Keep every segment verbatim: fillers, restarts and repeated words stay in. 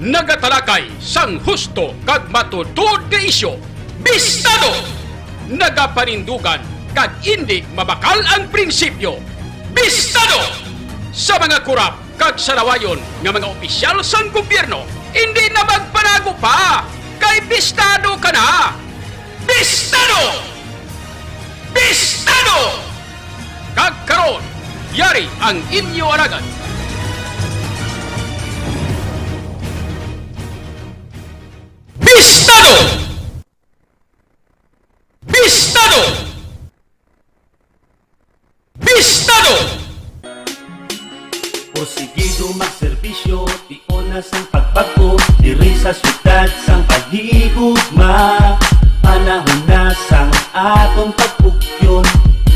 Nagatalakay sang husto kag matuod nga isyu, bistado! Nagapanindugan kag indi mabakal ang prinsipyo, bistado! Sa mga kurap kag salawayon nga mga opisyal sang gobyerno, indi na magpanago pa, kay bistado ka na! Bistado! Bistado! Kag karon, yari ang inyo alagad. Bistado! Bistado! Bistado! Porsigido magserbisyo, tion na sang pagbag-o, diri sa syudad sang paghigugma. Panahon na sang aton pagpugyon,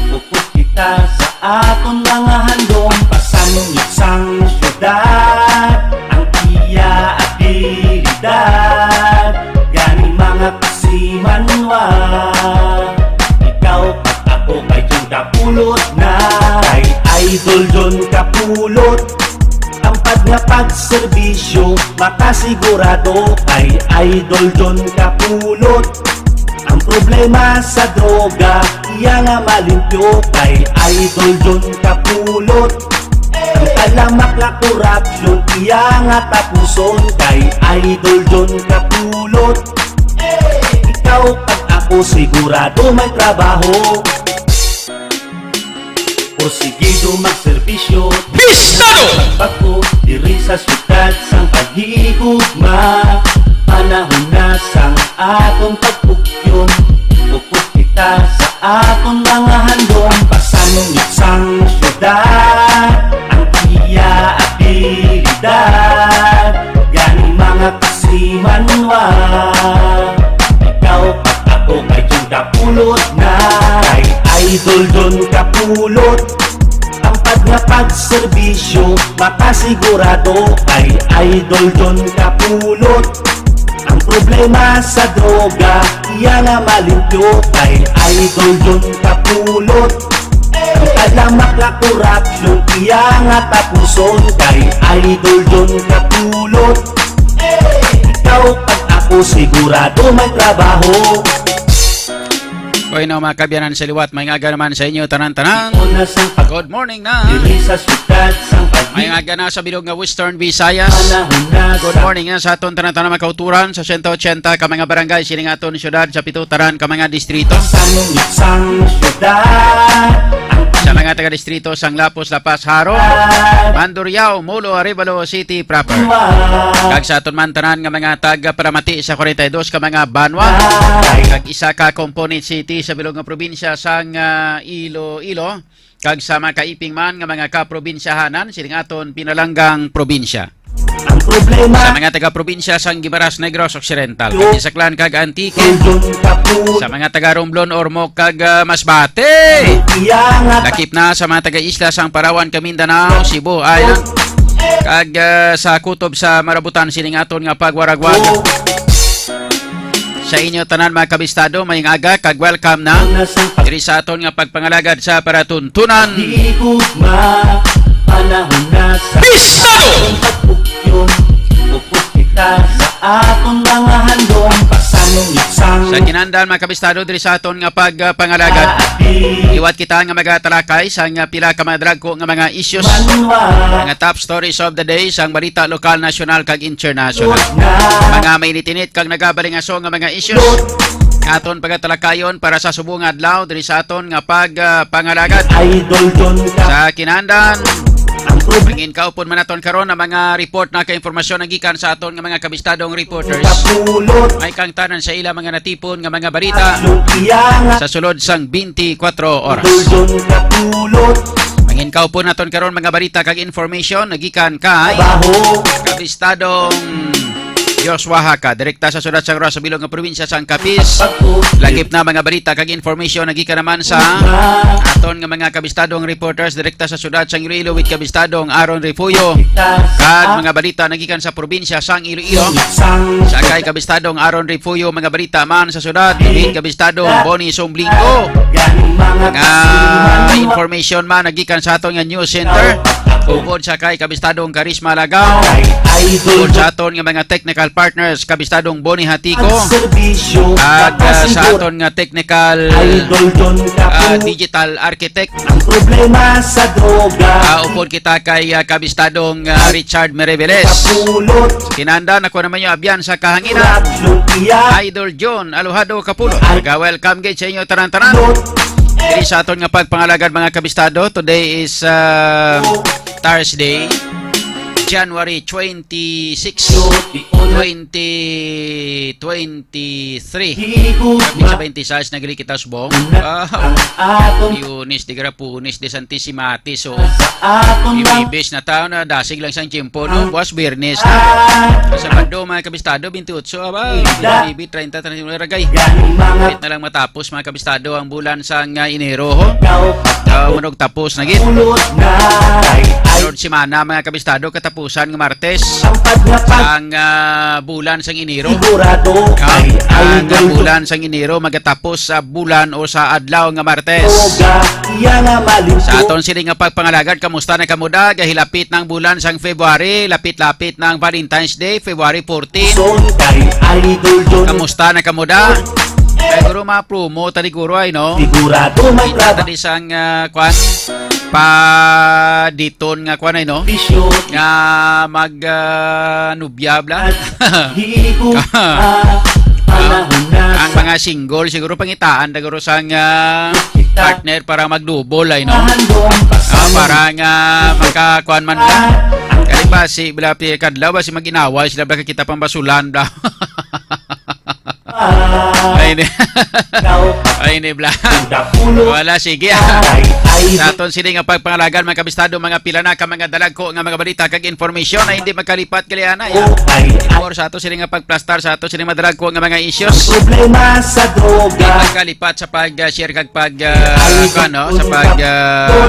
upod kita sa aton mga handom. Pasangyot sang syudad ang iya abilidad, gani mga kasimanwa, ikaw kag ako kay Jun Kapulot na. Kay Idol Jun Kapulot, tampad nga pagserbisyo, makasigurado kay Idol Jun Kapulot. Ang problema sa droga, iya nga malimpyo kay Idol Jun Kapulot. Ang talamak nga korupsyon, iya nga tapuson kay Idol Jun Kapulot. Ikaw kag ako sigurado may trabaho. Porsigido magserbisyo, bistado! Pagko diri sa syudad sang paghigugma. Panahon na sang atong pagpugyon, upod kita sa aton mga handom. Pasangyot sang syudad ang iya abilidad, gani mga kasimanwa, ikaw kag ako kay Jun Kapulot na. Kay Idol Jun Kapulot, tampad nga pagserbisyo, makasigurado kay Idol Jun Kapulot. Ang problema sa droga, iya nga malimpyo kay Idol Jun Kapulot. Ang talamak nga korupsyon, iya nga tapuson kay Idol Jun Kapulot. Ikaw kag ako sigurado may trabaho. Bueno, mga kaabyanan sa liwat, maayong aga naman sa inyo tanan-tanan. Good morning na. Diri sa syudad sang pag- Maayong aga na sa bilog nga Western Visayas. Good morning na sa aton tanan-tanan mga kauturan sa sento ochenta ka mga barangay sining aton syudad, sa pito tanan ka mga distrito. Sang, sang syudad. Sa mga taga-distrito sang Lapuz, La Paz, Jaro, Mandurriao, Molo, Arevalo City proper. Kag sa aton man tanan nga mga taga-paramati sa kwarenta y dos ka mga banwa, kag isa ka component city sa bilog nga probinsya sang, ah, Iloilo, kag sa mga kaiping man nga mga kaprobinsyahanan sining aton pinalanggang probinsya. Ang problema. Sa mga taga-probinsya sang Guimaras, Negros Occidental, kag Saklan, kag Antique. Sa mga taga-Romblon, Ormoc, kag, ah, Masbate. Iya nga ta- Lakip na sa mga taga-isla sang Palawan, kag Mindanao, Cebu Island, kag, ah, sa kutob sa marabutan sining aton nga pagwaragwag. Sa inyo tanan, mga kabistado, maayong aga kag welcome na diri sa aton nga pagpangalagad sa palatuntunan. Higugma, panahon na sa Bistado! Atong pagpugyon, upod kita sa aton mga handom, pasangyot sang Sa kinandan, mga kabistado, diri sa aton nga pagpangalagad, liwat kita nga magatalakay sa nga pila ka mga dagko nga mga issues, mga top stories of the day, sang balita lokal, nasyonal, kag international. Mga mainit-init kag nagabalingaso nga mga issues nga aton pagatalakayon para sa subong nga adlaw diri sa aton nga pag, ah, pangalagad. Idol Don Cap. Sa kinandan, ang prob- mangin kaupod man naton karon ang mga report na kay impormasyon nagikan sa aton nga mga kabistadong reporters. Kapulot. May kangtanan sa ila mga natipon nga mga balita Lumpia nga sa sulod sang twenty-four oras. Idol Don Kapulot. Mangin kaupod naton karon mga balita kag information nagikan kay Baho. Kabistadong Joshua Haka, direkta sa sulat sang Roa sa bilog nga probinsya sang Capiz. Lakip na mga balita kag information nagikan naman sa aton nga mga kabistadong reporters direkta sa sulat sang Iloilo with kabistadong Aaron Refugio. Kag mga balita nagikan sa probinsya sang Iloilo. Sa kay kabistadong Aaron Refugio, mga balita man sa sulat with kabistadong Bonnie Somblinggo. Nga information man nagikan sa aton nga news center. Upod sa kay Kabistadong Karisma Lagaw. Upod sa aton nga mga technical partners, Kabistadong Boni Hatico. Ag, ah, sa aton nga technical, ah, digital architect. Ang problema sa droga. Ah, upod kita kay, ah, Kabistadong, ah, Richard Mereveles. Kinanda na ko naman yung abyan sa kahanginan. Idol John Alojado Kapulot. Welcome gid sa inyo tanan-tanan. Diri sa aton nga pagpangalagad, mga kabistado, today is, ah, Thursday, January twenty-six, twenty twenty-three. Kapit sa twenty-six na gali kita subong. Ah, Lunes, di gara Punis, di Santisima, so, Huwebes na taon na, dasig lang sang tiyempo, no? Buwas, Biyernes na. Sa Sabado, mga kabistado, twenty-eight, aba, maybe treinta, treinta y uno, ragay. Wait na lang matapos, mga kabistado, ang bulan sang, ah, Enero, ho? Ah, manog tapos na gid. Sunod semana, mga kabistado, katapusan nga Martes, ang, ah, bulan sang Enero. Ah, ang, ah, bulan sang Enero magatapos sa bulan o sa adlaw nga Martes. Sa aton sini nga pagpangalagad, kamusta na kamo da? Gahilapit na ang bulan sang February, lapit-lapit na ang Valentine's Day, February fourteen. Kamusta na kamo da? Ay, guro, mga promo, tali guro ay, no? Sigurado may trabaho. Tali sang, ah, kwan, pa diton nga kwan ay, no? Nga mag, ah, nubya, bla. Ang mga single, siguro pangitaan, da guro sang, ah, partner para magdubol ay, no? Ah, para nga makakuan man lang. Kaya ba si, bla, pi-, kadlaw ba si mag-inaway sila, bla, kakita pang basulan, bla. Ay, ni. Ay, ni, bla. Wala, sige. Sa aton sini nga pagpangalagan, mga kabistado, mga pila na ka mga dalagko nga mga balita kag informasyon na hindi magkalipat, kalianay, ha? Or sa ato sini nga pagplastar sa ato sini madalagko nga mga issues. Problema sa droga. Hindi magkalipat sa pag-share kag pag, ah, ano, sa pag, ah,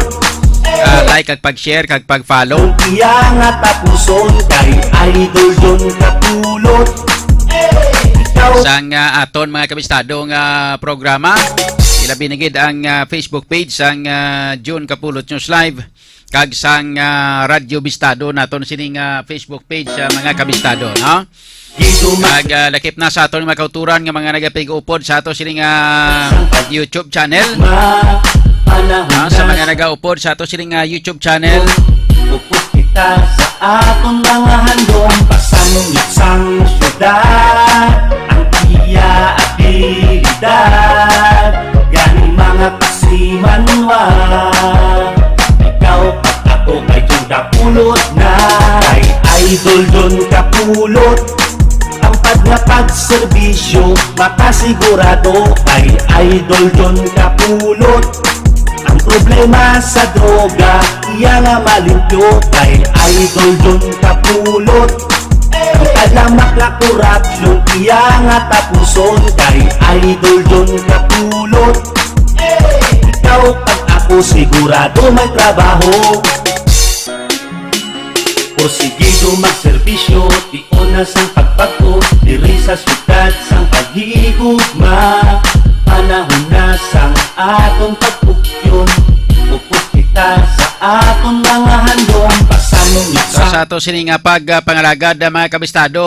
ah, like kag pag-share kag pag-follow. Ang iya nga tapuson kay Idol John Kapulot. Ikaw sang, ah, aton mga kabistado nga programa, ilabi na gid ang, ah, Facebook page sang, ah, John Kapulot News Live kag sang, ah, Radyo Bistado naton sining, ah, Facebook page sa mga kabistado, no? Kag, ah, lakip na sa aton mga kauturan nga mga nagapig-upod sa ato sining, ah, YouTube channel. Ah, sa mga nagaupod sa ato sining, ah, YouTube channel. Upod kita sa aton mga handom, pasanong sang syudad, ang iya abilidad. Gani mga kasimanwa, ikaw pag ako kay John Kapulot na, kay Idol John Kapulot. Tampad nga pagserbisyo, makasigurado kay Idol John Kapulot. Ang problema sa droga, iya nga malimpyo kay Idol John Kapulot. Ang kalamak nga korupsyon, iya nga tapuson kay Idol John Kapulot. Ikaw pag ako, sigurado may trabaho. Porsigido magserbisyo, tion na sang pagbato, diri sa syudad sang paghigugma. Panahon na sang aton pagpugyon, upod kita sa aton mga handom, pasanong So, sa ato sini nga pag, ah, pangalagad, ah, mga kabistado,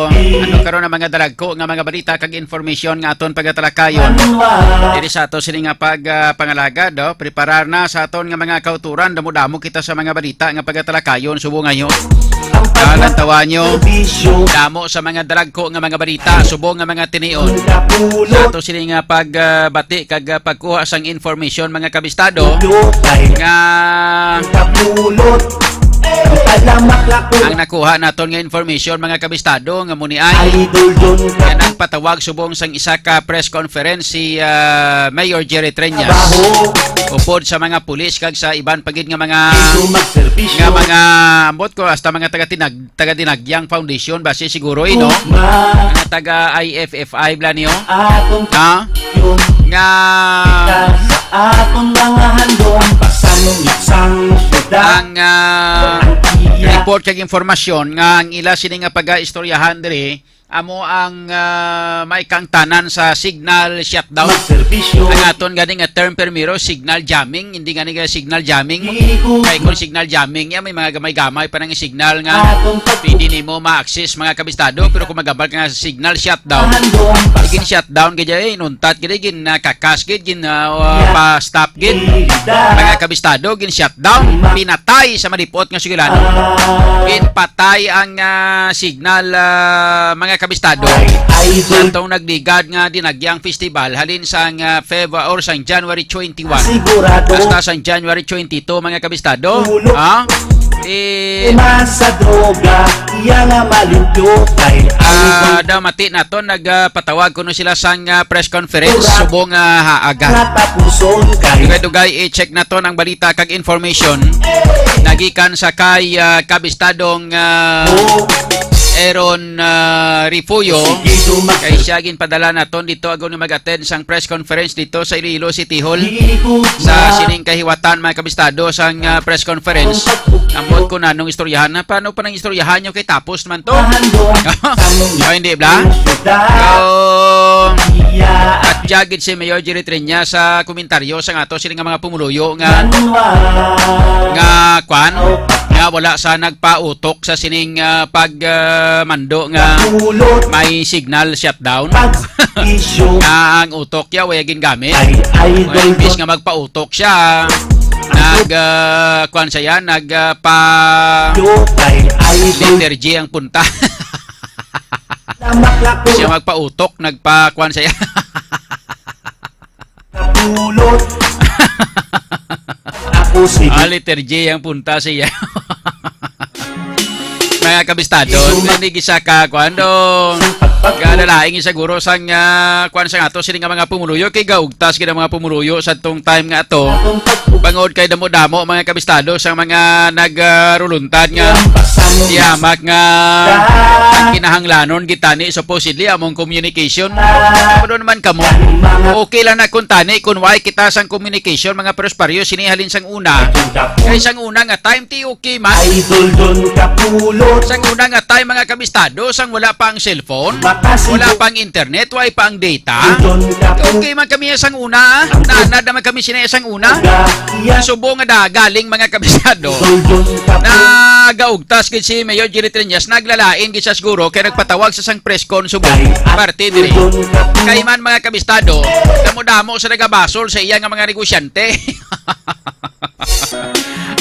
ano karon ang mga dalagko nga mga balita kag informasyon nga aton pagatalakayon? Diri sa ato sini nga pag, ah, pangalagad, oh, preparar na sa aton nga mga kauturan, damo-damo kita sa mga balita nga pagatalakayon, subo ngayon. Ah, lantawan nyo, damo sa mga dalagko nga mga balita, subo nga mga tinion. Sa ato sini nga pag, ah, bati kag, ah, pagkuha sang information, mga kabistado, nga ang nakuha naton nga information, mga kabistado, nga muni ay nga nagpatawag subong sang isa ka press conference si, ah, Mayor Jerry Treñas upod sa mga pulis kag sa iban pa gid nga mga, nga mga, ambot ko, hasta mga taga-tinag-, taga-Dinagyang Foundation, basi siguro, eh, no? Mga taga I F F I, bla niyo? Ha? Nga aton mga handom, pasanong sang syudad. Ang, ah, report kag informasyon nga ang ila sini nga pag-aistoryahan diri, amo ang, ah, maikangtanan sa signal shutdown. Magserbisyo. Ang aton gani nga term permiro, signal jamming, hindi gani nga signal jamming. Iikot. Kay kung signal jamming, ya may mga gamay-gamay pa nang signal nga Atong pag- pwede nimo ma-access, mga kabistado. Pero kung magabal ka nga sa signal shutdown, Handong basa. Gin shutdown gid, eh, inuntat gid, gin, ah, kakas gid, gin, ah, Yeah. pa-stop gid. Ida. Mga kabistado, gin shutdown, pinatay sa malipot nga sugilanon. Ah. Ginpatay ang, ah, signal, ah, mga kabistado. Ay, idol. Sa atong nagligad nga dinagyang festival, halin sang, ah, Feb or sang January twenty-one. Sigurado. Hasta sang January twenty-two, mga kabistado. Ulo. Ha? Eh, Uma sa droga, iya nga malimpyo kay ah, idol. Daw mati nato, nagpatawag kuno sila sang, ah, press conference, Ura. Subong, ah, haaga. Natapuson kay Dugay-dugay, i-check naton ang balita kag information nagikan sa kay, ah, kabistadong, ah, Oh. Aaron, ah, Refugio. Sige, dumak- Kay siya ginpadala naton dito agon nga mag-attend sang press conference dito sa Iloilo City Hall. Iikot Sa na. Sining kahiwatan, mga kabistado, sang, ah, press conference. Ambot ko na nung istoryahan na. Paano pa nang istoryahan nyo kay tapos naman to? Mahandong tamong Oh, hindi, bla? Sudan. Yung Iya. At jagid si Mayor Jerry Triñas sa komentaryo sang ato sila nga mga pumuluyo nga Manual. Nga kwan, nga wala sa nagpautok sa sining, ah, pag, ah, mando nga Napulot. May signal shutdown. Pag-issue. Nga ang utok ya, way gingamit. Ay, idol Way imbis ko. Nga magpautok siya, nag, ah, kwan siya yan, nag, ah, pa Yo, kay idol. Letter G ang punta. Lamak-lako. Siya magpautok, nagpa-kwan siya. Napulot. Ako si Ah, letter G ang punta siya. Mga kabistado, Ito ma- hindi gisa ka, kwan dong. Galalaing siguro sang, ah, kwan sang ato, sini nga mga pumuluyo, kay gaugtas gid ang mga pumuluyo sa tong time nga ato. Bangod kay damo-damo, mga kabistado, sa mga nag, ah, ruluntad nga tiyamak nga ang kinahanglanon gitani, supposedly, among communication. Ano naman kamo? Okay lang na kung tani, kung why kita sang communication, mga perusparyo, sini halin sang una. Kay sang una nga time, ti okay man. Idol Don Kapulot. Sang una nga time, mga kabistado, sang wala pa ang cellphone, Makasibo. Wala pa ang internet, wala pa ang data. Idol Kapulot. Okay man kami sang una, ah. Ang Nanad naman kami sini sang una. Ga-, iya. Subo nga da, galing, mga kabistado. Idol Don Kapulot. Nagaugtas gid si Mayor Jerry Triñas, naglalain gid siya siguro, kay nagpatawag sa sang press con subo. Ay, parte diri. Idol Don Kapulot. Kay man, mga kabistado, damo-damo sa nagabasol sa iya nga mga negosyante.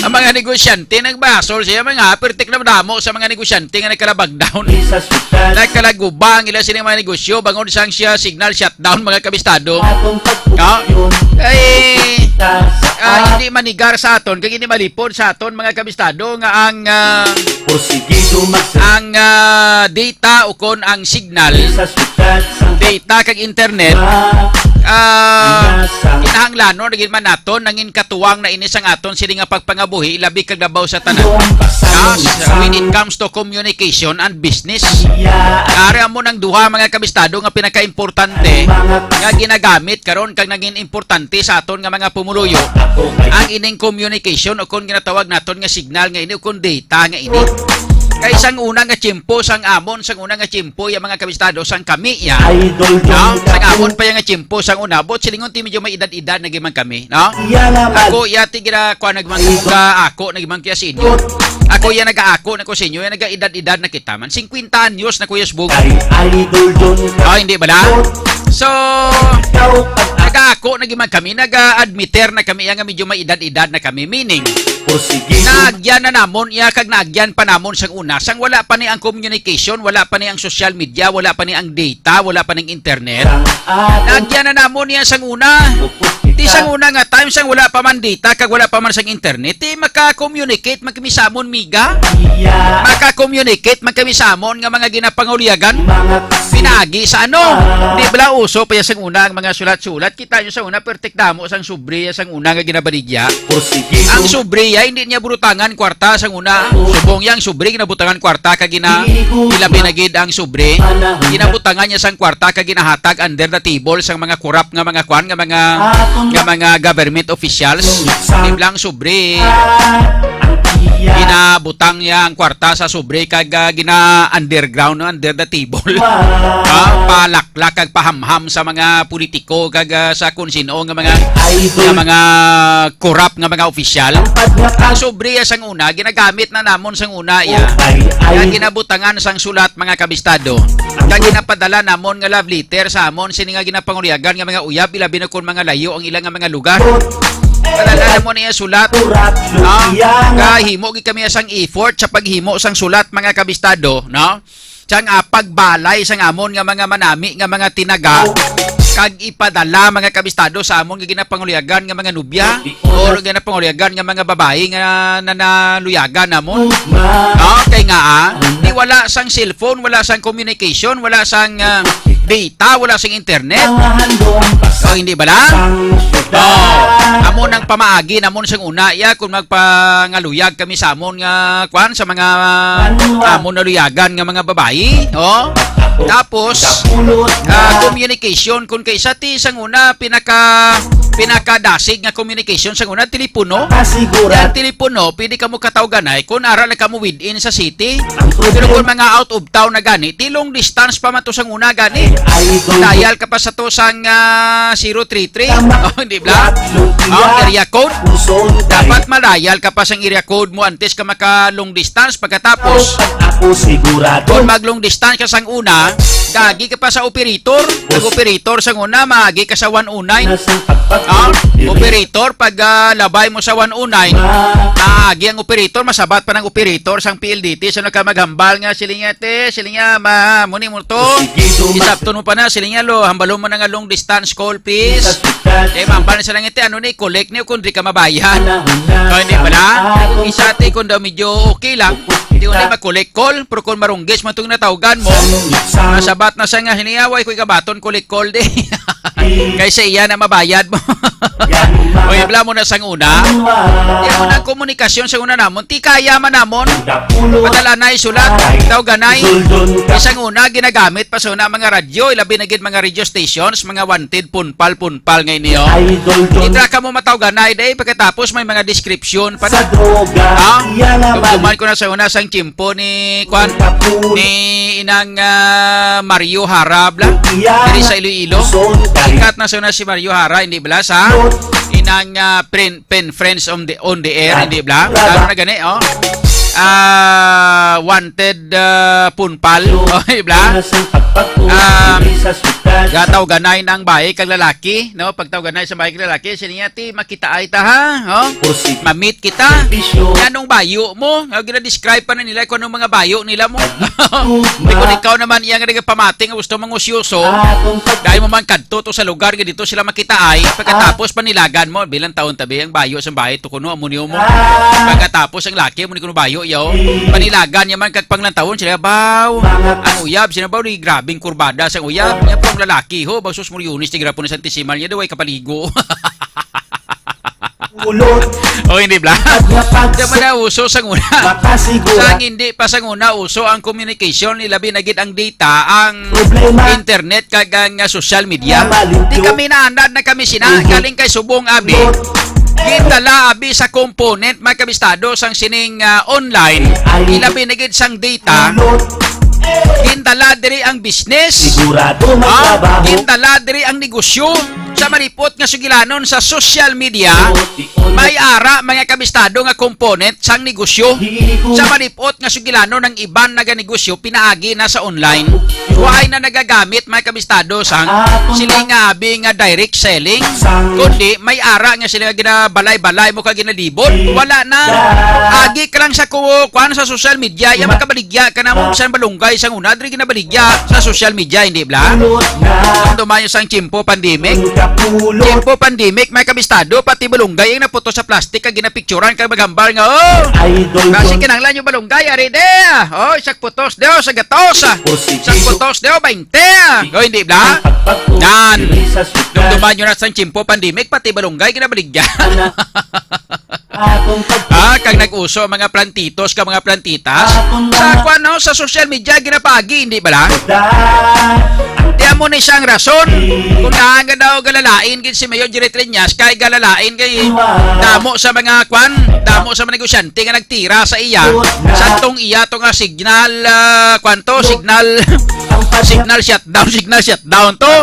Ang mga negosyante nagbasol siya, mga pertik na damo sa mga negosyante nga nagkalabag down. Isa sudan. Nagkalagubang ila sini mga negosyo bangod sang siya signal shutdown, mga kabistado. Atong No? pagpupulyon. Ay, Kita sa ah, hindi manigar sa aton, kag hindi malipod sa aton, mga kabistado, nga ang, ah, Porsigido magsa- ang, ah, data o kon ang signal, Sa sudan sa data kag internet, ah, Nasa- kinahanglanon na gid man naton nangin katuwang na ini sang aton sini nga pagpangabuhi, labi kag labaw sa tanan. Lumpasa Ah, lumpasa. When it comes to communication and business, Iya. Ari amo nang duha, mga kabistado, nga pinakaimportante Mga nga ginagamit karon kag naging importante sa aton nga mga pumuluyo, Ako kay ang ining communication o kon ginatawag naton nga signal nga ini o kon data nga ini. Kay sang una nga tiyempo, sang amon, sang una nga tiyempo, ya mga kabistado, sang kami ya. Idol No? Don Sang amon Kapu. Pa ya nga tiyempo, sang una, buot silingon ti medyo may edad-edad na gid man kami, no? Iya naman. Ako, ya ti gina, kuha nagmang Idol. Ka, ako, nagmang kaya sa inyo. Ako, ya nag-aako na ko sa inyo, ya nag-edad-edad na kita man. Singkwenta anyos na, Kuya Sbug. Kay Idol Don Kapu. Ah, hindi bala? So, Ikaw pag- nag-aako na gid man kami, nag-admiter na kami, ya nga medyo may edad-edad na kami. Meaning, Porsigido. Naagyan na namon iya kag naagyan pa namon sang una. Sang wala pa ni ang communication, wala pa ni ang social media, wala pa ni ang data, wala pa ning internet. Sang aton Naagyan na namon iya sang una. Upos kita. Ti sang una nga time, sang wala pa man data, kag wala pa man sang internet, ti maka-communicate man kami sa amon, miga. Iya. Maka-communicate man kami sa amon nga mga ginapanguliagan. Mga kasi- Pinagi sa ano? Ah. Di bala uso pa iya sang una ang mga sulat-sulat? Kita nyo sa una, pertik damo sang sobre sang una nga ginabaligya. Porsigido. Ang sobre, ay, hindi niya butangan kwarta sang una. Subong yang sobre, ginabutangan kwarta kag gina-, Igo. Ilabi na gid ang sobre. Panahon na. Ginabutangan niya sang kwarta kag ginahatag under the table sang mga kurap nga mga kwan, nga mga Atong nga mga government officials, di lang sobre ginabutang niya ang kwarta sa sobre kag, ah, gina-underground, no, under the table. Ah, palaklak kag pahamham sa mga politiko kag, ah, sa kung sino nga mga, nga mga corrupt nga mga opisyal. Ang sobre sang una, ginagamit na namon sang una iya. Nga ginabutangan sang sulat, mga kabistado. Nga ginapadala namon nga love letter sa amon sini nga ginapanguliagan nga mga uyab, ilabi na kon mga layo ang ilang nga mga lugar. Padala namon iya sulat. Ah, kahimo gid kami sang effort sa paghimo sang sulat, mga kabistado, no? Sang, ah, pagbalay sang amon nga mga manami nga mga tinaga, kag ipadala, mga kabistado, sa amon nga ginapanguliagan nga mga nobya o ginapanguliagan nga mga babayi nga nanaluyagan namon. Okay nga, ah, di wala sang cellphone, wala sang communication, wala sang, ah, data, wala sang internet. O, hindi bala? Oh, amo nang pamaagi namon sang una, ya, kung magpangaluyag kami sa amon nga, kwan, sa mga amon naluyagan nga mga babayi, oh. Tapos, ah, communication, kung kay sa ti sang una, pinaka, pinakadasig nga communication sang una, telepono. Yan, telepono, pwede ka mo katawganay kung ara lang ka mo within sa city. Pero kung mga out of town na gani, ti long distance pa man to sang una gani. Dial ka pa sa to sang, ah, zero three three. Oh, di ba? Oh, area code. Dapat ma-dial ka pa sang area code mo antes ka maka long distance. Pagkatapos, kung mag long distance ka sang una, gagi ka pa sa operator. Ang operator sang una, maagi ka sa one oh nine. Ah, operator, pag, ah, labay mo sa one oh nine, maagi ang operator, masabat pa ng operator sang P L D T. So, nagka maghambal nga, siling niya, te, siling niya, ma, muni mo to. Isabton mo pa na, siling niya, lo, hambalon mo na nga long distance call, please. Eh, mambal na sila nga, te, ano ni, collect niyo kung di ka mabayad. O, hindi pala. Isa, te, kung daw medyo okay lang, di ko na ma-collect call, pero kung marunggis man itong natawgan mo, masabat na siya nga, hiniaway ko ikabaton, collect call, di. Kaysa iya na mabayad mo. O, ibla mo na sang una. Di mo na komunikasyon sa una namon. Ti kaya man namon. Padala na isulat. Daw ganay. Isang una, ginagamit pa sa una mga radyo. Ilabi na gid mga radio stations, mga wanted, punpal, punpal ngay niyo. Itra ka mo mataw ganay, day. Pagkatapos may mga description pa na. Ha? Dumduman ko na sa una sang tiyempo ni, kwan, ni Inang, ah, Mario Harab lang. Diri sa Iloilo. Sikat na sa una si Mario Hara, hindi bala sa Inang, ah, Prin-, Pen Friends on the, on the Air, hindi bala? Ano na gani, oh? Ah, wanted, ah, punpal. Oh, hindi bala? Um, gataw ganay ng bayi kag lalaki, no? Pagtaw ganay sa bayi kag lalaki, siniya ti makitaay ta, ha? Oh? Ma-meet kita. Yan ang bayo mo. Nga gina-describe pa na nila kung anong mga bayo nila mo. Di ko ikaw naman iya nga nagapamati nga gusto mangusyoso. Dahil mo man kadto to sa lugar nga dito sila makitaay, pagkatapos panilagan mo, bilang taon tabi ang bayo sa bahay to kuno, amo niyo mo. Pagkatapos ang laki, amo ni kuno bayo, yaw. Panilagan niya man kag panglantawon sila, baw. Ang uyab, sila baw, ni grabing kurbada sa uyab. Niya pong lalaki, ho, baw sus, muryonis, tigra po na santisimal niya, daw ay kapaligo. Ulot. O, hindi bla? Pag napag- Di man na uso sang una. Makasigura. Sang hindi pa sang una uso ang communication, ilabi na gid ang data, ang Problema. Internet, kag ang, ah, social media. Malinti. Di kami naanad na kami sina, Mhm. Galing kay subong abi. Ulot. Gindala abi sa component, mga kabistado, sang sining, ah, online. Ay. Ilabi na gid sang data. Ulot. Gindala diri ang business. Sigurado. Ah, magtrabaho. Gindala diri ang negosyo. Sa malipot nga sugilanon sa social media, may ara, mga kabistado, nga component sang negosyo. Sa malipot nga sugilanon, ang iban naganegosyo pinaagi na sa online. Wala na nagagamit, mga kabistado, sang sila nga abi nga direct selling, kundi may ara nga sila nga ginabalay-balay mo ka ginalibot. Wala na. Agi ka lang sa ku-, kuan sa social media, ya makabaligya ka na mo sa balunggay sang una, diri ginabaligya sa social media, hindi bla? Ang dumayo sang tiyempo pandemic. Tiyempo pandemic, may kabistado, pati balunggay ang naputos sa plastic, ang ginapicturan, kag maghambal nga, oh, Idol kasi Don. Kinahanglan yung balunggay, ari de, oh, isang putos de, oh, sa gatos, ah. Isang putos de, oh, bainte, ah. Oh, hindi bla? Nan. Dumduman nyo na sang tiyempo pandemic, pati balunggay, ginabaligya. Atong pag- Ah, kag nag-uso ang mga plantitos ka mga plantitas. Atong sa mga kwan, no, sa social media, ginapagi, hindi bala? Da- Di amo ni siyang rason kung naan nga daw Galalain gid si Mayor Jerry Treñas kay galalain kay damo sa mga kwan, damo sa mga negosyante nga nagtira sa iya. Sa tong iya to nga signal, ah, kwan to, signal, signal shutdown, signal shutdown to.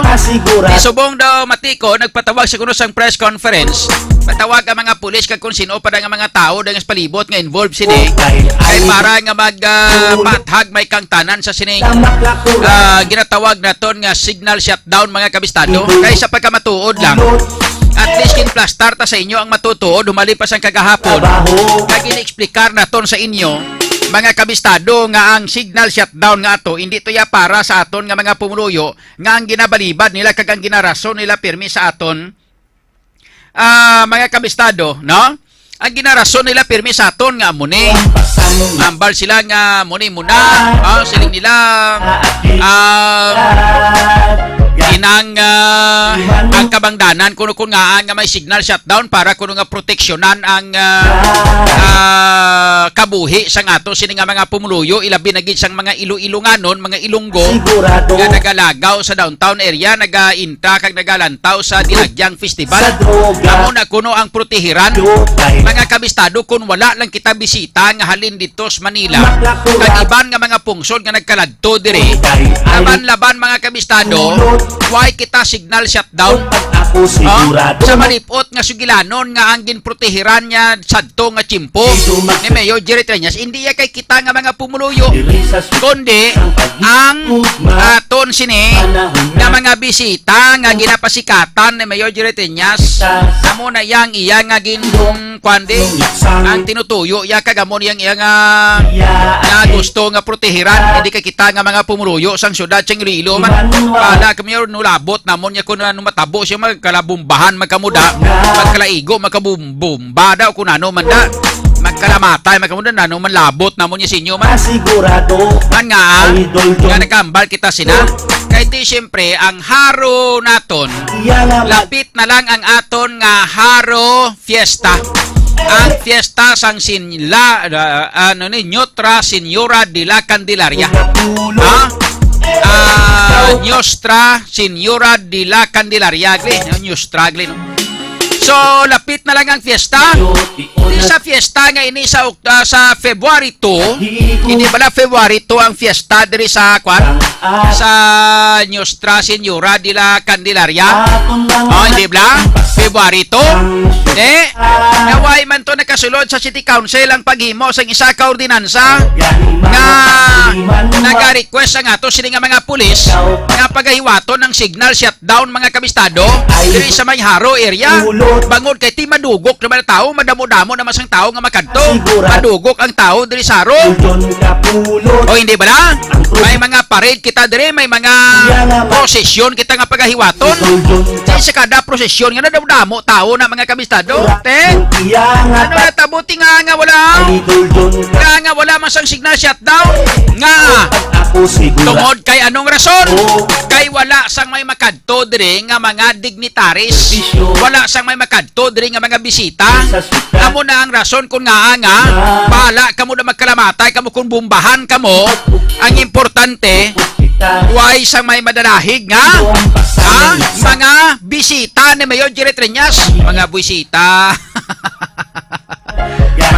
Subong daw Matiko nagpatawag sa kuno sang press conference. Patawag ang mga pulis kag kung sino pa nga mga tawo dang sa palibot nga involved sini. Kay para nga mag, ah, maathag may kangtanan sa sining, ah, ginatawag naton nga signal shutdown, mga kabistado. Kay sa pagkamatuod lang, at least ginplastar ta sa inyo ang matutuod, humali pa sang kagahapon. Kag gin-explicar naton sa inyo, mga kabistado, nga ang signal shutdown nga ato, hindi to ya para sa aton nga mga pumuluyo, nga ang ginabalibad nila kag ang ginarason nila pirmi sa aton, ah, mga kabistado, no? Ang ginarason nila pirmi sa aton nga amo ni. Ambal sila nga amo ni muna, ah, siling nila, ah, inang, ah, ang kabangdanan kuno kun ngaan nga may signal shutdown para kuno nga proteksyonan ang, ah, ah, kabuhi sang ato sini nga mga pumuluyo, ilabi na gid sang mga Iloiloanon, mga Ilonggo nga nagalagaw sa downtown area, nagainta kag nagalantaw sa Dinagyang Festival. Amo na kuno ang protehiran, mga kabistado, kun wala lang kita bisita nga halin dito sa Manila kag iban nga mga pungsod nga nagkaladto diri. Laban-laban, mga kabistado, why kita signal shutdown? Sa malipot nga sugilanon nga ang ginprotehiran niya sadto nga tiyempo ni Mayor Jerry Treñas, hindi ya kay kita nga mga pumuluyo, kundi ang aton sini nga mga bisita nga ginapasikatan ni Mayor Jerry Treñas. Amo na yang iya nga gin-, kuan di, ang tinutuyo ya kag amo niyang iya nga, nga gusto nga protehiran. Hindi kay kita nga mga pumuluyo sang syudad sang Iloilo man. Bala kami, no, labot namon niya kung ano matabo siya, magkalabumbahan, magkamuda, magkalaigo, magkabumbumba daw kung ano man da. Magkalamatay, magkamuda, nano man labot namon niya sinyo man. Sigurado. Man nga, nga nagambal kita sina. Kay ti, siyempre, ang haro naton, lapit na lang ang aton nga haro fiesta. Ang fiesta sang sinla, ah, ano ni, Nuestra Señora de la Candelaria. Ha? Ah, Nuestra Señora de la Candelaria, gali, no? Nuestra, gali, no? So, lapit na lang ang fiesta. Di sa fiesta nga ini sa Oct-, ah, sa February two, hindi bala February two ang fiesta diri sa, kwan? Sa Nuestra Señora de la Candelaria? Oh, hindi bala? February two? Eh, naway man to nakasulod sa City Council ang paghimo sang isa ka ordinansa nga nagarequest ang ato sini nga mga pulis nga pagahiwaton ang signal shutdown, mga kabistado, diri sa may Jaro area. Bangod kay ti madugok naman ang tao, madamo-damo naman sang tao nga makadto. Madugok ang tao diri sa Jaro. O hindi bala? May mga parade kita diri, may mga prosesyon kita nga pagahiwaton. Di sa kada prosesyon nga nadamo-damo tao na, mga kabistado. Te, ano na tabuti nga, nga wala? Nga, nga wala man sang signal shutdown? Nga tungod kay anong rason? Kay wala sang may makadto diri nga mga dignitaries. Wala sang may makadto diri nga mga bisita. Amo na ang rason kung ngaa nga bahala kamo na magkalamatay kamo kung bombahan kamo. Ang importante, way sang may madalahig nga, ha? Mga bisita ni Mayor Jerry Treñas. Mga bisita.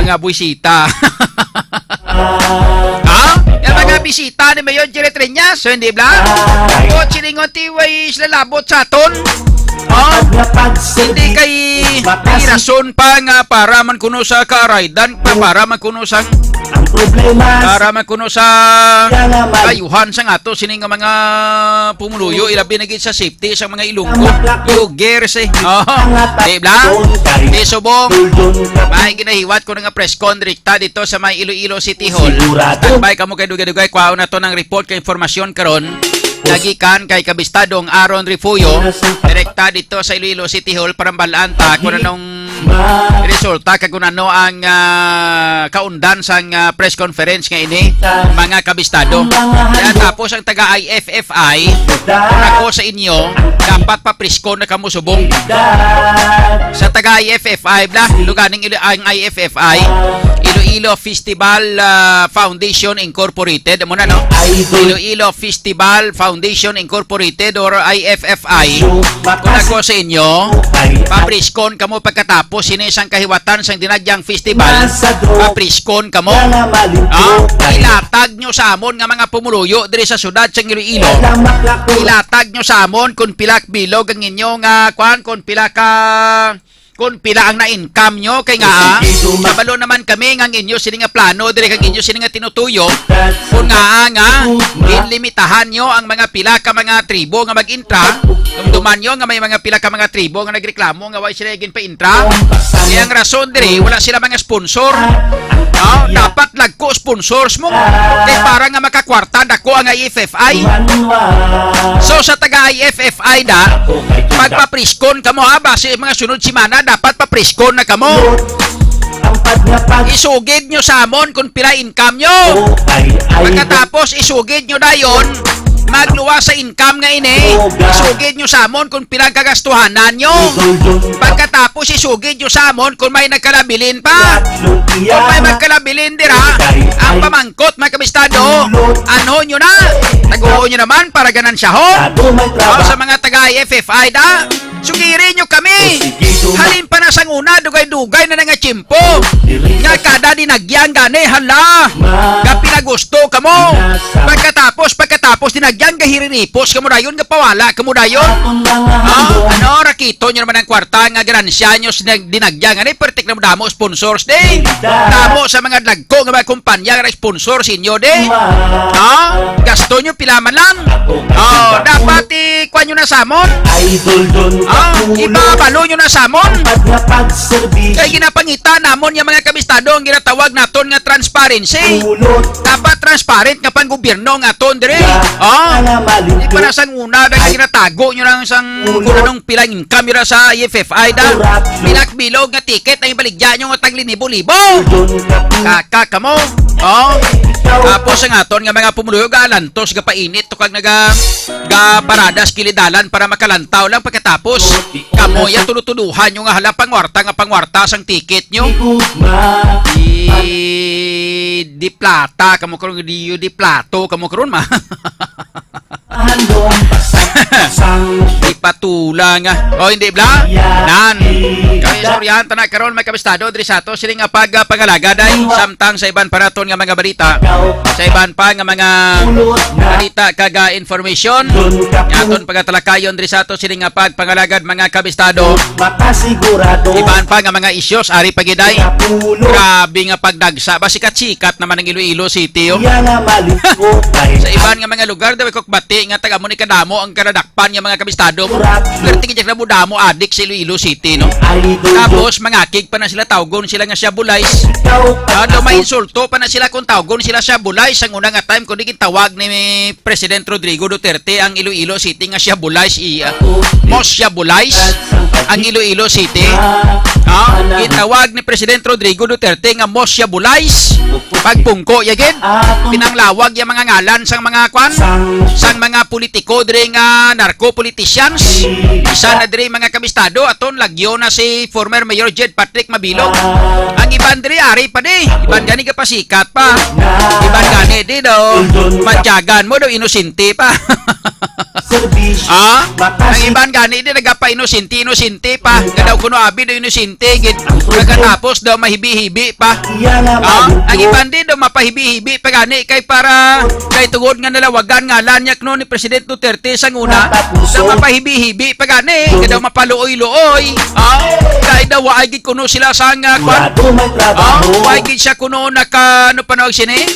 Mga bisita. Ha? Yung mga bisita ni Mayor Jerry Treñas, so hindi bla? O, silingon ti way sila labot sa aton. Oh, hindi kay may rason pa nga para man kuno sa kaaraydan, pa-, para man kuno sang, ang problema para man kuno sa kayuhan sang ato sini nga mga pumuluyo, ilabi na gid sa safety sa mga Ilonggo. Luger si. Oh, di bla? Di subong. May ginahiwat ko nga press con direkta dito sa may Iloilo City Hall. Standby kamo kay dugay-dugay, kwaon nato ng report kay informasyon karon. Nagikan kay Kabistadong Aaron Refugio, direkta dito sa Iloilo City Hall, para mabalaan ta kung anong resulta kag kung ano ang, ah, kaundan sang, ah, press conference nga ini, mga kabistado. Kaya tapos ang taga I F F I, ako sa inyo, dapat paprisko na kamo subong. Sa taga I F F I, bla, luganing ilo-, ang I F F I, Iloilo Iloilo Festival, ah, Foundation Incorporated, amo na, no? Iloilo Festival Foundation Incorporated or I F F I. Kung ako sa inyo, papriskon kamo pagkatapos sini sang kahiwatan sang Dinagyang Festival. Papriskon kamo. Ah, ilatag nyo sa amon nga mga pumuluyo diri sa siyudad sang Iloilo. Ilatag nyo sa amon kung pila ka bilog ang inyo nga, kwan, kung pila ka, kung pila ang na-income nyo. Kay nga, ah, kabalo naman kami nga ang inyo sini nga plano diri kag inyo sini nga tinutuyo. Kung nga, ah, nga ginlimitahan nyo ang mga pila ka mga tribo nga mag-intra, dumduman nyo nga may mga pila ka mga tribo nga nagreklamo nga way sila ginpa-intra. Kaya ang rason diri, wala sila mga sponsor. No? Dapat lagko sponsors mo. Kay para nga makakwarta, dako ang I F F I. So, sa taga I F F I na, pagpapriskon kamo, ha, basi mga sunod semana, dapat papriskon na kamo. Isugid nyo sa amon kung pila income nyo. Pagkatapos, isugid nyo dayon, magluwas sa income nga ini, isugid nyo sa amon kung pila ang kagastuhanan nyo. Pagkatapos, isugid nyo sa amon kung may nagkalabilin pa. Kung may magkalabilin dira, ang pamangkot, mga kabistado, anho nyo na. Taguon nyo naman para ganansyahon. O, sa mga taga I F F I da, sugiri nyo kami. Halin pa na sang una, dugay-dugay na na nga tiyempo. Nga kada dinagyan gani, hala. Nga pinagusto kamo. Pagkatapos, pagkatapos dinagyan, gahiriripos kamo dayon, gapawala kamo dayon. Ha? Ano, rakito nyo naman ang kwarta nga ganansya nyo sa dinagyan gani, pertik na damo sponsors di. Damo sa mga dagko nga mga kumpanya nga sponsor sa inyo di. Ha? Gasto nyo pila man lang. Oh, dapat ikuan nyo na sa amon. Idol Don, oh, Kapulo, ibabalo nyo na sa amon. Pag nga pagserbisyo. Kay ginapangita namon nga mga kabistado ang ginatawag naton nga transparency. Dapat transparent nga panggobyerno nga aton diri. Oh. Di pa na sang una na nga ginatago nyo lang sang kung anong pilang income nila sa I F F I da. Bilak bilog nga ticket ang ibaligya nyo nga tag linibo-libo. Kaka kamo. Oh. Tapos ang aton nga mga pumuluyo, galantos, gapainit, to kag naga, ga parada sa kilid dalan para makalantaw lang. Pagkatapos, kamo ya tulo-tuluhan nyo nga hala, pangwarta nga pangwarta sang ticket nyo. Di, di plata kamo karon, di, di plato kamo karon, ma. Ipatula nga. O, hindi bala? Nan. Kami istoryahan ta na karon, mga kabistado, diri sa ato sining nga pagpangalagad ay samtang sa iban pa naton nga mga balita, sa iban pa nga mga balita kag, ah, information nga aton pagatalakayon diri sa ato sining nga pagpangalagad, mga kabistado. Iban pa nga mga issues, ari pa gid ay. Grabe nga pagdagsa. Basi ka sikat naman ang Iloilo City, oh. Sa iban nga mga lugar, daw ikok bati nga taga mo ni kadamo ang kadadakpan nga mga kabistado mo. Pero tingin siya mo damo adik sa Iloilo City, no? Tapos, mangakig pa na sila, tawgon sila nga siya bulais. Ano, may insulto pa na sila kung tawgon sila siya bulais. Ang una nga time, kung di gintawag ni President Rodrigo Duterte ang Iloilo City nga siya bulais, iya. Mo siya bulais ang Iloilo City. Ah, gintawag ni President Rodrigo Duterte nga mo siya bulais. Pagpungko ya gid. Pinanglawag ya mga ngalan sang mga kwan, sang mga politiko diri nga narco politicians. Isa na diri mga kabistado, aton lagyo na si former Mayor Jed Patrick Mabilog. Ang iban diri ari pa di. Iban gani gapasikat pa. Iban gani di daw matyagan mo daw inosente pa. Ah? Ang iban gani di nagapa-inosente, inosente pa. Nga daw kuno abi daw inosente gid. Pagkatapos daw mahibi-hibi pa. Ah? Ang iban di daw mapahibi-hibi pa gani kay para kay tungod nga nalawagan ngalan niya kuno ni President Duterte sang una, daw mapahibi-hibi pa gani, nga daw mapaluoy-luoy. Ah? Kay daw waay gid kuno sila sang, ah, kwan. Ah? Waay gid siya kuno naka, ano pa nawag sini?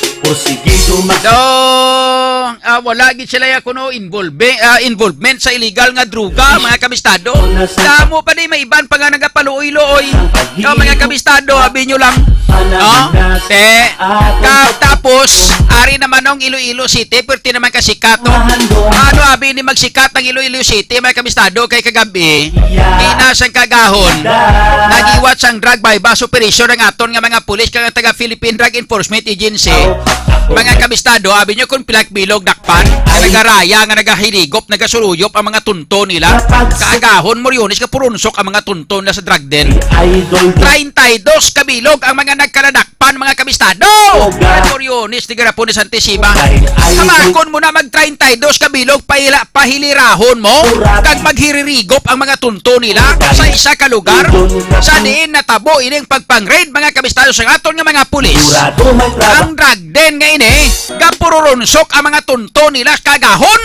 Daw, ah, wala gid sila ya kuno involve, ah, involvement sa illegal nga droga, mga kabistado. Damo pa di may iban pa nga nagapaluoy-luoy. Yo, mga kabistado, abi nyo lang. No? Te, ka, tapos, ari naman ang Iloilo City, perti naman kasikat, no? Ano, abi ni magsikat ang Iloilo City, mga kabistado, kay kagabi, ina sang kagahon, nagiwat sang drug buy-bust operation ang aton nga mga pulis kag ang taga Philippine Drug Enforcement Agency. Mga kabistado, abi nyo kung pilak bilog dakpan, nga nagaraya, nga nagahil tigop-tigop, nagasuluyop ang mga tunto nila. Kaagahon, Moriones, gapurunsok ang mga tunto nila sa drug den. Treinta y dos ka bilog ang mga nagkaladakpan, mga kabistado. Moriones, tigarapon ni Santissima. Kamakon mo na mag treinta y dos ka bilog, pahila-, pahilirahon mo, kag maghiririgop ang mga tunto nila sa isa ka lugar, sa diin natabo ining pagpang-raid, mga kabistado, sa aton nga mga pulis. Ang drug den nga ini, gapururunsok ang mga tunto nila, kaagahon.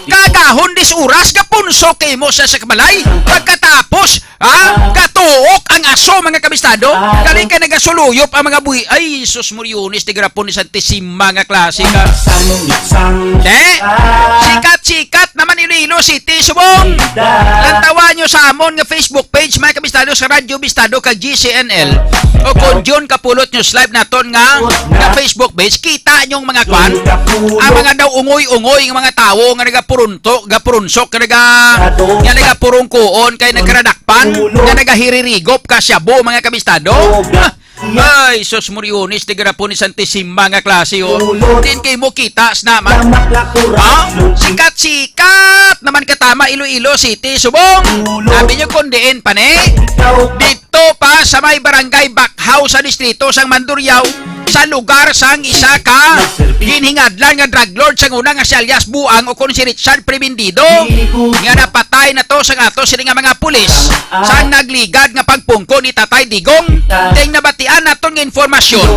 Kaagahon, dis oras, gapunsok kay mo sa, sa kabalay. Pagkatapos, ha? Katuok ang aso, mga kabistado. Galing kay nagasuluyop ang mga buhi. Ay, Jesus, Moriones, tigarapon ni Santissima nga klase ka. Te, sikat-sikat naman Iloilo City, subong. Lantawan nyo sa amon nga Facebook page, mga kabistado, sa Radyo Bistado kag G C N L. O kung John Kapulot News Live naton nga, nga Facebook page, kita nyong mga kwan, ang mga daw ungoy-ungoy nga mga tawo nga nagapurunto, gapurunsok, nga naga-, nga nagapurungkuon, kay nagkaradakpan, nga nagahiririgop ka shabu, mga kabistado. Ay, sus, Moriones, tigarapon ni Santissima nga klase, oh. Din kay mo kita sa naman. Ha? Sikat-sikat naman katama Iloilo City, subong. Sabi nyo kung diin pa ni? Dito pa sa may barangay Bakhaw sa distrito sang Mandurriao, sa lugar sang isa ka ginhingadlan nga drug lord sang una nga si alias Buang o kon si Richard Prebendido, nga napatay na to sang ato sini nga mga pulis sang nagligad nga pagpungko ni Tatay Digong. Ting nabatian naton nga informasyon,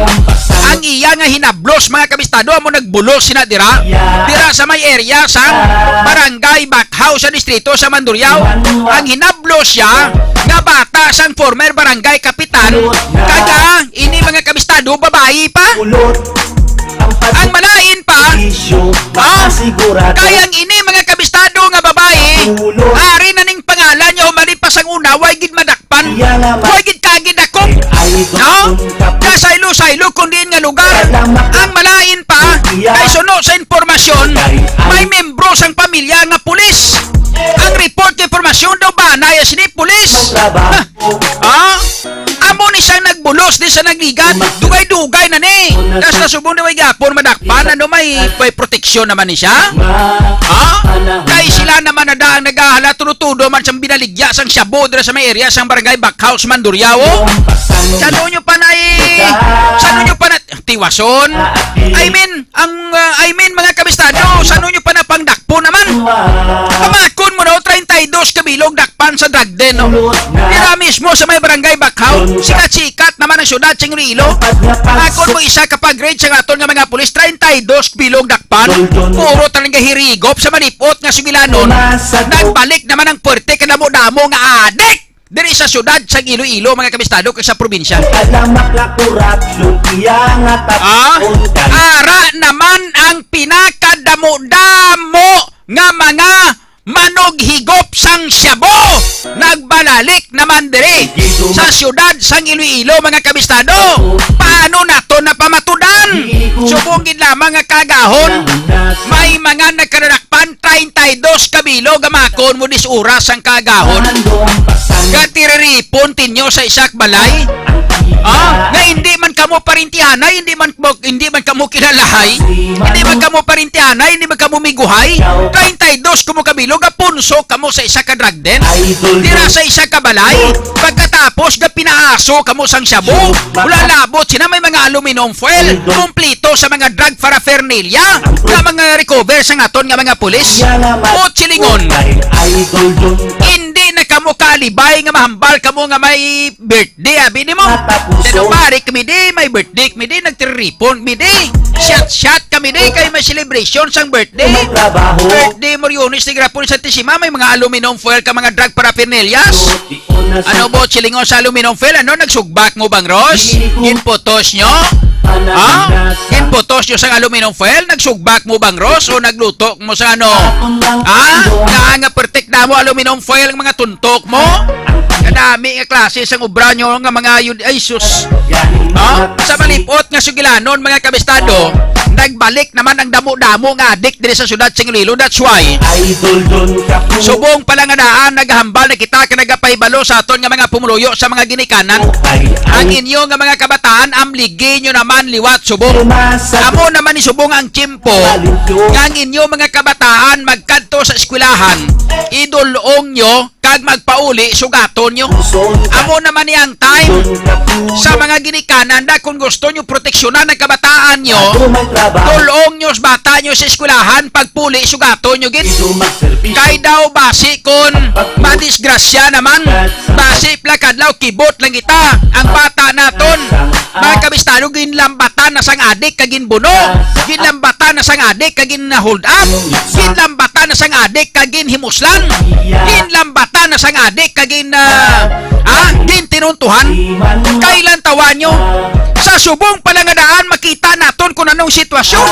ang iya nga hinablos, mga kabistado, amo nagbulos sina dira, dira sa may area sang barangay Bakhaw sa distrito sa Mandurriao. Ang hinablos siya nga bata sang former barangay kapitan, kag ang ini, mga kabistado, babayi pa. Ang malain pa, ha? Kay ang ini, mga kabistado, nga babayi, ari na ning pangalan niya, human pa sang una, way gid madakpan. Way gid kagid ako. No? Kasaylo-saylo kung diin nga lugar. Ang malain pa, kay suno sa impormasyon, may membro sang pamilya nga pulis. Ang report nga impormasyon daw ba na sini pulis? Ha? Amo ni siyang nagbulos di sa nagligad. Dugay-dugay na ni. Tas nasubong na may gapon, madakpan. Ano, may, may proteksyon naman ni siya? Ha? Kay sila naman na daang naghahala, tudo-tudo man siyang binaligya sang shabu dira sa may area sang barangay Bakhaw, Mandurriao. Sano nyo pa na i-, sano nyo pa na tiwason? I mean, ang, uh, I mean, mga kabistado, sano nyo pa na pangdakpo naman? Kamakon mo na, treinta y dos ka bilog dakpan sa drug den, no? Dira mismo sa may barangay Bakhaw, sikat-sikat naman ang syudad sa Iloilo. Makon mo isa ka pag-raid sa aton nga mga pulis, treinta y dos bilog dakpan. Puro talaga hirigop sa malipot nga sugilanon. Nagbalik naman ang puwerte ka damo-damo nga adik diri sa syudad sa Iloilo, mga kabistado, kag sa probinsya. Alamak na korupsyon, iya nga Ah, tapon kay ara naman ang pinakadamo-damo nga mga manughigop sang shabu. Nagbalalik naman diri sa syudad sang Iloilo, mga kabistado. Paano nato napamatudan? Subong gid lamang nga kagahon, may mga nagkadadakpan, treinta y dos ka bilog, gamakon mo dis oras ang kagahon. Gatiriripon tinyo sa isak balay. Ah, nga hindi man kamo parintihanay, hindi man mo, hindi man kamo kilalahay, hindi man kamo parintihanay, hindi man kamo miguhay. Treinta y dos kamo ka bilog, gapunso kamo sa isa ka drug den. Dira sa isa ka balay, pagkatapos gapinaaso kamo sang shabu. Wala labot sina may mga aluminum foil, kumplito sa mga drug paraphernalia nga mga recover sa aton nga mga pulis. Bot silingon. Hindi na kamo kalibay nga mahambal kamo nga may birthday, abi nimo. Katapuson. January kami di, may birthday kami di, nagtiriripon kami di. Shot-shot kami di, kay may celebration sang birthday. May trabaho. Birthday mo, Yunis, ni Grapon Santissima, may mga aluminum foil ka, mga drug paraphernalias. Di ko na sa Ano, Bot, silingon sa aluminum foil? Ano, nagsugbak mo bang, Ros? Hindi ko Ginputos nyo? Anak Ha? na sa Ginputos nyo sa aluminum foil? Nagsugbak mo bang, Ros? O nagluto mo sa ano? Ako lang Ha? ang Nga nga pertik na mo aluminum foil ang mga tuntok mo? Kadami nga klase sang obra nyo nga mga yun. Ay, sus. Ha? Sa malipot nga sugilanon, mga kabistado, tagbalik naman ang damo-damo nga adik diri sa siyudad sa Iloilo. That's why, Idol Don Kapu. Subong pala nga daan, nagahambal na kita kag nagapahibalo sa aton nga mga pumuluyo sa mga ginikanan. Ay, ay. Ang inyo nga mga kabataan, amligi nyo naman liwat subong. Amo naman ni subong ang tiyempo nga ang inyo mga kabataan magkadto sa eskwelahan, idul-ong nyo kag magpauli, sugaton nyo. Amo naman ni ang time sa mga ginikanan na kung gusto nyo proteksyonan ang kabataan nyo, dul-ong nyo sa bata nyo sa eskwelahan, pagpuli, sugaton nyo gid. Kay daw basi kon madisgrasya naman, basi pila kadlaw kibot lang kita, ang bata naton, mga kabistado, ginlambatan na sang adik kag ginbuno, ginlambatan na sang adik kag gin-hold up, ginlambatan na sang adik kag ginhimuslan, ginlambatan na sang adik kag gin, ah, ah, gintinuntuhan. Kailan tawa nyo? Sa subong pala nga daan, makita naton kung anong sitwasyon.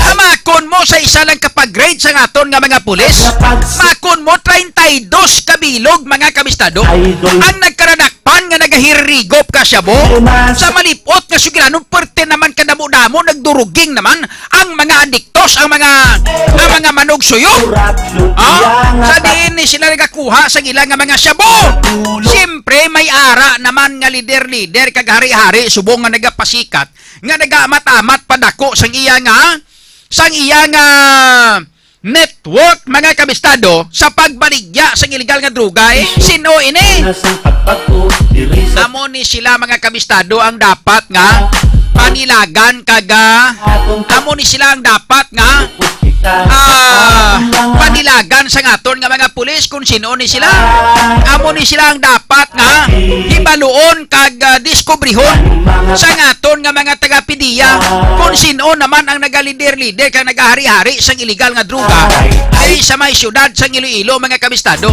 Hamakon mo sa isa lang ka pag-grade sa aton nga mga pulis, makon mo treinta y dos ka bilog, mga kabistado, ang nagkaradak pan nga nagahirigop ka, shabu. Sa malipot nga sugilanon, perte naman ka, damo-damo, nagduruging naman ang mga adiktos, ang mga, ang mga manugsuyo. Ha? Sa diin ni sila nagakuha sa ila nga mga shabu? Siyempre, may ara naman nga lider-lider kag hari-hari subong nga nagapasikat, nga nagaamat-amat padako sang iya nga, sang iya nga network, mga kabistado, sa pagbaligya sang iligal nga droga, eh. Sin-o ini? Amo ni sila, mga kabistado, ang dapat nga panilagan kag, ah, amo ni sila ang dapat nga, ah, panilagan sa aton nga mga pulis kung sin-o ni sila. Amo ni sila ang dapat nga hibaluon kag, ah, diskubrihon sa aton nga mga taga-PDEA kung sin-o naman ang nagalider-lider kag nagahari-hari sang iligal nga droga diri sa may siyudad sang Iloilo, mga kabistado.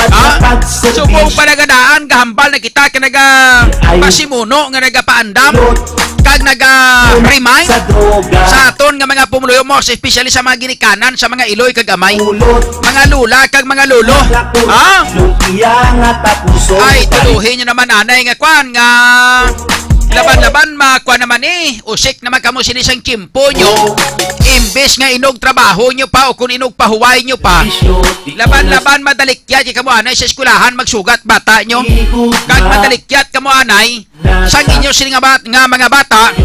Ha? Subong pala nga daan, gahambal na kita kag nagapasimuno nga nagapaandam kag naga-remind sa aton nga mga pumuluyo, most especially sa mga ginikanan, sa mga iloy kag amay, mga lula kag mga lolo. Ha? Ay, tuluhin nyo naman, anay, nga kwan, nga laban-laban, ma-, kwan naman, eh. Usik naman kamo sini sang tiyempo nyo. Imbes nga inog trabaho nyo pa o kung inog pahuway nyo pa, laban-laban, madalikyat kamo, anay, sa eskwelahan, magsugat bata nyo. Kag madalikyat kamo, anay, sang inyo sini nga bat-, nga mga bata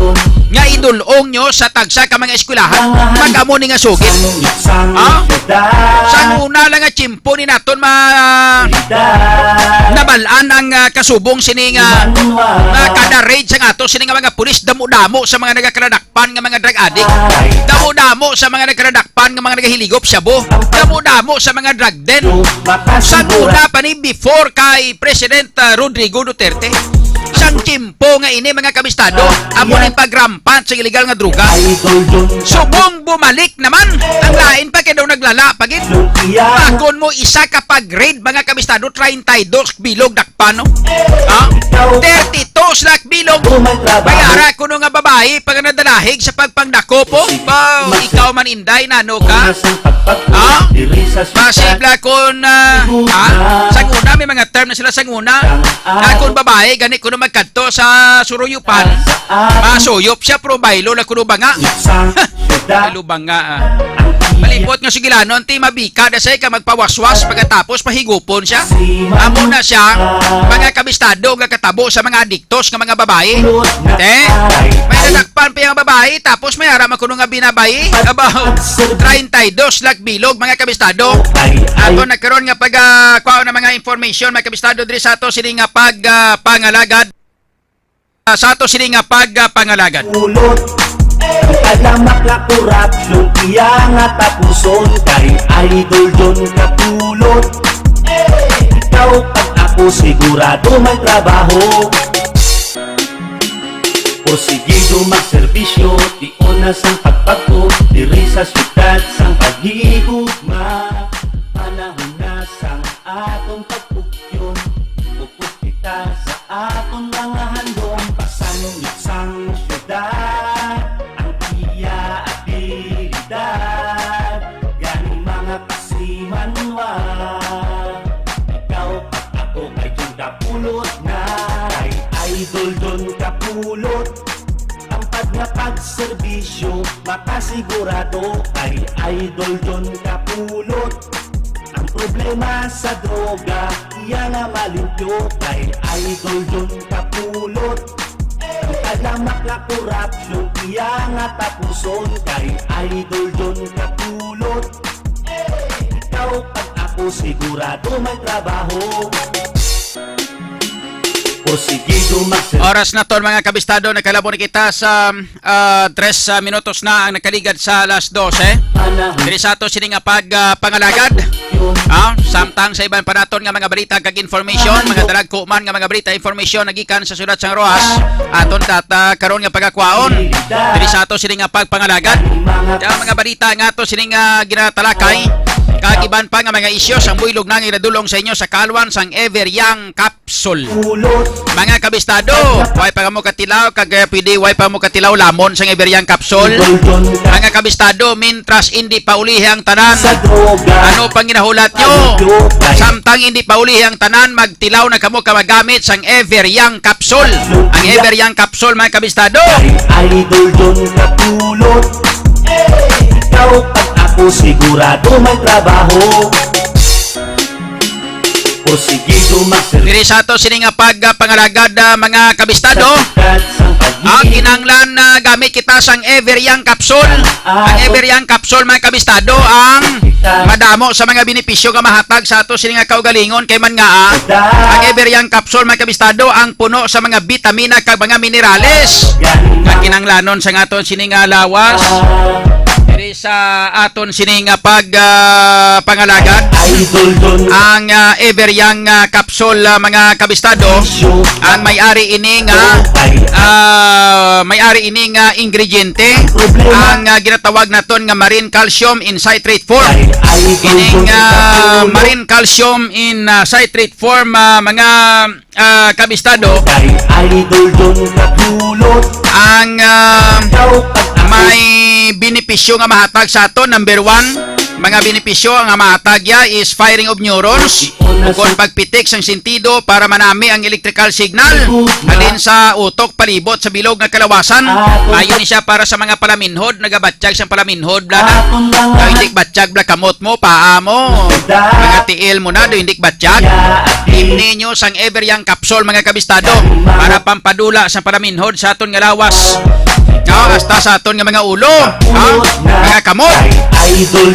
nga idul-ong nyo sa tagsa ka mga eskwelahan, mag-amo ni nga sugid. Ha? Sang una lang nga tiyempo ni naton ma-, nabal-an ang, ah, kasubong sini nga, nga kada raid sang ato sini nga mga pulis, damo-damo sa mga nagakaladakpan nga mga drug addict, damo-damo sa mga nagakaladakpan nga mga nagahiligop shabu, damo-damo sa mga drug den. Sang una pa ni, before kay President, ah, Rodrigo Duterte. Sang tiyempo nga ini, mga kabistado, amo ni pag-rampant sa iligal nga droga. Subong bumalik naman ang lain pa, kay daw naglala pa gid. Pakon mo isa ka pag-raid, mga kabistado, treinta y dos bilog dakpan, no? Ha? Thirty-two slak bilog. May ara kuno nga babayi pa nga nadalahig sa pagpangdakop, oh. Ba, ikaw man, Inday, nano ka? Ha? Masibla kon, ah, ha? Sang una, may mga term na sila sang una. Ah, kon babayi gani kuno magkadto sa suruyupan, masuyop siya, pero baylo na kuno banga. Baylo banga, ah. Malipot nga sugilanon, ti mabika na siya ka magpawaswas, pagkatapos pahigupon siya. Amo na siya, mga kabistado, nga katabo sa mga adiktos nga mga babayi. Te, may nadakpan pa yung babayi, tapos may ara man kuno nga binabayi. About treinta y dos lakh bilog, mga kabistado. Ato na karon nga pag, ah, kuha ng mga information, mga kabistado, diri sa ato sini nga pag, ah, pangalagad. Ah, sa ato sini nga pag, ah, pangalagad. Pulot. Ang kalamak nga korupsyon, iya nga tapuson kay Idol Don Kapulot. Ikaw pag ako sigurado may trabaho. Porsigido magserbisyo, di una sang pagpagko, diri sa siyudad sang paghigugma. Panahon na sang atong pagpugyon, upos kita sa atong mga handom. Pasangit sang siyudad ang iya abilidad. Gani, mga kasimanwa, ikaw pag ako kay Don Kapulot na, kay Idol Don Kapulot. Ang pag nga Pagserbisyo, makasigurado kay Idol John Kapulot. Ang problema sa droga, iya nga malimpyo kay Idol John Kapulot. Ang talamak nga korupsyon, iya nga tapuson kay Idol John Kapulot. Ikaw pag ako, sigurado may trabaho. Porsigido magservisyo. Oras na ton, mga kabistado, nakalabo na kita sa ah, tres, ah, minutos na ang nakaligad sa alas dose. Diri sa ato sini nga pag, ah, pangalagad. Ah, samtang sa iban pa naton nga mga balita kag information, mga dalagko man nga mga balita, information nagikan sa sulat sang Roas, aton data karon nga pagakwaon. Diri sa ato sini nga pagpangalagad. Ang mga balita nga ato sini nga ginatalakay, kag iban pa nga mga isyu, ang buylog na nga ginadulong sa inyo sa kalwan sang Ever Young Cup Capsule. Mga kabistado, way pa mo katilaw, kag, eh, pwede way pa mo katilaw lamon sang Ever Young Capsule. Mga kabistado, mintras hindi pa ulihi ang tanan, ano pang ginahulat nyo? Samtang hindi pa ulihi ang tanan, magtilaw na kamo ka magamit sang Ever Young Capsule. Ang Ever Young Capsule, mga kabistado. Idol John Kapulot. Ikaw pag ako, sigurado may trabaho. Porsigido magservisyo. Diri sa ato sini nga pag, ah, pangalagad, ah, mga kabistado. Ang kinahanglan na gamit kita sang Ever Young Capsule. Ang Ever Young Capsule, mga kabistado, ang madamo sa mga benepisyo nga mahatag sa ato sini nga kaugalingon kay man nga, ah, ang Ever Young Capsule, mga kabistado, ang puno sa mga bitamina kag mga minerales nga kinahanglanon sa aton sini nga lawas. Diri sa aton sini nga pag, ah, pangalagad, ang, ah, Ever Young, ah, Capsule, ah, mga kabistado, ang may-ari ini nga, ah, may-ari ini nga ingrediente, ang, ah, ginatawag naton nga marine calcium in citrate form. Ining, ah, marine calcium in, ah, citrate form, ah, mga ah, kabistado, ang, ah, may benepisyo nga mahatag sa aton. Number one, mga benepisyo nga mahatag ya is firing of neurons, ukon pagpitik sang sentido para manami ang electrical signal halin sa utok palibot sa bilog nga kalawasan. Ayon ni siya para sa mga palaminhod, nagabatyag sang palaminhod, bla na. Kay hindi batyag, bla, kamot mo, paa mo, mga tiil mo na, do hindi batyag. Imni nyo sang Ever Young Capsule, mga kabistado, para pampadula sa palaminhod sa aton nga lawas. No, hasta sa aton nga mga ulo, ha? Mga kamot.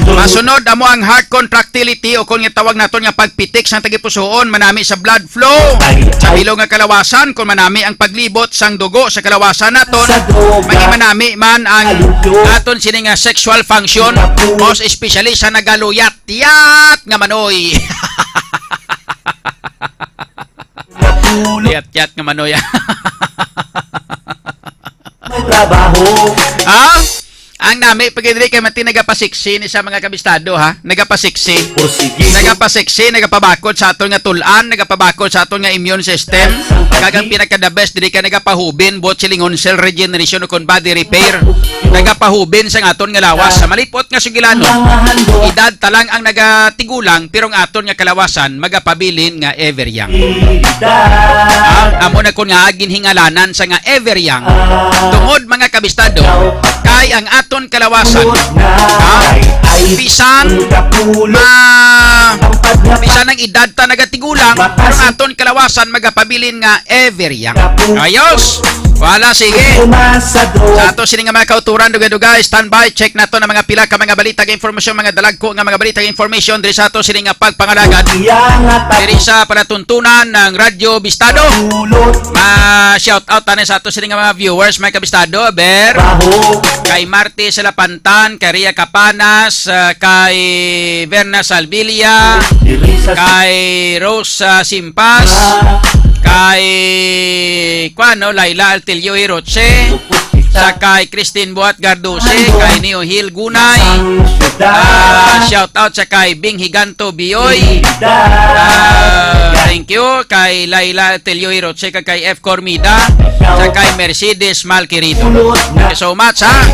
Masunod amo ang heart contractility o kung tawag naton nga pagpitik sang tagipusoon, manami sa blood flow sa bilog nga kalawasan, kung manami ang paglibot sang dugo sa kalawasan naton, maging manami man ang aton sini nga sexual function, most especially sa nagaluyat-yat nga manoy. Yat-yat nga manoy. May trabaho. Ha? Ang nami pa gid diri kay mati nagapasiksi ni sa mga kabistado, ha? Nagapasiksi. Porsigido. Nagapasiksi, nagapabakod sa aton nga tul-an, nagapabakod sa aton nga immune system. Kag ang pinaka the best diri kay nagapahubin, buot silingon, cell regeneration o kon body repair. Nagapahubin sang aton nga lawas. Sa malipot nga sugilanon, edad ta lang ang nagatigulang, pero ang aton nga kalawasan magapabilin nga ever young. Ah, amo na kon nga ginhingalanan sa nga ever young. Tungod, mga kabistado, kay ang aton kalawasan, ah, bisan ma-, bisan ang edad ta nagatigulang, pero ang aton kalawasan magapabilin nga ever young. Ayos. Wala, sige. Sa ato sini nga mga kauturan, dugay-dugay, standby, check nato na mga pila ka mga balita kag informasyon, mga dalagko nga mga balita kag information diri sa ato sini nga pagpangalagad. Diri sa palatuntunan ng Radyo Bistado. Ma-shout out tani sa ato sini nga mga viewers, mga kabistado, ber. Kay Marty Salapantan, kay Ria Capanas, ah, kay Verna Salvilla, kay Rose, ah, Simpas, kay, kuan, no, Laila Altilio Hiroche, sa kay Christine Buat Gardose, kay Neo Hill Gunay, ah, shout out sa kay Bing Higanto Bioy, ah, thank you, kay Laila Altilio Hiroche, kag kay F Cormida, sa kay Mercedes Malquerido. Thank you so much, ha?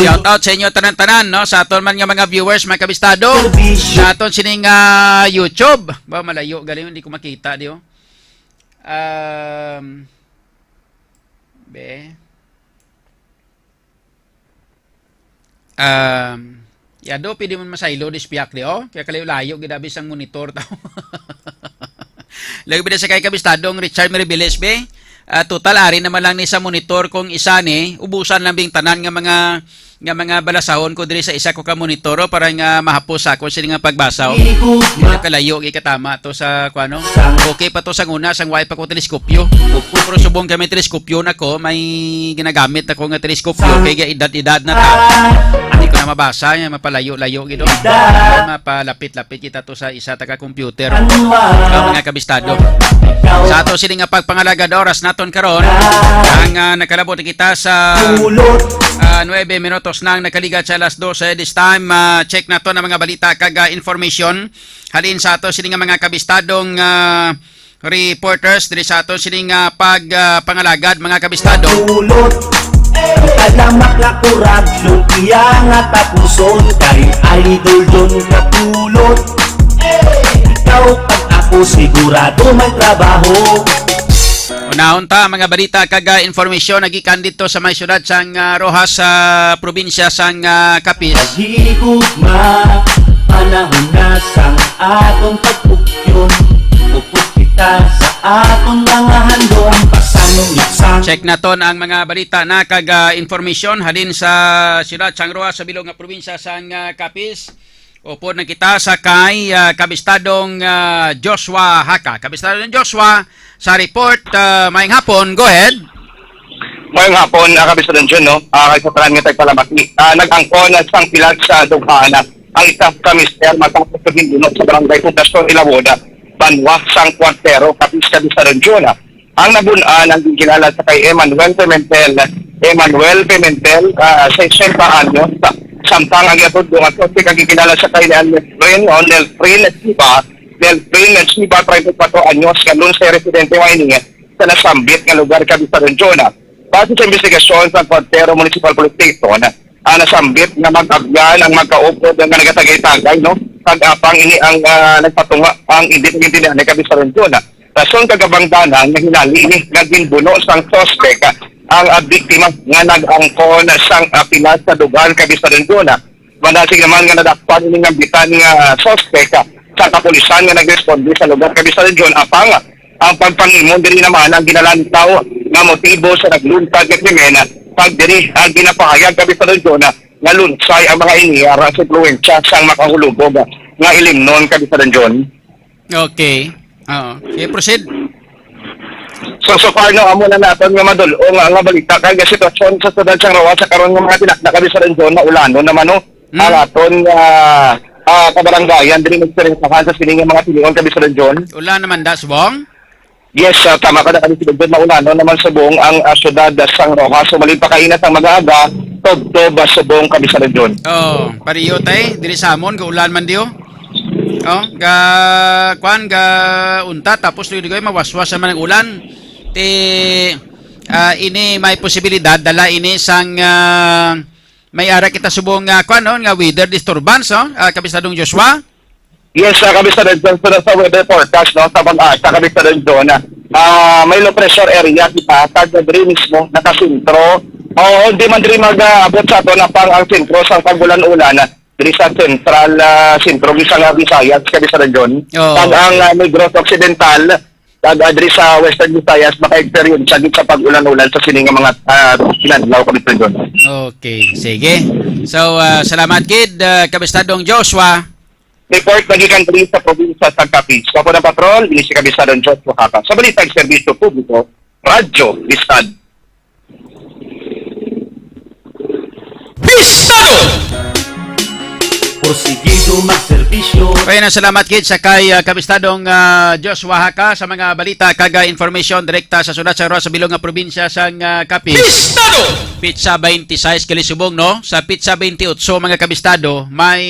Shout out sa inyo tanan-tanan, no? Sa aton man nga mga viewers, mga kabistado. Sa aton sining, ah, YouTube. Ba, malayo gali, hindi ko makita, di, oh. Um, be. Um, yado, pwede mo masaylo, dispiak di, oh. Kaya kalayo-layo, gid abi sang monitor tao. Lagi ba sa kay kabistadong Richard Meribiles, be? Ah, total, ari naman lang ni sa monitor kung isa ni, ubusan lang bing tanan nga mga, nga mga balasahon ko diri sa isa ko ka monitor, oh, para nga mahapos ako sini nga pagbasa, oh. Ikog Kaya ma- kalayo, ikatama to sa, kuano? Sang Okay pa to sa una, sang wala pa ko teleskopyo. Pero subong kami teleskopyo na ko, may ginagamit ako nga teleskopyo, kay edad-edad na ta. Hindi ko na mabasa, nga mapalayo-layo gid, oh. Mapalapit-lapit kita to sa isa taga computer. Ang mga kabistado. Sa ato sini nga pagpangalagad oras naton karon, ang, ah, nakalabot kita sa, ah, nuebe minutos nang nakaligat sa alas dose. This time, ah, check nato ang mga balita kag, ah, information halin sa ato sini nga mga kabistadong, ah, reporters diri sa aton sini nga pag, ah, pangalagad, mga kabistado. Pulot. Ang kalamak nga kurag, lumpia nga tapuson, kay idol John Kapulot. Ikaw pag ako, sigurado may trabaho. Unahon ta ang mga balita kag, ah, informasyon nagikan dito sa may syudad sang, ah, Roxas, sa probinsya sang, ah, Capiz. Paghigugma, panahon na sang atong pagpukyon. Upod kita sa atong mga handom. Pasangyup sang Check naton ang mga balita na kag, ah, informasyon halin sa siyudad sang Roxas sa bilog nga probinsya sang, ah, Capiz. Upod na kita sa kay, ah, Kabistadong, ah, Joshua Haka. Kabistadong Joshua, sa report, ah, maayong hapon. Go ahead. Maayong hapon, ah, Kabistadong Jun, no? Ah, kay sa tanan nga tagpalamati, ah, nag-angkon na sang pilas sa dughan, ah, ang isa ka mister matapos sa ginbuno sa barangay Poblasyon Ilawod, ah, banwa sang Cuartero, Capiz, Kabistadong Jun, ah. Ang nabun-an ang ginkilala sa kay Emmanuel Pimentel. Emmanuel Pimentel, ah, sesenta anyos, samtang ang iyang tudlo nga suspek ang ginkilala sa kay Nelfrin o Nelfrin Chiba. Nelfrin Chiba, treinta y cuatro anyos, nga lone star residente man ini sa nasambit nga lugar, Kabistadong Jun. Base sa investigasyon sa Cuartero Municipal Police Station, ang nasambit nga mag-abyan ang magkaupod nga nagatagay-tagay, no? Pag-apang ini ang, ah, nagpatunga ang indi pag-intindihan ni, Kabistadong Jun. Rason kag kabangdanan nga hinali ini nga ginbuno sang suspek ang, ah, biktima nga nag-angkon sang, ah, pilas sa dughan, Kabistadong Jun. Madasig naman nga nadakpan ini nga bitan nga suspek sa kapulisan nga nagresponde sa lugar, Kabistadong Jun, apang ang pagpangimon diri naman ang ginalantaw nga motibo sa nagluntad nga krimen, kag diri ang ginapahayag, Kabistadong Jun, nga lunsay ang mga ini alang sa impluwensya sang makahulubog nga ilimnon, Kabistadong Jun. Okay. Oo. Okay, proceed. So, so far, no, amo na naton nga madul-ong nga, nga balita kag sitwasyon sa siyudad sang Roxas sa karon nga mga tinakda, Kabistadong Jun, maulanon naman, no, Hmm? ang aton nga, ah, kabarangayan diri nagsiringahan sa sini nga mga tinion, Kabistadong Jun. Ulan naman da, subong? Yes, ah, tama ka na, Kabistadong Jun, maulanon naman subong ang, ah, siyudad sang Roxas. Sumalin pa kaina sang mag-aga, tubtob, ah, subong, Kabistadong Jun. Oh, pariyo tay, diri sa amon, gaulan man diyo. Oh, ga, kwan, ga unta, tapos lugoy mawaswas naman ang ulan. Ti, ah, ini may posibilidad, dala ini sang, ah, may ara kita subong nga, kwan, no, nga weather disturbance, no? Ah, Kabistadong Joshua? Yes, ah, Kabistadong Jun, sa, sa weather forecast, no, sa pag-asa, Kabistadong Jun, ah, may low pressure area kita, kag diri mismo, nakasentro. O, di man diri mag-abot sa ato na pang ang sentro sa pag-ulan-ulan, diri sa central, ah, sentro, bisa nga Visayas, Kabistadong Jun. Oo. Kag ang, ah, Negros Occidental, kag, ah, diri sa Western Visayas, maka-experience gid sa pag-ulan-ulan sa sini nga mga, ah, inadlaw, Kabistadong Jun. Okay, sige. So, ah, salamat gid, ah, Kabistadong Joshua. Report nagikan diri sa probinsya sa Capiz. Ako ng patrol, ini si Kabistadong Joshua Haka. Sa Balitang Serbisyo Publiko, Radyo Bistad. Pistado! Porsigido magserbisyo. Kaya na salamat gid sa kay, ah, Kabistadong, ah, Joshua Haka sa mga balita kag, ah, information direkta sa sulat sa Roxas sa bilog nga probinsya sang, ah, Capiz. Pistado! Pitsa twenty-six kalisubong, no? Sa pitsa twenty-eight, mga kabistado, may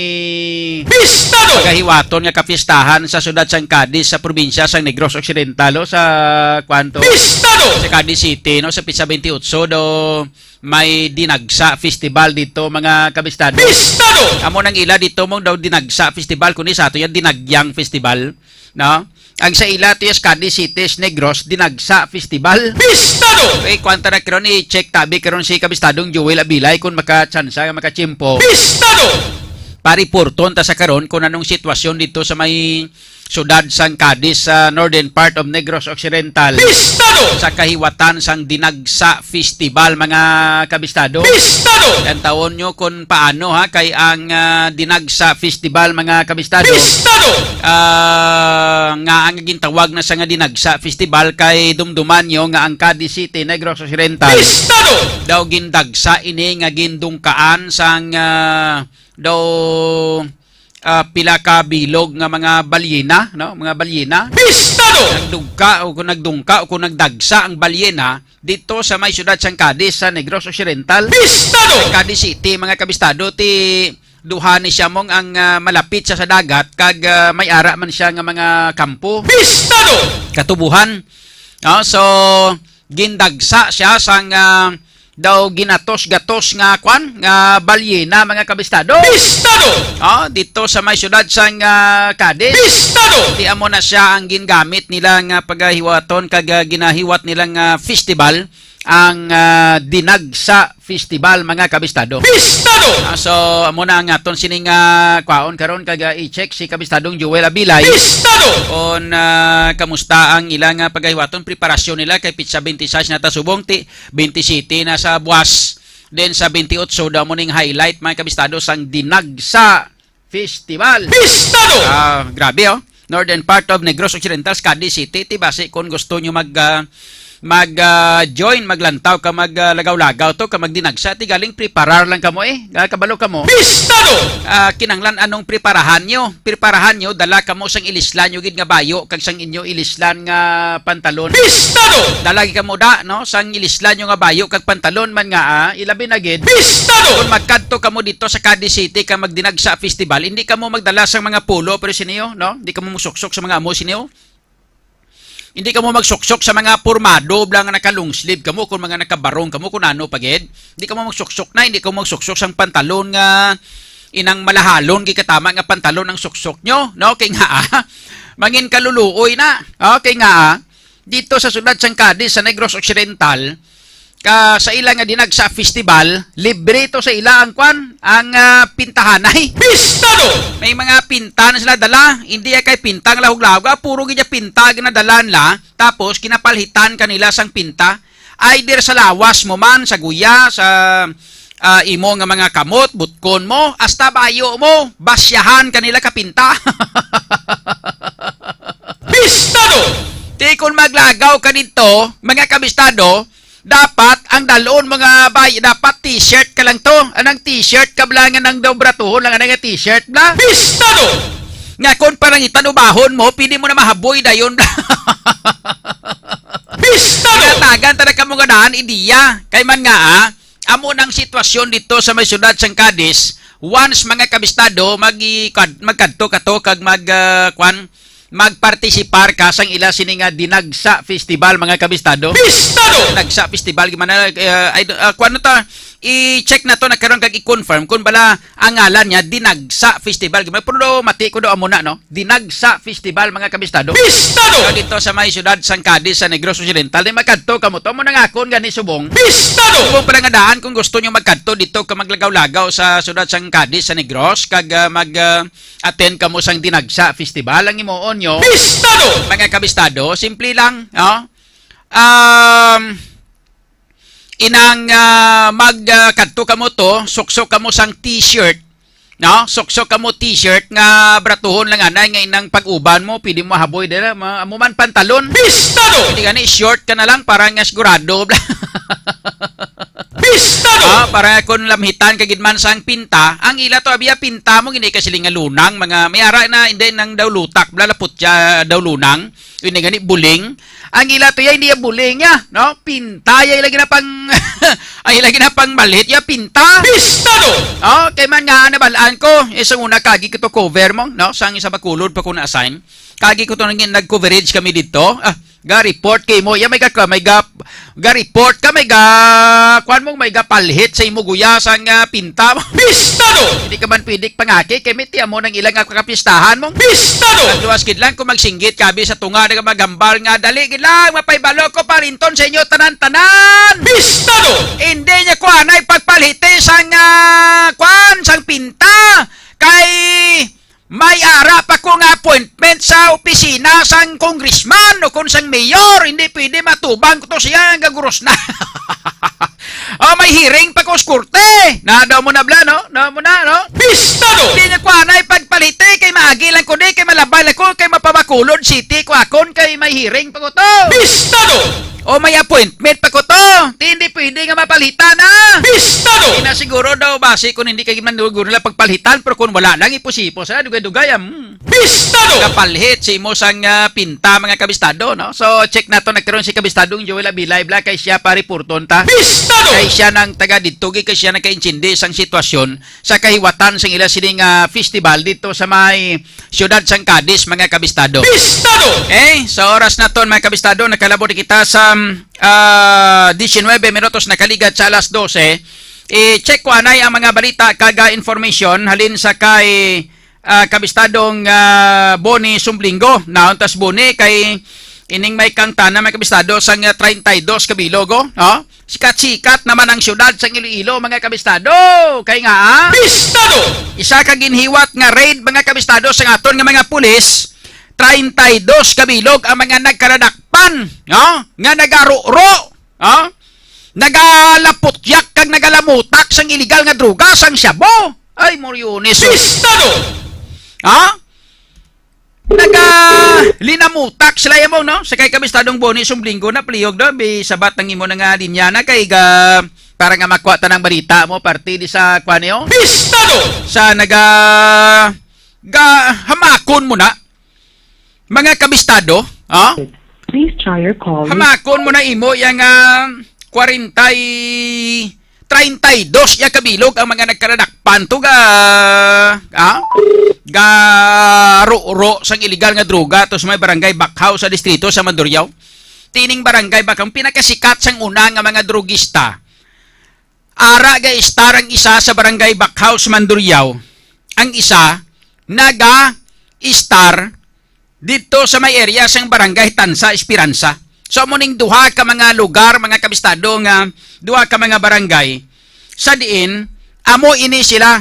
Pistado! pagahiwaton nga kapistahan sa siyudad sang Cadiz sa probinsya sang Negros Occidental, o sa kwanto? Pistado! Sa Cadiz City, no? Sa pitsa twenty-eight do may Dinagsa Festival dito, mga kabistado. Pistado! Amo nang ila dito mong daw Dinagsa Festival, kundi sa ato yan, Dinagyang Festival, no? Ang sa ila, to is Cadiz City, is Negros Dinagsa Festival. Pistado! Okay, kuwanta na karon, i-check tabi karon si Kabistadong Joel Abilay kung makatsansa nga makachimpo. Pistado! Pariporton ta sa karon kung anong sitwasyon dito sa may sudad sang Cadiz, sa northern part of Negros Occidental. Pistado! Sa kahiwatan sang Dinagsa Festival, mga kabistado. Pistado! Yan taon nyo kung paano, ha, kay ang, ah, Dinagsa Festival, mga kabistado. Pistado! Ah, nga ang gintawag na sa nga Dinagsa Festival kay dumduman nyo nga ang Cadiz City, Negros Occidental. Pistado! Daw gindagsa ini nga gindungkaan sang, ah, daw, ah, pila ka bilog nga mga balyena, no? Mga balyena. Pistado! Nagdungka o kung nagdungka o kung nagdagsa ang balyena dito sa may siyudad sang Cadiz, sa Negros Occidental. Pistado! Ang Cadiz City, mga kabistado, ti duha ni siya mong ang, ah, malapit siya sa dagat, kag, ah, may ara man siya nga mga kampo. Pistado! Katubuhan. Ah, so, gindagsa siya sang, ah, daw ginatos-gatos nga kwan, nga balyena, mga kabistado. Pistado! Ah, dito sa may siyudad sang, ah, Cadiz. Pistado! Di amo na siya ang gingamit nila nga pagahiwaton kag, ah, ginahiwat nila nga festival, ang, ah, Dinagsa Festival, mga kabistado. Pistado! Ah, so, amo na ang aton sining, ah, kwaon karon kag, ah, i-check si Kabistadong Joel Abilay. Pistado! Kung, ah, kamusta ang ilang, ah, pagahiwaton, preparasyon nila kay pitsa twenty-six na ta subong, ti twenty-sete na sa buwas. Then sa twenty-eight daw mo ning highlight, mga kabistado, sang Dinagsa Festival. Pistado! Ah, grabe, oh. Northern part of Negros Occidental, Cadiz City. Ti basi kung gusto nyo mag, ah, mag, ah, join, maglantaw ka, mag, ah, lagaw-lagaw to, ka magdinagsa, ti galing preparar lang kamo, eh. Ah, kabalo kamo. Pistado! Ah, kinanglan anong preparahan nyo? Preparahan nyo, dala kamo sang ilislan nyo gid nga bayo, kag sang inyo ilislan nga pantalon. Pistado! Dala gid kamo da, no? Sang ilislan nyo nga bayo kag pantalon man nga, ah, ilabi na gid. Pistado! Kung magkadto kamo dito sa Cadiz City ka magdinagsa festival, hindi kamo magdala sang mga polo, pero siniyo, no? Hindi kamo musuksok sa mga amo siniyo. Hindi kamo magsuksok sa mga pormado, bla nga naka long sleeve kamo, kung mga nakabarong kamo, kung ano pa gid. Hindi kamo magsuksok na, hindi kamo magsuksok sang pantalon nga inang malahalon, gikatama nga pantalon ang suksok nyo, no? Kay nga, ah, mangin kaluluoy na. Okay nga, ah, dito sa sudad sang Cadiz, sa Negros Occidental, ka sa ila nga dinagsa festival, libre to sa ila ang kwan, ang, ah, pintahanay. Pistado! May mga pinta na sila dala, hindi ya kay pinta nga lahog-lahog, ah, puro gid ya pinta ginadala nila, tapos kinapalhitan kanila sang pinta. Either sa lawas mo man, sa guya, sa, ah, imo nga mga kamot, butkon mo, hasta bayo mo, basyahan kanila ka pinta. Pistado! Ti kon maglagaw ka dito, mga kabistado, dapat ang dalon mo nga bay-, dapat t-shirt ka lang to. Anang t-shirt ka bala nga nang daw bratuhon lang, anang nga t-shirt bla? Pistado! Nga kon parangitan ubahon mo, pwede mo na mahaboy dayon bla. Pistado! Ginatagan ta na kamo nga daan, ideya. Kay man nga, ah, amo nang sitwasyon dito sa may siyudad sang Cadiz. Once, mga kabistado, mag-, magkadto ka to kag mag, ah, kwan, magpartisipar ka sang ila sini nga Dinagsa Festival, mga kabistado. Pistado! Dinagsa Festival, gimana, eh, ay, ah, kuwan ta, i-check na to na karon kag i-confirm kung bala ang ngalan niya Dinagsa Festival. Gimana, pero do, mati ko do amo na, no? Dinagsa Festival, mga kabistado. Pistado! So, dito sa may siyudad sang Cadiz, sa Negros Occidental, di magkadto kamo to, mo nangakon gani subong. Pistado! Subong pala nga daan kung gusto nyo magkadto dito ka maglagaw-lagaw sa siyudad sang Cadiz, sa Negros, kag, ah, mag, ah, attend kamo sang Dinagsa Festival, ang imuon nyo, Pistado! Mga kabistado, simple lang, no? Um, inang, ah, mag, ah, kadto kamo to, suksok kamo sang t-shirt, no? Suksok kamo t-shirt nga bratuhon lang anay nga inang pag-uban mo, pwede mo haboy dira, ma-, amo man pantalon. Pistado! Hindi gani, short ka na lang para nga sigurado. Pistado! Ah, para kung lamhitan ka gid man sang pinta, ang ila to, abiya pinta mo, hindi ka siling nga lunang, mga, may ara na, hindi nang daw lutak, bla, lapot siya daw lunang, hindi gani buling. Ang ila to, ya, hindi ya buling ya, no? Pinta, ya, ila ginapang, ay, ila ginapang malit, ya, pinta. Pistado! Oh, kay man nga, nabalaan ko, isang una, kagi ko to cover mo, no? Sang isa Bacolod pa ko na-assign. Kagi ko to nang nag-coverage kami dito. Ah, ga report kay mo. Ya, may ga, may ga, ga-report ka, may ga-, kuwan mo, may gapalhit sa imo guya sang, ah, pinta mo. Pistado! Hindi ka man pwede pangaki, kay may tiyan mo nang ilang nga kapistahan mo. Pistado! Ang duwas gid lang kung magsinggit ka, abi sa tunga, nga maghambal nga, "Dali gid lang, mapaibalo ko parinton sa inyo tanan-tanan." Pistado! Hindi niya kuha na ipagpalhiti sang, ah, kuwan, sang pinta. Kay may ara pa ko nga appointment sa opisina sang congressman o kung sang mayor, hindi pwede matubang ko to siya, ang gaguros na. Oh, may hearing pa ko sa korte. Na, daw mo na, bla, no? Daw mo na, no? Pistado! Hindi niya kuha na ipagpalhiti kay maagi lang ko di, kay malabay lang ko, kay mapabakulod city ko akon, kay may hearing pa ko to. Pistado! O may appointment pa ko to. Di, hindi pwede nga mapalitan, ha? Pistado! Di na siguro daw basi kung hindi kay man siguro nila pagpalhitan, pero kung wala lang, ipos-ipos, ha? Dugay-dugay, ah, hmm. Pistado! Kapalhit si imo sang, ah, pinta, mga kabistado, no? So, check nato nagkaroon si kabistadong Joel Abilay, bla, kay siya pa reporton ta. Pistado! Kay siya nang taga didto, kay siya nagkaintindi sang sitwasyon sa kahiwatan sang ila sining, ah, festival dito sa may siyudad sang Cadiz, mga kabistado. Pistado! Okay, sa oras naton, mga kabistado, nakalabot kita sa, ah, diecinuebe minutos nakaligad sa alas dose. I-check ko anay ang mga balita kag, ah, information halin sa kay, ah, kabistadong, ah, Boni Sumblinggo. Naon tas Boni kay ining may kangtana, mga kabistado, sang, ah, treinta y dos ka bilog, oh. Sikat-sikat naman ang siyudad sang Iloilo, mga kabistado. Kay nga, ah, Pistado! Isa ka ginhiwat nga raid, mga kabistado, sang aton nga mga pulis, treinta y dos ka bilog ang mga nagkaradakpan, no? Nga nagaro-ro, no? Nagalaputyak kag nagalamutak sang iligal nga droga, sang shabu. Ay, moryones. Pistado! Ha? Nagalinamutak sila yamo, no? Sa kay kabistadong Boni Sumblinggo na palihog do, bisabat ang imo na nga linya na kay ga, para nga makuha ta ng balita mo, parte di sa, kuwan niyo? Pistado! Sa naga, ga, hamakon mo na, mga kabistado, ha? Please try your call. Hamakon mo na imo yang, ah, kwarenta y, treinta y dos ya kabilog ang mga nagkaradakpan to ga, ah, ga ro-ro sang iligal nga droga to sa may barangay Bakhaw sa distrito sa Mandurriao. Tining barangay Bakhaw, ang pinakasikat sang una nga mga drugista. Ara ga-estar ang isa sa barangay Bakhaw sa Mandurriao. Ang isa naga-estar dito sa may area sang barangay Tansa, Esperanza. So, amo ning duha ka mga lugar, mga kabistado, nga duha ka mga barangay sa diin amo ini sila.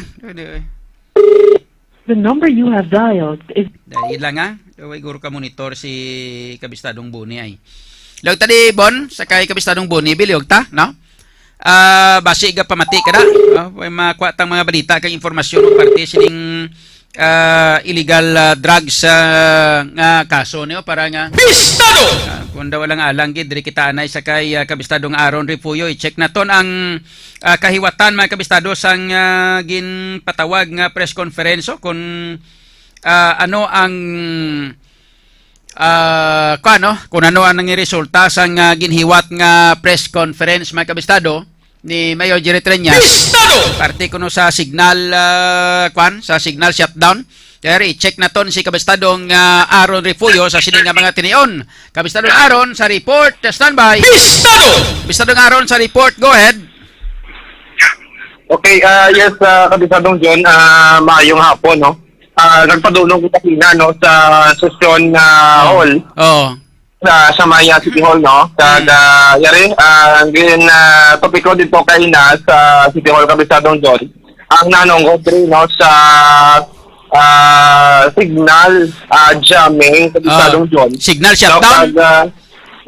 The number you have dialed is Dahil lang, ha? Way guro ka monitor si kabistadong Boni ay. Log tadi, Bon, sa kay kabistadong Boni, biliog ta, no? Ah, basi ga pamati ka na, no? May makuha tang mga balita kag impormasyon o parte sining, ah, illegal, ah, drugs, ah, nga kaso niyo para nga Pistado! Ah, kung daw lang alang gid, diri kita anay sa kay, ah, kabistadong Aaron Refugio, i-check naton ang, ah, kahiwatan, mga kabistado, sang, ah, ginpatawag nga press conference, oh, kung, ah, ano ang, ah, kung ano, kung ano ang nangiresulta sang, ah, ginhiwat nga press conference, mga kabistado, ni Mayor Jerry Treñas. Pistado! Parte kuno sa signal, ah, kwan, sa signal shutdown. Kaya i-check naton si kabistadong, ah, Aaron Refugio sa sini nga mga tinion. Kabistadong Aaron sa report, standby. Pistado! Kabistadong Aaron sa report, go ahead. Okay, ah, yes, ah, Kabistadong John, ah, maayong hapon, no? Ah, nagpadulong kita kanina, no, sa session, ah, hall. Oo. Sa, sa Maya City Hall, no? Kag, Mm. ah, yari, ah, ang gin, ah, topiko dito kanina sa City Hall, Kabistadong John, ang nanungod rin, no, sa, ah, signal, ah, jamming, Kabistadong Ah, John. Signal No, shutdown? kag, ah,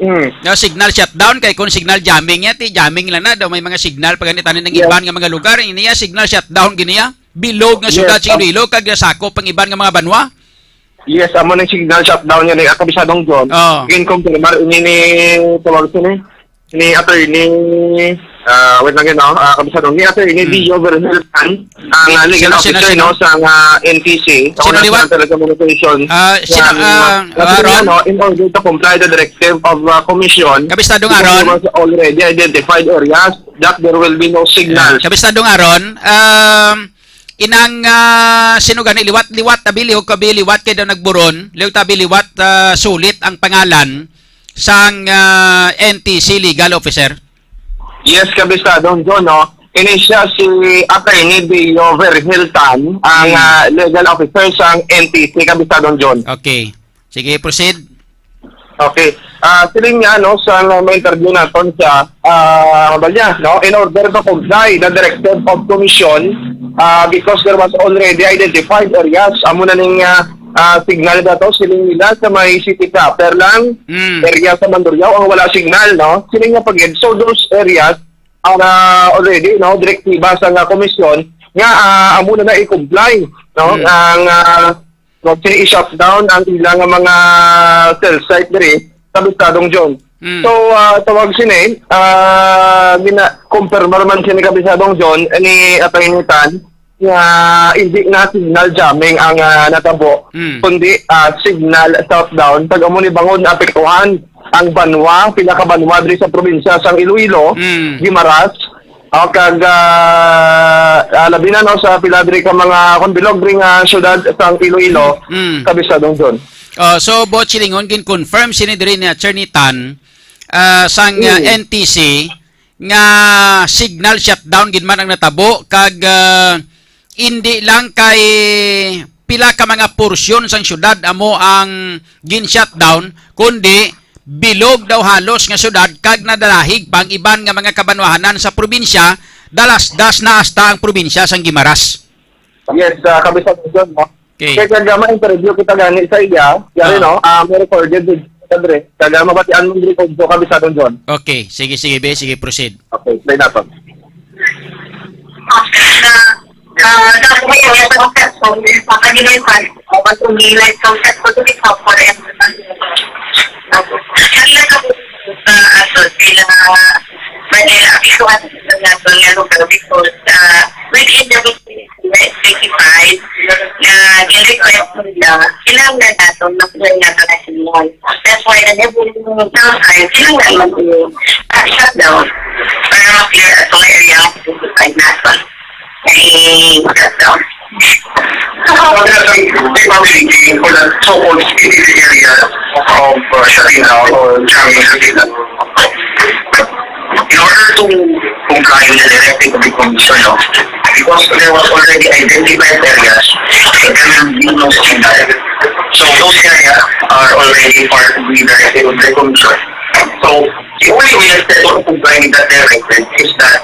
mm. No, signal shutdown, kay kung signal jamming niya, ti jamming lang na daw, may mga signal pa ganit, ano, ng Yes. iban nga mga lugar, iniya signal shutdown giniya, bilog nga Yes, syudad sa um, Iloilo, kag nasakop ang iban nga mga banwa. Yes, amo ning signal shutdown nga ni Kabisadong John. Oo. Ginkonfirmar ini ni, tawag sini, ni attorney, ah, wait lang yun, no? Ah, Kabisadong, ni attorney Hmm. Dio Berheltan, ang, ah, legal Sino, sino, officer, sino? no, sa, ah, N T C, Sino National liwat? Telecommunication, Ah, sino, sa, ah, ah, attorney, Aaron? no, in order to comply the directive of, ah, commission, Kabistadong because Aaron? there was already identified areas that there will be no signals. Ah, Kabistadong Aaron, um, inang, ah, sino gani, liwat-liwat, tabi, lihog kabi, liwat kay daw nagburon, lihog tabi, liwat, ah, sulit ang pangalan. sang, ah, N T C legal officer? Yes, Kabistadong John, no? Ini siya si Attorney Deo Virgil Tan, ang, Hmm. ah, legal officer sang N T C, Kabistadong John. Okay. Sige, proceed. Okay. Ah, siling niya, no, sa mga interview naton sa, ah, Balya, no, in order to comply the directive of commission, ah, because there was already identified areas, amo na ning, ah, ah, signal na to, siling nila sa may city proper lang, Mm. area sa Mandurriao ang wala signal, no? Siling niya pag so those areas are, ah, already, no, direktiba sa nga komisyon nga, ah, amo na na i-comply, no, Mm. ang, ah, Huwag sini i-shutdown ang ila nga mga cell site diri sa Bistadong John. Mm. So, ah, tawag sini, ah, gina-, kumpirma man sini ka Bistadong John, ni Attorney Tan, nga hindi na signal jamming ang, ah, natabo, Mm. kundi, ah, signal shutdown. Tag amo ni bangon naapektuhan ang banwa, pila ka banwa diri sa probinsya sang Iloilo, Mm. Guimaras, O, kag, ah, ah, labi na, no, sa pila diri ka mga, kung bilog diri nga syudad sang Iloilo, Mm. Kabistadong John. Oh, so, Boss Chilingon, gin-confirm sini diri ni Attorney Tan, ah, sang, ah, Mm. N T C nga signal shutdown gid man ang natabo, kag, ah, indi lang kay pila ka mga porsyon sang syudad amo ang gin-shutdown, kundi bilog daw halos nga syudad kag nadalahig pa ang iban nga mga kabanwahanan sa probinsya, dalasdas na hasta ang probinsya sang Guimaras. Yes, ah, Kabisag John, no? Okay. Kaya kag, ah, ma-interview kita gani sa iya, yari, Ah. no? Ah, may recorded video, padre. Kag, ah, mabatian mo diri kung Kabisag John. Okay, sige, sige, be, sige, proceed. Okay, play natin. After na, ah, tapos may mga sa mga cellphone, papagilay pa, o matulilay sa cellphone, sa cellphone, and tapos, ang nagkabot sa aso, sila, Manila, abisuhan sa nato nga lugar because, ah, within the vicinity, twenty-five, na gin-request nila, kinahanglan nato, mas nga nga signal. That's why, nag-, sometimes, kinahanglan mag-, ah, shutdown para ma-clear at mga area ang specified natin. Ay, shutdown. So, there are some capability for the so-called specific area of, uh, shutting down or jamming the signal. In order to comply with the directive of the commission, no? Because there was already identified areas that there will be no signal. So those areas are already part of the directive of the commission. So the only way that they will comply with that directive is that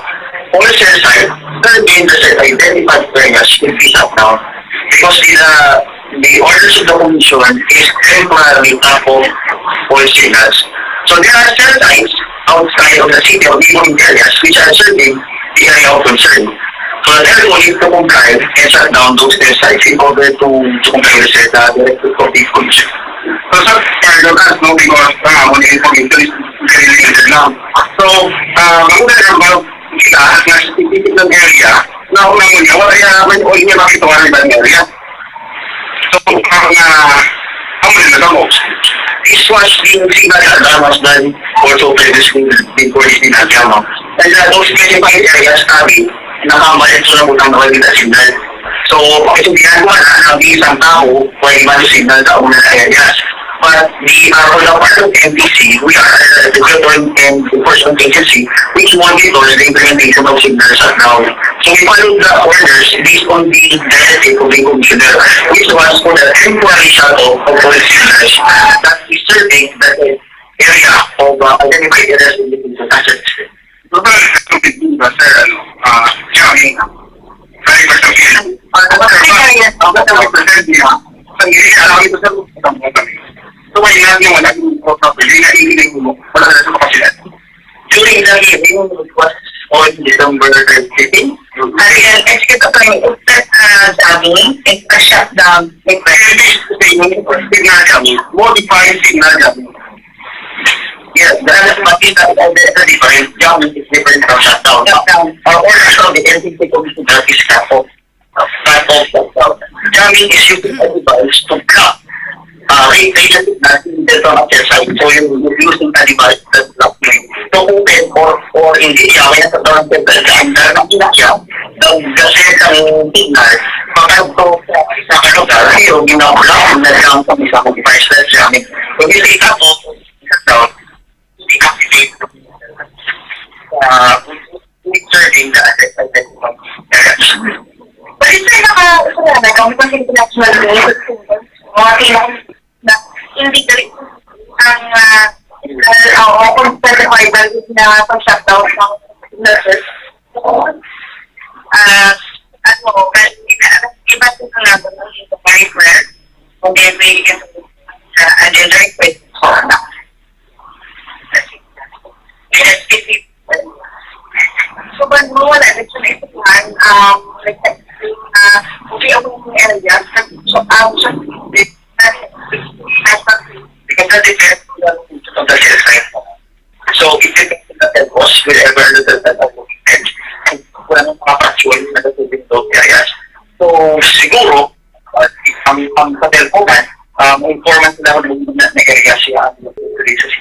all cell sites, the main cell identified areas will be shut down. Because the, the orders of the commission is temporarily stop of all signals. So there are cell sites outside of the city or neighboring areas which are serving the area of concern. So therefore, we need to comply and shut down those cell sites in order to, to comply with the, the directive of the commission. So, sa further, no, because, uh, when the information is very limited lang. So, uh, mauna na ba kita nga specific ng area na una mo niya, wala niya, may, o niya makita ang ibang area. So, ang, ah, ang mga nagamo, this was being signaled as was done also previously before this in Agiamo. And, uh, those specified areas, sabi, nakabalik sa nabutang na wala signal. So, ito ginagawa na, na isang tao, pwede man signal sa una na areas. But we are on the part of N T C, we are, uh, the government and enforcement agency which monitors the implementation of signal shutdown. So we follow the orders based on the directive of the commissioner, which was for the temporary shut off of all signals. That is serving the area of, uh, identified areas in the assets. Total, sir, ano, ah, jamming. Five percent. Ang percent niya, ang hindi alam ito sa mga kami. So, why not yung wala yung properly na hindi mo, wala na sa kapasidad. During the hearing, it was on December thirteen. Ang execute of an, uh, jamming, it's a shutdown. It's a signal jamming. Modify signal jamming. Yes, that is what is the, the, the difference. Jamming is different from shutdown. Shutdown. Our orders from the N T C Commission that is cut off. Cut off, shutdown. Jamming is using a device to block, uh, ray, ray signal in the front of the site. So you're using a device that block me to open or, or hindi, yeah, may nasa front of the site. Dahil ang pinakya, the, the second signal, pagkagto sa, sa lugar, yung ginablock na lang sa isang device na jamming. Kung hindi cut off, shutdown, uh, serving the affected areas. But it's like naka, wala na, kami kasi international law, mga kailangan na hindi dali ang, ah, illegal, ah, o kung certified na pag-shutdown ng businesses. Ah, ano, kasi na, iba po sa natin ang enterprise, and then may, uh, agenda request. Kasi, so, pag mo wala na siya naisip man, um, like, uh, okay, ang mga area, sa, sa, um, sa, because that is the, of the sales side. So, it depends on the cost, wherever the, the, the, the, wala nang mga patrol na sa window areas. So, siguro, uh, ang, ang sa cellphone, um, informant na, na, na area siya ang sa city.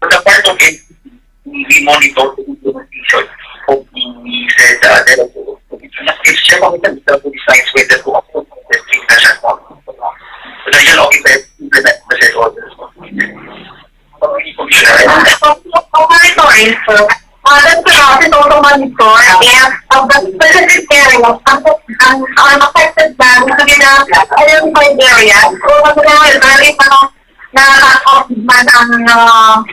But apart of it, we monitor the implementation of the said, uh, directive. If siya pa, we can tell the signs whether to approve the thing na siya. So, na yun, okay, sir, implement the said orders. Monitoring, sir. Uh, that's the office also monitor. Yes, of the specific areas, ang, ang, ang affected na, hindi na, identified areas, kung ano na, very, ano, na, man ang, uh,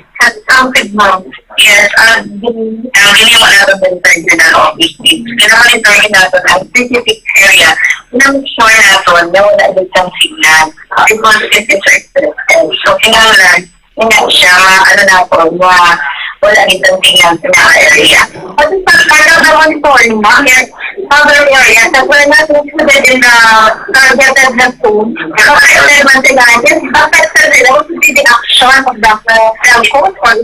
ang signal. Yes, ang, ang hindi mo alam ng regional office, kailangan ito yung natin ang specific area. Nang sure natin na wala din ang signal. Because it is expensive. So, kailangan nga siya, ano na po, nga wala din ang signal sa mga area. Kasi sa kaya naman po, ma'am, yes, other areas that were not included in the targeted na zone, affected man sila, yes, affected sila also be the action of the, uh, telcos or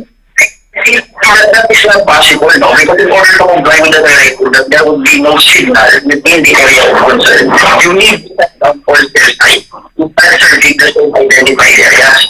That is not possible, no? Because in order to comply with the directive, that there would be no signal within the area of concern, you need to set up all cell sites to start serving the same identified areas.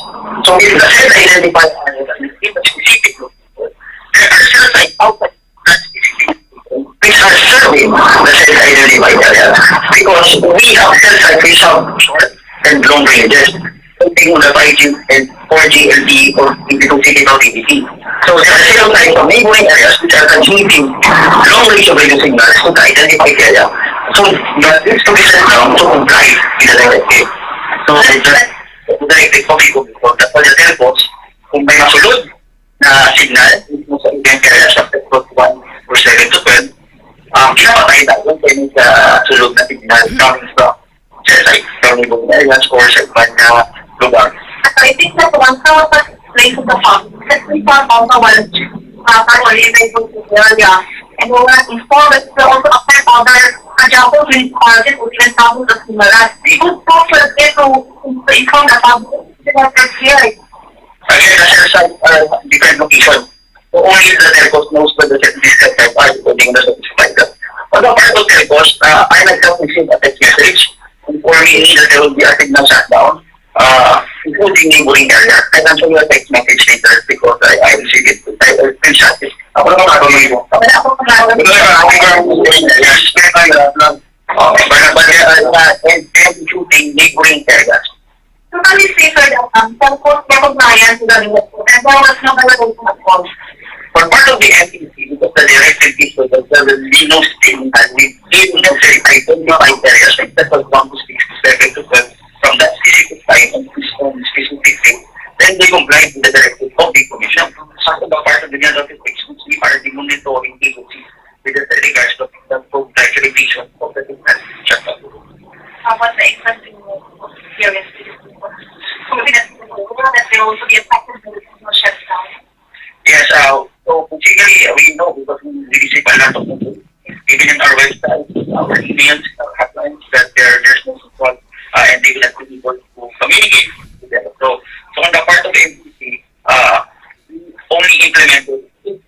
So if the same identified areas is in a specific location, there are cell sites outside that specific location which are serving the same identified areas. Because we have cell sites which have short and long ranges, something on the five G and four G L T E or T V two C T V. So there are cell sites from neighboring areas which are transmitting long range of radio signals to the identified area. So that needs to be set down to comply with the directive. So the the directive po, people, that's why the telcos, kung may masulod na signal mismo sa event area sa telcos one or seven to twelve, um, pinapatay na yung kayo sa sulod na signal coming from sa, sa, sa neighboring areas or sa iban na lugar. I think that one sa place of the pub, kasi sa pub na one, uh, parang wala yung may area. And we're not informed that it will also affect other, uh, example, with, uh, this open public as well. They would also get to, to inform the public, sila per year. Again, nasa sa, uh, different location. So only the telcos knows where the set, this set up are, depending on the service provider. On the part of telcos, uh, I myself received a text message informing me that there will be a signal shutdown, uh, including neighboring area. I can show you a text message later because I, I received it. I, I screenshot it. Ako naman ako may Wala ako pa. Wala ako pa. Yes, may may, uh, uh, but, but, uh, uh, and, and including neighboring areas. Totally safe for the, um, telcos na pagbayan sa ganito. As long as makalagay sa telcos. For part of the N T C, because the directive is that there will be no sting and we give no verified, no verified areas, like that was one to six to seven to twelve from that specific time and this, um, specific thing, then they comply with the directive of the commission. Sa the part of the general jurisdiction, we are the monitoring agency with regards to the, the revision of the signal. Tapos na exam yung experience ko. Kung pinag-, that they also be affected by the signal shutdown. Yes, uh, so basically, uh, we know because we receive a lot of, even in our website, our emails, our hotlines, that there, there's no support, uh, and they will not be able to communicate with them. So, so on the part of N T C, uh, we only implemented the,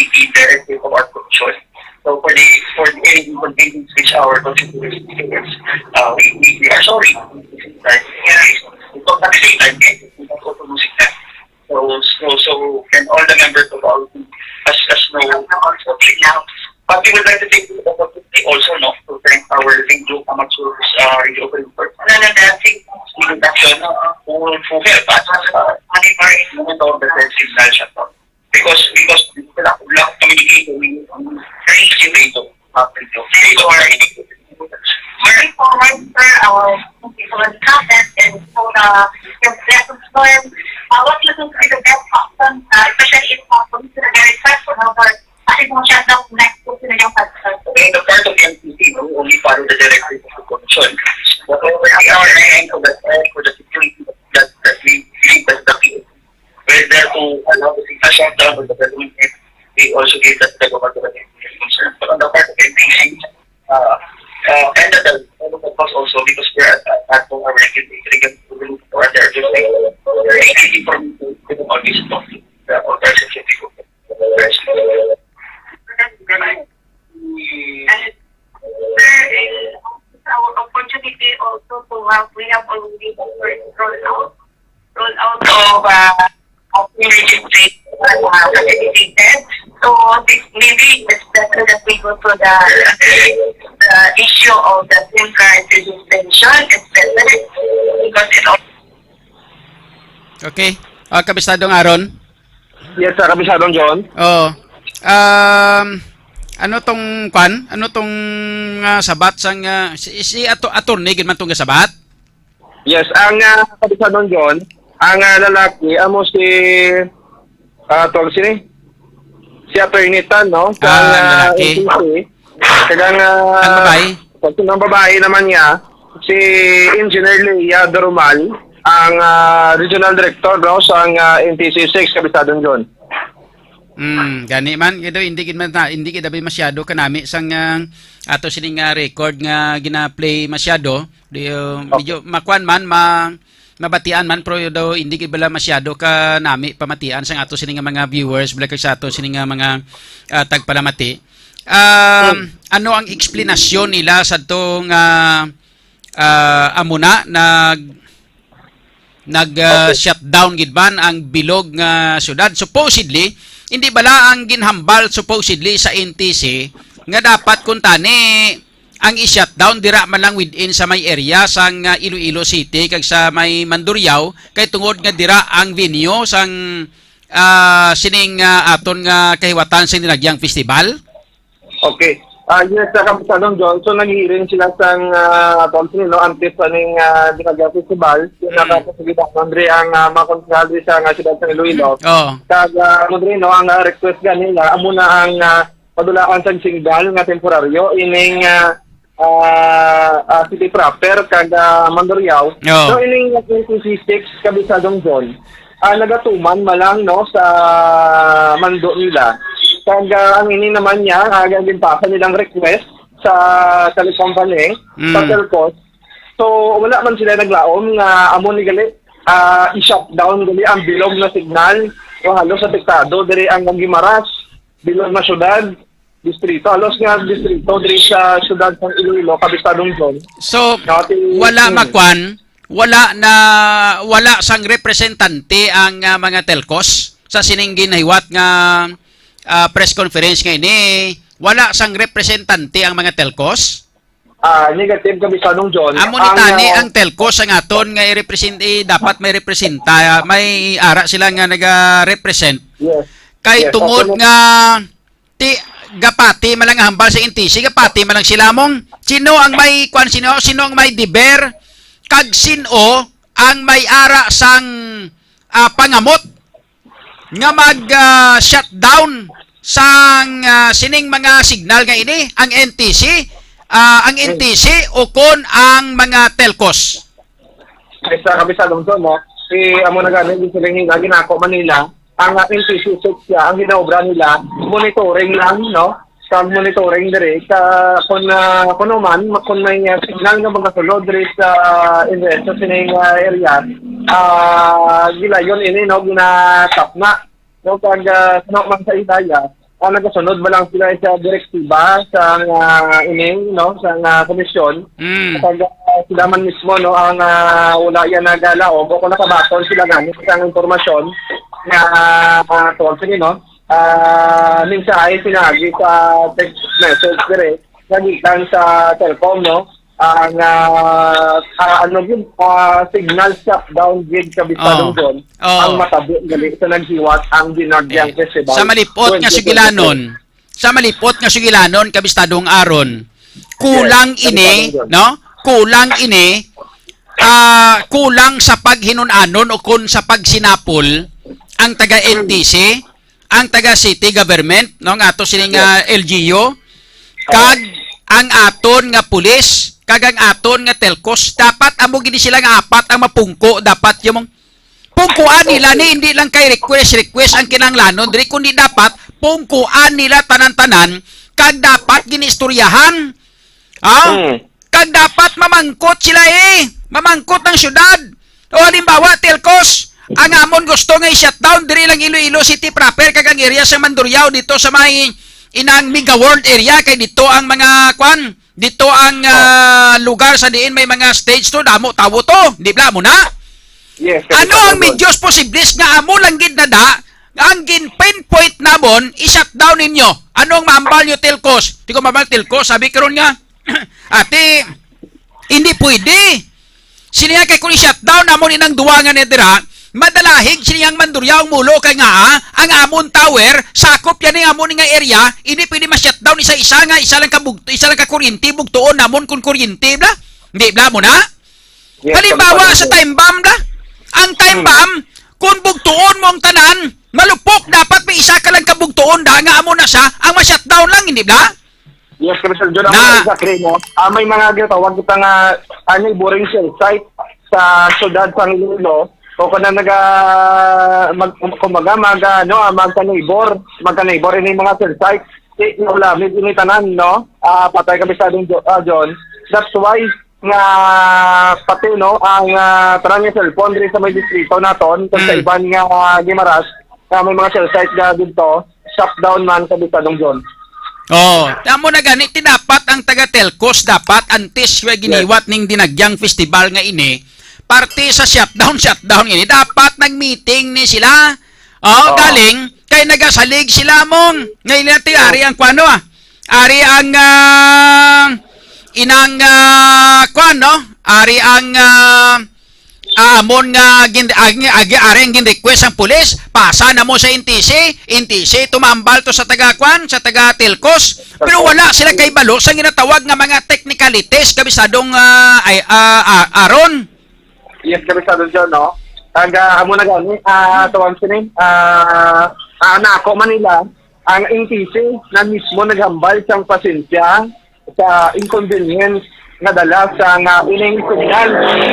the directive of our commission. So for the, for the any inconvenience which our consumers experience, uh, we, we, we are sorry. But at the same time, we also losing that. So, so, so can all the members of our team as, as know. But we would like to take the opportunity also, no, to thank our St. Joe Amateurs, uh, radio operators. Ano na dati? Introduction, uh, who, who help us, uh, monitor the signal shutdown. Because, because wala, wala communication, we Very forward, sir. Uh, thank you for the comments and for the, uh, your lessons learned. Uh, what do you think will be the best option, uh, especially if, uh, police are very stressful over, kasi kung shutdown next week na yung pag- In the part of N P C, we only follow the directives of the commission. Whatever they are, and for the, and for the security that, that we believe that the people were there to allow the shutdown of the government, they also gave that the government concern. But on the part of N P C, uh, uh, and the, and of course also because we're at, at, at our regulated or they're just like, they're easy for me to, to always talk to the organization people. And there is our opportunity also to have, we have already roll out, roll out of, uh, of emergency, uh, facilitated. So this, maybe it's better that we go to the, the issue of the SIM card registration. It's better because it also Okay. Ah, Kabistadong Aaron? Yes, sir, Kabistadong John. Oh. Um, ano tong kwan? Ano tong, ah, sabat sang, ah, si, si ato, attorney gid man tong gasabat? Yes, ang, ah, Kabistadong John, ang, ah, lalaki amo si, ah, tawag sini? Si Attorney Tan, no? Sa, Ah, ang, ah, lalaki. N P C. Kag ang, ah, Ang babae? Pag ang babae naman niya, si Engineer Leia Dorumal, ang, ah, Regional Director, no, sa ang, ah, N T C six, Kabistadong John. Mm, gani man, kay daw hindi gid man ta-, hindi gid abi masyado kanami sang, ah, ato sining, ah, record nga gina-play masyado. Di, uh, Okay. Medyo makuan man, ma-, mabatian man, pero daw hindi gid bala masyado kanami pamatian sang ato sini nga mga viewers, bala kag sa ato sini nga mga, ah, tagpalamati. Um, Hmm. Ano ang eksplanasyon nila sa to nga, ah, amo na nag, nag, ah, Okay. shutdown gid man ang bilog nga syudad? Supposedly, hindi bala ang ginhambal supposedly sa N T C nga dapat kuntani ang i-shutdown dira man lang within sa may area sang, ah, Iloilo City kag sa may Mandurriao, kay tungod nga dira ang venue sang, ah, sining, ah, aton nga kahiwatan sing Dinagyang Festival? Okay. Ah, yes, sa Kapisanon, John. So, nag-hearing sila sang, ah, tawag sila, no, antes sa ning, ah, Dinagyang Festival. Yung Mm. nakapagalitan, Andre, ang, ah, mga konsehal sa nga siyudad sa Iloilo. Oo. Kag, ah, Andre, no, ang, ah, request nga nila, amo na ang, ah, padulaan sang signal nga temporaryo ining, ah, ah, ah, city proper kag, ah, Mandurriao. Oo. So, ining N T C six, Kapisanon, John, ah, nagatuman man lang, no, sa mando nila. Kag, ah, ang ini naman niya, ah, ang ginpasa nilang request sa telecom company, Mm. sa telcos. So, wala man sila naglaom nga amo ni gali, ah, i-shutdown gali ang bilog na signal. So, halos apektado diri ang Guimaras, bilog na syudad, distrito. Halos nga distrito diri sa syudad sang Iloilo, Kapisanon, John. So, Dati, wala hmm. makwan, wala na, wala sang representante ang, ah, mga telcos sa sining ginhiwat nga, ah, press conference nga ini. Wala sang representante ang mga telcos? Ah, negative, Kapisanon, John. Amo ni Ang, tani ah, ang telcos ang aton nga i-represent, eh, dapat may representa, may ara sila nga naga-represent. Yes. Kay Yes, tungod ako na nga ti, gapati man lang hambal sa N T C, gapati man lang sila mong sino ang may kwan, sino, sino ang may deber, kag sino ang may ara sang, ah, pangamot nga mag, ah, shutdown sang, ah, sining mga signal nga ini, ang N T C, ah, ang Hmm. N T C o kon ang mga telcos? Ay, sa Kapisanon, no? Si, amo na gani, di sila nga ginako Manila, ang, ah, N T C six siya, ang ginaobra nila, monitoring lang, no? Sa monitoring diri, sa, kung, ah, kung man, kung may, ah, signal nga mga sulod diri sa, ah, sa sining, ah, area, ah, gilayon ini, no, ginatapna. No, kag, ah, sa man sa Ilaya, ah, nagasunod ba lang sila sa direktiba sa, ah, ining, no, sa, ah, komisyon? Mm. Kag, ah, sila man mismo, no, ang, ah, wala yan nagalaom o kung nakabaton sila gamit sa impormasyon nga, ah, tawag sini, no? Ah, mensahe sinaagi sa text message dire, nagikan sa Telcom, no? Ang, ah, ah, ano gid, ah, signal shutdown gid, Kapisanon, Oh. John, Oh. ang matabo gali sa naghiwat ang Dinagyang Eh, Festival sa malipot nga twenty twenty-three. Sugilanon, sa malipot nga Sugilanon, Kabistadong Aaron, kulang Yes. ini, Ano ba yun? no? Kulang ini, ah, kulang sa paghinun-anon o kon sa pagsinapol ang taga N T C, ang taga city government, no, nga ato sining, Yes. ah, L G U, kag ang aton nga pulis, kag ang aton nga telcos. Dapat amo gini sila nga apat ang mapungko, dapat yung pungkuan nila ni, hindi lang kay request, request ang kinahanglanon diri, kundi dapat pungkuan nila tanan-tanan, kag dapat giniistoryahan. Ah? Mm. Kag dapat mamangkot sila, eh. Mamangkot ang syudad. O halimbawa, telcos, ang amon gusto nga i-shutdown diri lang Iloilo City proper kag ang area sa Mandurriao dito sa may inang Mega World area, kay dito ang mga kwan, dito ang, ah, lugar sa diin may mga stage to, damo tawo to. Di bala mo na? Yes, Ano ang Congressman. Medios posibles nga amo lang gid na da, ang gin-pinpoint namon, i-shutdown ninyo? Ano ang maambal nyo, telcos? Di ko maambal, telcos, sabi karon nga, ate, hindi pwede. Siniya kay kung i-shutdown namon inang duwa nga ni dira, madalahig sini ang Mandurriao ang mulo kay nga, ah, ang amon tower, sakop yan ang amon nga area, hindi pwede ma-shutdown isa-isa nga, isa lang ka bug-, isa lang ka kuryente, bugtuon namon kung kuryente, bla? Hindi, bla mo na? Yes, Halimbawa, Congressman. Sa time bomb, bla? Ang time Hmm. bomb, kung bugtuon mo ang tanan, malupok, dapat may isa ka lang ka bugtuon, da, nga amo na siya, ang ma-shutdown lang, hindi, bla? Yes, Congressman John, Na- ako exactly, no? Ah, may mga ginatawag kita nga, ah, neighboring cell site sa syudad sa Iloilo. O kung na naga, mag, kumbaga, mag, ah, ano, ah, magka-neighbor, magka-neighbor ini mga cell site. Di, wala, may ini tanan, no? Ah, patay kami sa adong Jo-, ah, John. That's why nga pati, no, ang, ah, tanan nga cellphone diri sa may distrito naton, kag sa Mm. iban nga, ah, Guimaras, nga may mga cell site nga dito, shutdown man sa Bisadong John. Oh, amo na gani, ti dapat ang taga Telcos dapat antes nga Yes. giniwat ning Dinagyang Festival nga ini, parte sa shutdown, shutdown ini, dapat nag-meeting ni sila. Oh, Oo. Galing kay nagasalig sila mong. Ngayon natin, Oh. ari ang kuano, ah. Ari ang, ah, inang, ah, kuan, no? Ari ang, ah, ah, amon nga gin-, ag-, ag-, ari ang gin-request ang pulis, pasa na mo sa N T C, N T C tumambal to sa taga kuan, sa taga Telcos. Pero wala sila kay balo sa ginatawag nga mga technicalities, kabisadong, ah, ay, ah, ah, Aaron. Yes, kabisadong John, no? Ang, ah, amo na gani, ah, tawag sini, ah, ah, nako Manila, ang N T C na mismo naghambal sang pasensya sa inconvenience nga dala sa nga ining signal.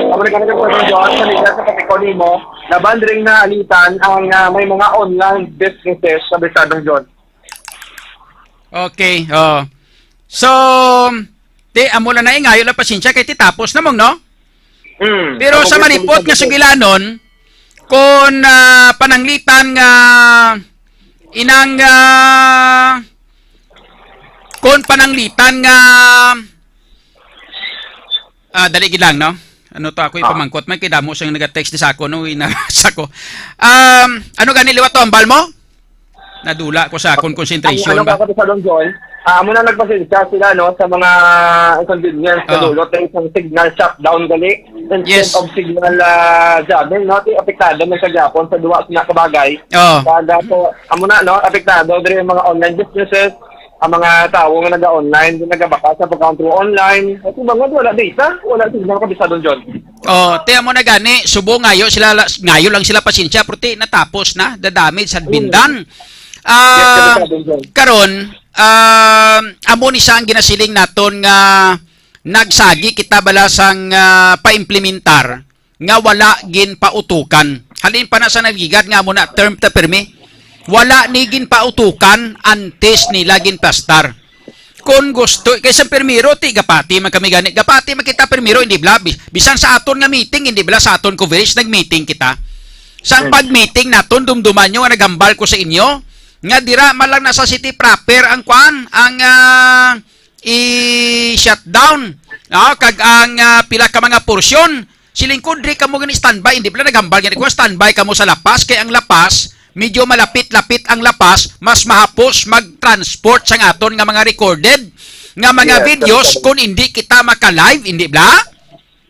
Amo na gani, kabisadong John, sa linya sa Katico nimo, laban ring naalitan ang, ah, may mga online businesses, kabisadong John. Okay, oh. So, ti, amo lang na, eh, ngayo lang pasensya kay ti tapos na mong, no? Mm, Pero sa okay, malipot nga sige. sugilanon, kung, ah, pananglitan nga inang, ah, kung pananglitan nga, ah, dali gid lang, no? Ano to, ako Ah. ipamangkot man kay damo siyang naga-text di sa ako, no, ina sa ko. Um, ano gani liwat to, ambal mo? Nadula ko sa akong concentration Ang, ano ba? Ka, Kapisadong John, ah, amo na nagpasensya sila, no, sa mga inconvenience sa Oo. dulo, kay isang signal shutdown gali, instead Yes. of signal, ah, jamming, no, ti apektado man sa gyapon sa duwa sina ka bagay. Oo. Kaya po, amo na, no, apektado diri ang mga online businesses, ang mga tawo nga naga-online, nga nagabaka sa pagkaon through online. At yung mga wala data, wala signal, Kapisadong John. Oh, ti amo na gani, subong ngayo sila la-, ngayo lang sila pasensya, pero ti natapos na, the damage had been Mm. done. Ah, Yes, sir, sir, sir. Karon, ah, amo ni sa ang ginasiling naton nga nagsagi kita bala sang, ah, paimplementar nga wala ginpautukan. Halin pa na sa nagligad nga amo na term ta permi. Wala ni ginpautukan antes nila ginplastar. Kon gusto, kay sa primero, ti, gapati man kami gani. Gapati man kita primero, hindi bala. Bi-, bisan sa aton nga meeting, hindi bala sa aton coverage, nag-meeting kita. Sa Hmm. pag-meeting naton, dumduman nyo nga nagambal ko sa inyo, nga dira man lang na sa city proper ang kwan, ang, ah, i-shutdown. Ah, kag ang, ah, pila ka mga porsyon, Siling ko, diri kamo gani standby, hindi pala naghambal gani ko, standby kamo sa La Paz, kay ang La Paz, medyo malapit-lapit ang La Paz, mas mahapos mag-transport sang aton nga mga recorded nga mga Yes, videos that's kung hindi kita maka-live, hindi bla?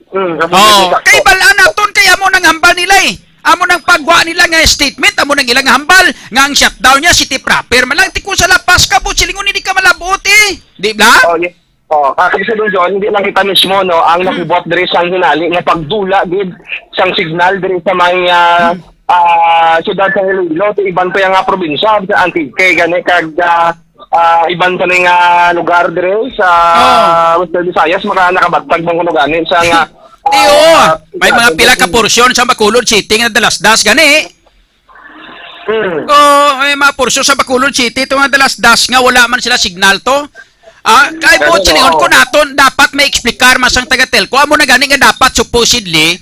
Mm, that's Oh, exact. Kay bal-an naton, kay amo nang hambal nila eh. Amo nang pagwa nila nga statement, amo nang ilang hambal nga ang shutdown niya city proper man lang. Ti kung sa La Paz ka, but silingon hindi ka malabot eh. Di bla? Oh, yes. Oh, ah, Kapisadong John, hindi lang kita mismo, no, ang nakubot diri sa hinali nga pagdula gid sang signal diri sa may, ah, ah, siyudad sa Iloilo, sa iban pa nga probinsya, sa Antique, gani, kag, ah, ah, iban pa ni nga lugar diri sa Oh. Western Visayas, maka-, nakabatag man kuno gani sa nga, Di, ah, oo. ah, May mga pila ka porsyon sa Bacolod City nga dalasdas gani. Hmm. Oh, may mga porsyon sa Bacolod City, ito nga dalasdas nga wala man sila signal to. Ah, kay Pero, buot silingon ko oo. naton, dapat may explicar man sang taga Telco. Amo na gani nga dapat supposedly,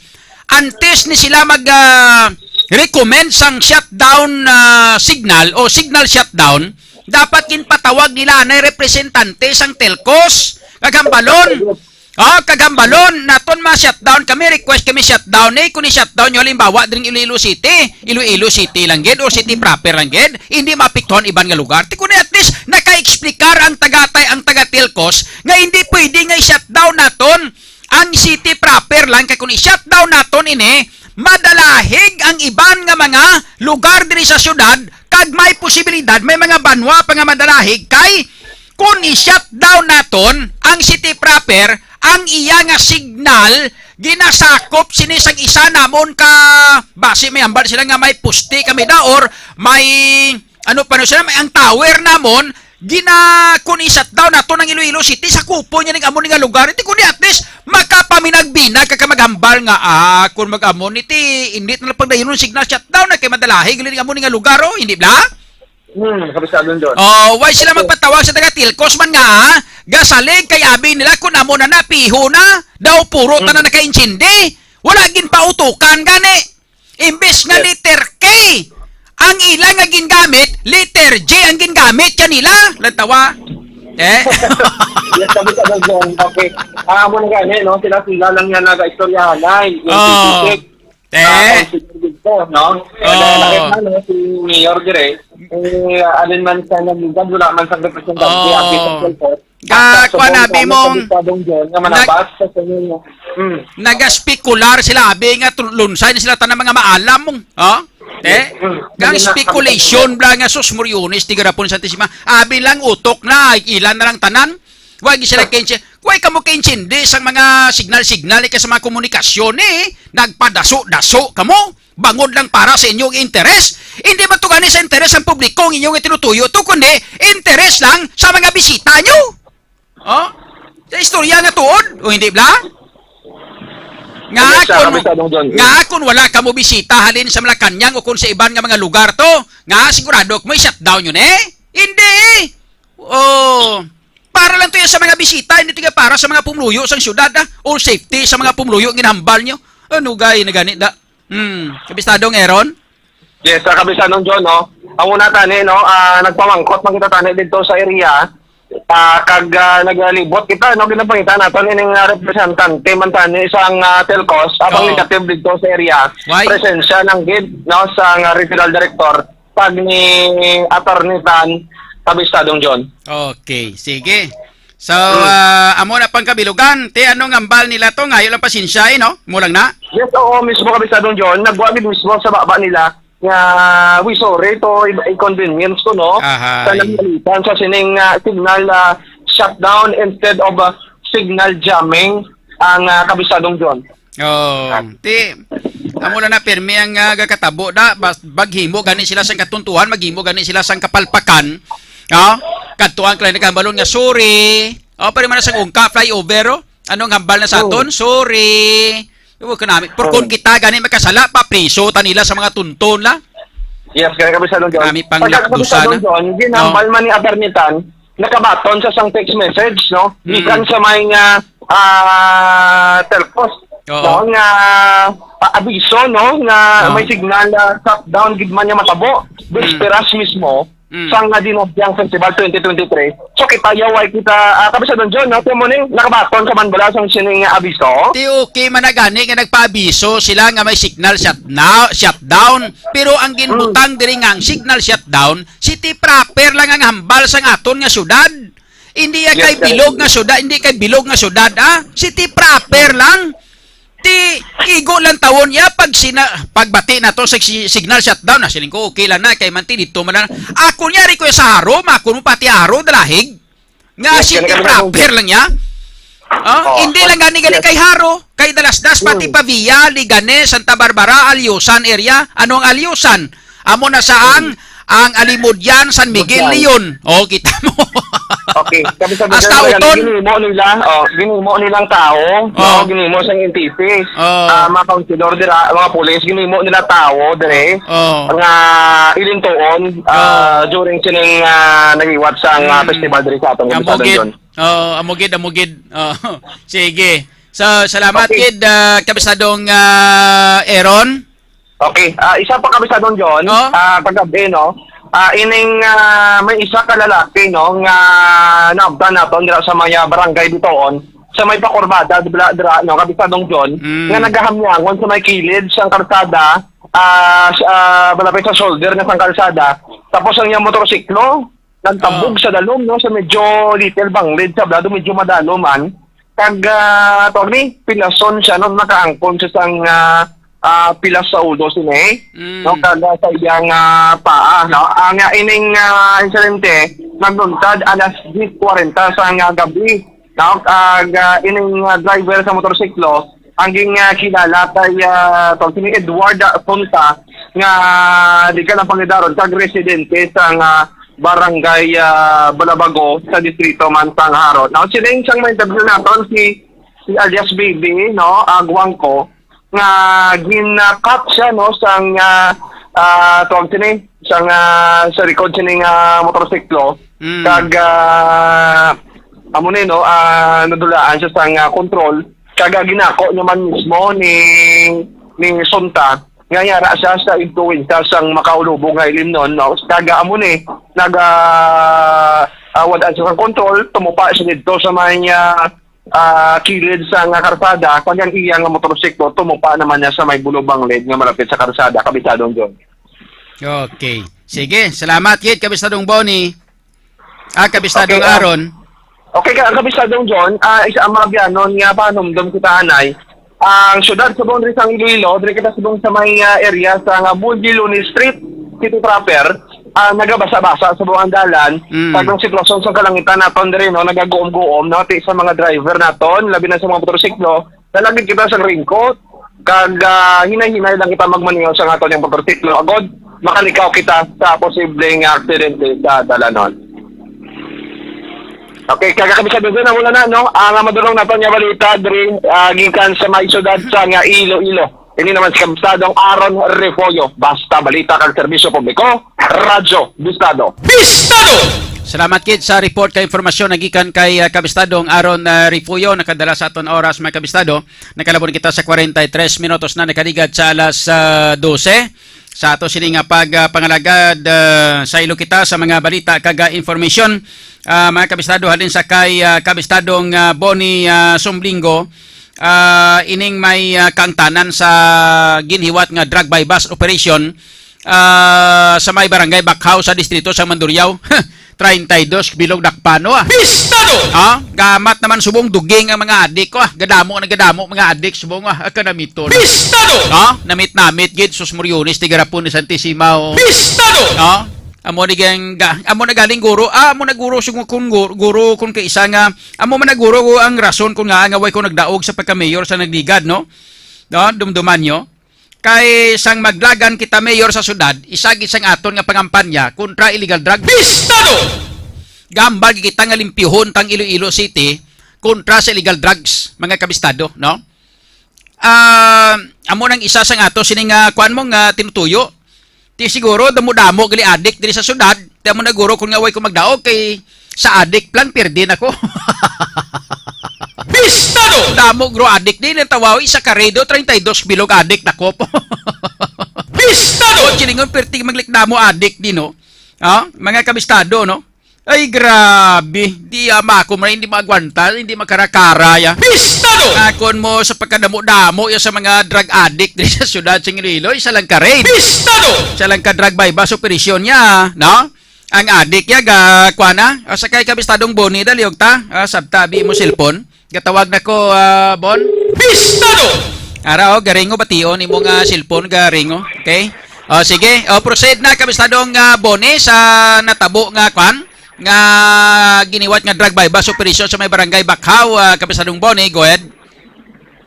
antes ni sila mag, ah, recommend sang shutdown, ah, signal o signal shutdown, dapat ginpatawag nila anay representante sang Telcos, kag hambalon. Oh, kag hambalon, naton ma-shutdown kami, request kami shutdown. Eh, kung i-shutdown nyo, halimbawa, dring Iloilo City, Iloilo City lang gid, or city proper lang gid, hindi maapektuhan iban nga lugar. Ti kundi at least, naka-explicar ang taga-, ang taga Telcos nga hindi pwede nga i-shutdown naton ang city proper lang. Kay kung i-shutdown naton ini, madalahig ang iban nga mga lugar diri sa syudad, kag may posibilidad, may mga banwa pa nga madalahig kay kung i-shutdown naton ang city proper, ang iya nga signal ginasakop sini sang isa namon ka, basi may hambal sila nga may poste kami da or may, ano pa no sila, may ang tower namon, gina-, kung i-shutdown naton ang Iloilo City, sakupon niya ning amo ni nga lugar. Hindi kundi at least makapaminagbinag ka, ka maghambal nga, ah, kung mag-amo ni ti, hindi na lang pagdayonon signal shutdown na kay madalahig gali ning amo ni nga lugar, oh, hindi bla? Hmm, kabisado, John. Oh, why sila Okay. magpatawag sa taga Tilcos man nga, ah? Gasalig kay abi nila kun amo na na, piho na, daw puro Hmm. tanan nakaintindi. Wala gin pautukan gani. Imbes nga Yes. letter K ang ila nga gingamit, letter J ang gingamit kanila. Lantawa. Eh? Yes, kabisado, John. Okay. Ah, amo na gani, no? Sila-sila lang yan nag-istoryahanay. Yung Oh. titik. Te? Ah, consider dito, no? Oh. Kaya nakita, no, si Mayor Dire, eh, alin man sa nagligad, wala man sa representante, Oh. ang People's Welfare. Ka, At sa kuwan, subong abi sa mo, kabisado, John, nga nag-, manabas sa sunod, no? Hmm. nagaspekular sila, abi nga tru-, lunsay na sila tanan mga maalam mo. Oh? Te? Hmm. Kang Hindi na speculation bla nga sus, Moriones, tigarapon Santa Sima. Abi lang utok na, ilan na lang tanan. Wag sila kay Kuway kamo kaintindi sang mga signal-signal ni kay sa mga komunikasyon, eh. Nagpadaso-daso kamo. Bangod lang para sa inyong interes. Hindi ba to gani sa interes ang publiko ang inyong itinutuyo to, kundi interes lang sa mga bisita nyo? Oh? Sa istorya nga tuod? O hindi bla? Nga Ano siya, akon, Kabisado John? nga akon wala kamo bisita halin sa Malacañang o kung sa iban nga mga lugar to, nga sigurado mo i-shutdown yun eh? Hindi eh. Oh. Para lang to yan sa mga bisita, hindi to yan para sa mga pumuluyo sang syudad, ah. All safety sa mga pumuluyo, ginhambal nyo. Ano gay na gani, da? Hmm, Kabistadong Aaron? Yes, sa Kabisadong John, no? Ang una tani, no, ah, nagpamangkot man kita tani dito sa area, ah, kag, ah, nagalibot kita, no, ginapangita naton ining, ah, representante man tani sang, ah, Telcos, abang Oh. negative dito sa area. Why? Presensya ng gid, no, sa, ah, regional director. Pag ni Attorney Tan, Kabistadong John. Okay, sige. So, Hmm. ah, amo na pang kabilugan. Ti, ano nga hambal nila to? Ngayo lang pasensya, eh, no? Mo lang na? Yes, oo, mismo, Kabistadong John. Nagwa gid mismo sa baba nila nga, "We sorry to i-, inconvenience ko, no? Ahay. Sa nangalitan sa sining, ah, signal, ah, shutdown instead of, ah, signal jamming ang, ah, Kabistadong John." Oh, ti, amo lang na pirmi ang, ah, gakatabo da, bas-, maghimo gani sila sang katuntuhan, maghimo gani sila sang kapalpakan. Oh, kadtuan ka lang naghambalon nga, "Sorry." Oh, pero man sang ungka, flyover, oh. Anong hambal na sa Oh. aton? "Sorry." Iwo ka namin. Pero kung Oh. kita gani makasala, papriso ta nila sa mga tunton la. Yes, kaya kami sa Luzon. Kami pang Pagka kami sa nakdusa na. Luzon, ginambal No. man ni Abernitan, nakabaton sa sang text message, no? Mm. Gikan sa may nga, ah, Telcos. Oo. No, nga, ah, abiso, no, nga Oo. may signal na shutdown gid man nga matabo. Mm. Bisperas mismo, Mm. sang nga Dinabyang Festival twenty twenty-three. So, kita yaway kita, ah, Kabisadong John, no? Kaya mo ni, nakabaton sa man bala sang sining nga abiso? Ti okay man na gani nga nagpaabiso sila nga may signal shut-, na, shutdown. Pero ang ginbutang Mm. diri nga ang signal shutdown, city proper lang ang hambal sang aton nga syudad. Hindi ya Yes, kay sir. bilog nga syudad, hindi kay bilog nga syudad, ah. City proper lang. Ti, igo lang tawon iya pag sina-, pagbati nato sa si-, signal shutdown, na siling ko, okay lang na, kay manti dito man lang. Ako niya, ri ko sa Haro, ma, ako mo pati Haro, dalahig. Nga Yes, city kani kami proper lang niya. Oh, Oh, hindi lang gani gani yes. Kay Jaro, kay Dalasdas, pati Hmm. Pavia, Leganes, Santa Barbara, Alyusan area. Ano ang Alyusan? Amo na sa ang, Hmm. ang Alimodian, San Miguel, Modian. Leon. Oh, kita mo. Okay, sabi sa Hasta Miguel, Uton. Ginimo nila, oh, ginimo nilang tao, no? Oh. Ginimo sang N T P. Oh. Ah, mga councilor dira, mga pulis, ginimo nila tao dire. Oh. Nga ilintuon, ah, Oh. during sining, ah, nahiwat sang, ah, Hmm. festival diri sa aton Amo Kabisado gid. John. Oh, amo gid, amo gid. Oh, sige. So, salamat Okay. gid, ah, Kabisadong, ah, Aaron. Okay. Ah, isa pa, Kabisadong John, Oh. ah, kagabi, no? Ah, ining, ah, may isa ka lalaki, no, nga naabtan naton dira sa may, ah, barangay Bitoon, sa may pakurbada, dira, dira, no, Kabisadong John, Mm. nga nagahamyangon sa may kilid sang kalsada, ah, sa, ah, malapit sa shoulder na sang kalsada. Tapos ang iyang motorsiklo, nagtabog Oh. sa dalom, no, sa medyo little banglid sa blado, medyo madaloman. Kag, ah, tawag ni, pilason siya, no, nakaangkon siya sang, ah, ah, pilas sa ulo sini, Mm. no, kag, ah, sa iyang, ah, paa, no. Ang, ah, ining, ah, insidente nagluntad alas diyes kwarenta sa nga gabi, no, kag, ah, ining, ah, driver sa motorsiklo, ang ging, ah, kilala kay, ah, tawag sini, Edward, ah, Punta, nga di ka lang pangidaron, kag residente sa nga barangay, ah, Balabago sa distrito man sang Jaro. Now, sila yung isang ma-interview naton, si, si alias Baby, no, Aguangco, nga gin-cut siya, no, sang, ah, ah, tawag sini, sang, ah, sa likod sini nga motorsiklo. Mm. Kag, ah, amo ni, no, ah, nadulaan siya sang, ah, control. Kag, ah, ginako niya man mismo ni, ni Sunta nga yara siya sa influensya sang makaulubong nga ilimnon, no? Kag, ah, amo ni, nag, ah, ah, wad-an siya sang control, tumupa siya didto sa may, ah, ah, kilid sa nga karsada, kag ang iya nga motorsiklo tumupa naman niya sa may bulubang led nga malapit sa karsada, Kabisadong John. Okay. Sige, salamat gid, Kabistadong Bonnie. Ah, Kabistadong Okay, ah, Aaron. Okay, ka, Kabistadong John, ah, isa ang mga biyanon nga panumdom kita anay. Ang syudad subong diri sa Iloilo, diri kita subong sa may, ah, area sa nga Bulgi Luni Street, City Proper, ah, nagabasa-basa subong ang dalan. Mm. Kag ang sitwasyon sa kalangitan naton diri, no, nagaguom-guom, no, ti sa mga driver naton, labi na sa mga motorsiklo, nalagid kita sa raincoat. Kag, ah, hinay-hinay lang kita magmaneho sa aton nga motorsiklo, agod makalikaw kita sa posibleng aksidente sa dalanon. Okay, kag Kabisado, na wala na, no? Ang madulong naton nga balita diri, ah, gikan sa may syudad sa nga Iloilo. Ini naman si Kabisadong Aaron Refollo. Basta balita kag serbisyo publiko, Radyo Bistado. Bistado! Salamat gid sa report kag impormasyon nga gikan kay, ah, Kabistadong Aaron, ah, Refollo. Nakadala sa aton oras, mga Kabistado. Nakalabon kita sa kwarenta y tres minutos na nakaligad sa alas, ah, dose. Sa ato sini nga pag, ah, pangalagad, ah, saylo kita sa mga balita kag, ah, information, ah, mga Kabistado, halin sa kay, ah, Kabistadong, ah, Bonnie, ah, Sumblingo, ah, ining may, ah, kaangtanan sa ginhiwat nga drug buy-bust operation, ah, sa may barangay Bakhaw sa distrito sa Mandurriao. Treinta y dos bilog dakpano, ah. Pistado! Ah, gamat naman subong duging ang mga adik ko, ah. Gadamo na gadamo mga adik subong, ah. Aka namito na. Pistado! Ah, namit-namit gid, sus, Moriones, tigarapon ni Santissima, oh. Pistado! Ah, amo ni gang, ga-, amo na galing guro, ah, amo na guro sung-, kun guro, guro kun kay isa nga, amo man na guro ang rason kun nga nga way ko nagdaog sa pagka-mayor sa Nagligad, no? No, dumduman nyo. Kay sang maglagan kita mayor sa syudad, isa gid sang aton nga pangampanya kontra illegal drug. Pistado! Gambal gid kita nga limpyuhon tang Iloilo City kontra sa illegal drugs, mga kabistado, no? Ah, amo nang isa sang ato sini nga kuan mo nga tinutuyo. Ti siguro damo-damo gali adik diri sa syudad. Ti amo na guro kun nga way ko magdaog kay sa adik plan pirdi na ko. Pistado! Damo gro adik din ang tawawi sa Karedo, treinta y dos bilog adik na ko po. Pistado! Silingon pirti maglikdamo adik din, no? Ah, mga kabistado, no? Ay, grabe. Di ama ako man, hindi maagwanta, hindi makarakara ya. Pistado! Akon mo sa pagkadamo-damo ya sa mga drug addict diri sa syudad sa Iloilo, isa lang ka raid. Pistado! Isa lang ka drug buy-bust operation niya, no? Ang adik ya ga, kuha na. O, sa kay kabistadong Boni, dali, og ta. Ah, sabta, abi mo cellphone. Gatawag na ko, ah, Bon. Pistado! Ara, oh, garingo, bation imo nga cellphone, garingo. Okay? O, sige. O, proceed na, kabistadong, ah, Boni, sa natabo nga, kwan? nga giniwat nga drug buy-bust operation sa may barangay Bakhaw, ah, Kapisadong Bonnie. Go ahead.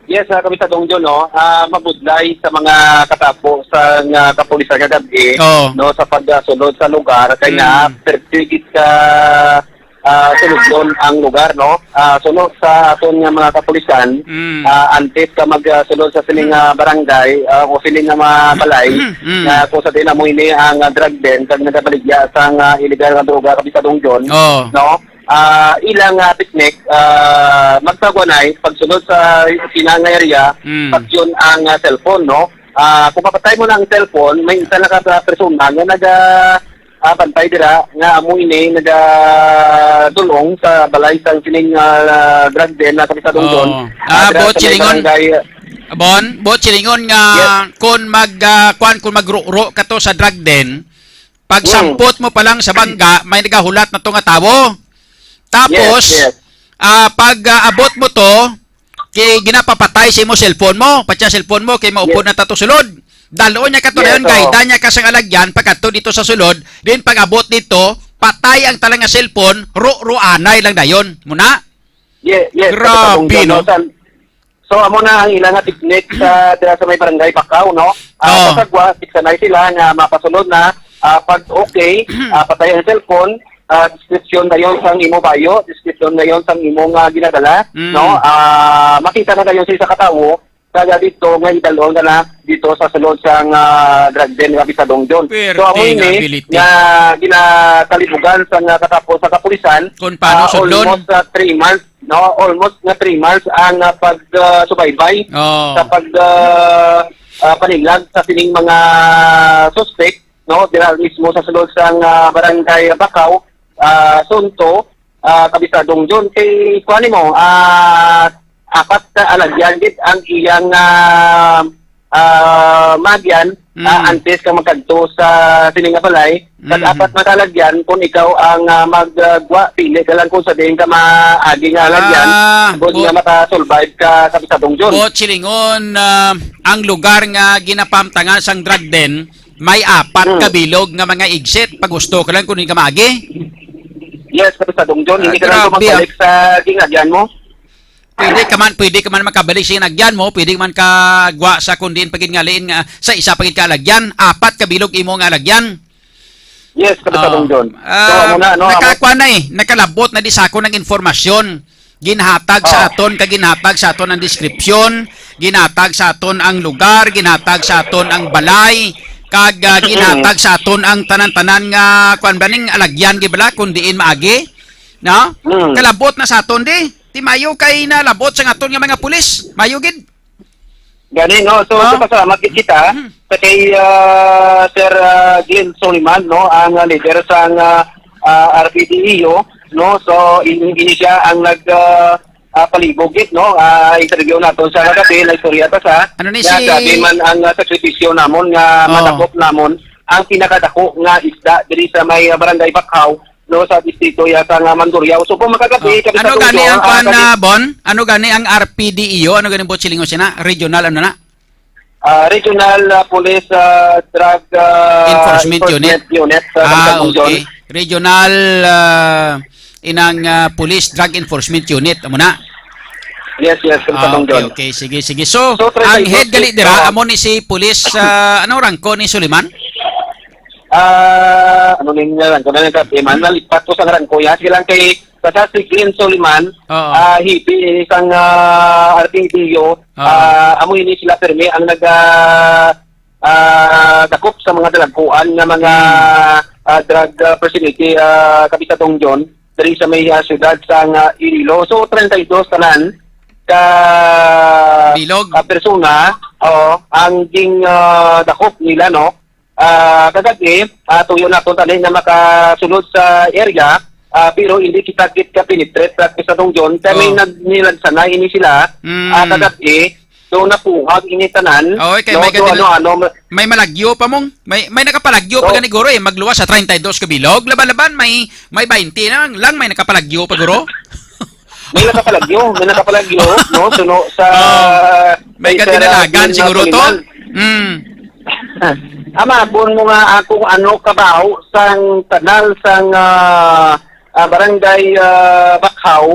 Yes, ah, Kapisadong John, no? Ah, mabudlay sa mga katapo sa nga kapulisan nga gabi, Oo. no, sa pagsulod sa lugar, kay nga Mm. pertigit ka, ah, sulodon ang lugar, no? Ah, suno sa aton nga mga kapulisan, Mm. ah, antes ka magsulod sa sining, ah, barangay, ah, o sining nga mga balay, Mm. na kung sa diin amo ini ang, ah, drug den, kag nagabaligya sa nga illegal nga droga, Kapisadong John, Oo. no? Ah, ilang, ah, teknik, ah, magsaguanay, pagsulod sa ina nga area, Mm. patyon ang, ah, cellphone, no? Ah, kung mapatay mo na ang cellphone, may isa na ka sa persona nga naga, ah, bantay dira, nga amo ini nagadulong sa balay sang sining, ah, drug den na Kapisadong John. Oo. Ah, Ah, dira Bo sa may Chilingon. barangay, Bon, Bo Chilingon nga Yes. kung mag, ah, kwan, kung magro-ro ka to sa drug den, pag Mm. sampot mo pa lang sa bangga, may nagahulat na to nga tawo. Tapos, Yes, yes. ah, pag, ah, abot mo to, kay ginapapatay sa imo cellphone mo, pati ang cellphone mo, kay maupod Yes. na tato sulod. Dalo niya kato Yes, dayon, oo. Guide niya ka sang alagyan, pagkadto dito sa sulod, din pag abot dito, patay ang talang nga cellphone, ro-roanay lang dayon. Muna? Ye-, yes, Grabe, Kapisadong John, no? no? San-, so, amo na ang ilang nga teknik sa, dira sa may barangay Bakaw, no? Ah, Oo. Sa sagwa, tiksanay sila nga mapasulod na, ah, pag okay, ah, patay ang cellphone, ah, description dayon sang imo bayo, description dayon sang imo nga ginadala, Mm. no? Ah, makita na dayon sa isa ka tawo, kaya dito nga idalon ka na dito sa sulod sang, ah, drug den nga Kapisadong John. So, amo Perting ini ability. nga ginakalibugan sa nga katapo sa kapulisan, Kung paano ah, sudlon? almost, ah, three months, no? Almost nga three months ang, ah, pag, ah, subaybay Oo. sa pag, ah, ah, paninglag sa sining mga suspect, no? Dira mismo sa sulod sang, ah, barangay Bakaw, ah, Sunto, ah, Kapisadong John. Kay, kuha nimo, ah, apat ka alagyan gid ang iyang, ah, ah, maagyan, ah, Mm. antes ka magkadto sa sini nga balay. Kag Mm. apat na ka alagyan, kung ikaw ang, ah, mag, ah, gwa, pili ka lang kung sa diin ka maagi nga alagyan. Ah, Good bu- nga makasurvive ka, Kapisadong John. Bo Chilingon, ah, ang lugar nga ginapamtangan sang drug den, may apat Hmm. ka bilog nga mga exit. Pag gusto ka lang kung diin ka maagi. Yes, Kapisadong John, Ah, hindi ka lang grabe, ah. makabalik sa ginagyan mo. Pwede ka man, pwede ka man makabalik sa ginagyan mo, pwede man ka gwa sa kung diin pa gid nga liin nga sa isa pa gid ka alagyan, apat ka bilog imo nga alagyan. Yes, Kapisadong Oh. John. So, Ah, amo na, no, amo. nakakuha na eh, nakalabot na di sa akon ang informasyon. Ginhatag sa Oh. aton, kag ginhatag sa aton ang description, ginhatag sa aton ang lugar, ginhatag sa aton ang balay, kag, ah, Mm. ginhatag sa aton ang tanan-tanan nga, kuwan ba ning alagyan, gid bala, kung diin maagi, no? Mm. Kalabot na sa aton di. Ti mayo kay nalabot sa aton nga mga pulis. Mayo gid. Gani, no? So, Oh. nagpasalamat gid kita Mhm. sa kay, ah, Sir, ah, Glenn Soliman, no? Ang, ah, leader sang, ah, ah, R P D E O, no? So, in-, ini siya ang nag, ah, ah, palibog gid, no? Ah, interview naton sa kagabi, naistorya ta sa Ano ni nga si grabe man ang, ah, sakripisyo namon nga Oh. madakop namon ang pinakadako nga isda diri sa may, ah, Barangay Bakhaw, no, sa distrito ya sa nga Mandurriao. So, kung makagabi, Oh. kami sa Ano gani Tokyo, ang ah, kwan, kami ah, Bon? Ano gani ang R P D E O? Ano gani, Bo Chilingon, sina? Regional, ano na? Ah, Regional, ah, Police, ah, Drug, ah, Enforcement Enforcement Unit. Unit, ah, Ah, Kapisadong John. okay. Regional, ah, inang, ah, Police Drug Enforcement Unit, amo na? Yes, yes, Ah, Kapisadong okay, John. okay. Sige, sige. So, So, ang head treinta y dos, gali dira, ah, amo ni si Police, ah, ano rangko ni Suliman? Ah, ano ning nga lang, kung ano yung kapiman, Hmm. nalipat ko sa ngarang ko. Yan, sige lang kay, basta si Glenn Soliman, Oo. ah, hibi, isang, ah, R P D O, Oo. ah, amo ini sila permi ang nag, ah, ah, dakop sa mga dalagkuan nga mga, Hmm. ah, drug, ah, facility, ah, Kapisadong John, diri sa may, ah, siyudad sa nga Iloilo. So, treinta y dos tanan ka, Bilog. ah, persona, oo, ang ging, ah, dakop nila, no? Ah, kagab-i, ah, tuyo naton tani nga makasulod sa area, ah, pero hindi kita gid ka-penetrate sa Kapisadong John. Kaya may Oh. nag-, nilagsanay ini sila, Mm. ah, kagab-i, so napuhag ini tanan, Oy, kay no? may So, kadil-, ano, ano, ma- may malagyo pa mong, may, may nakapalagyo pa So, gani, guro, eh, magluwas sa treinta y dos ka bilog. Laban-laban, may, may baynte na lang, may nakapalagyo pa, guro. May nakapalagyo, may nakapalagyo, no? Suno sa, Oh. May sa katinalagan Sir siguro to? Soliman. Mm. Ama, kung mo nga akong ano kabaho sang kanal sang, ah, ah, Barangay, ah, Bakhaw,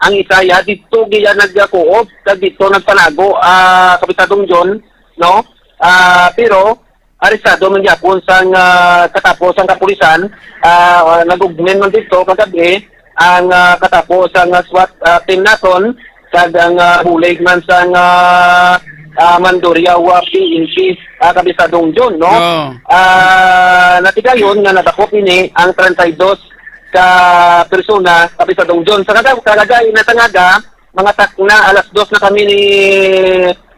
ang isa ya dito giya nagkuob, kag dito nagpanago, ah, Kapisadong John, no? Ah, pero arestado man gyapon sang, ah, katapo sang kapulisan, ah, nag-ugmen man dito kagabi ang, ah, katapo sang, ah, SWAT, ah, team naton, kag ang, ah, bulig man sang, ah, ah, Mandurriao, ah, P N P, ah, Kapisadong John, no? Oo. Ah, natigayon nga nadakop ini ang treinta y dos ka persona, Kapisadong John. Sa kada, kalagay na tangaga, mga takna, alas dos na kami ni,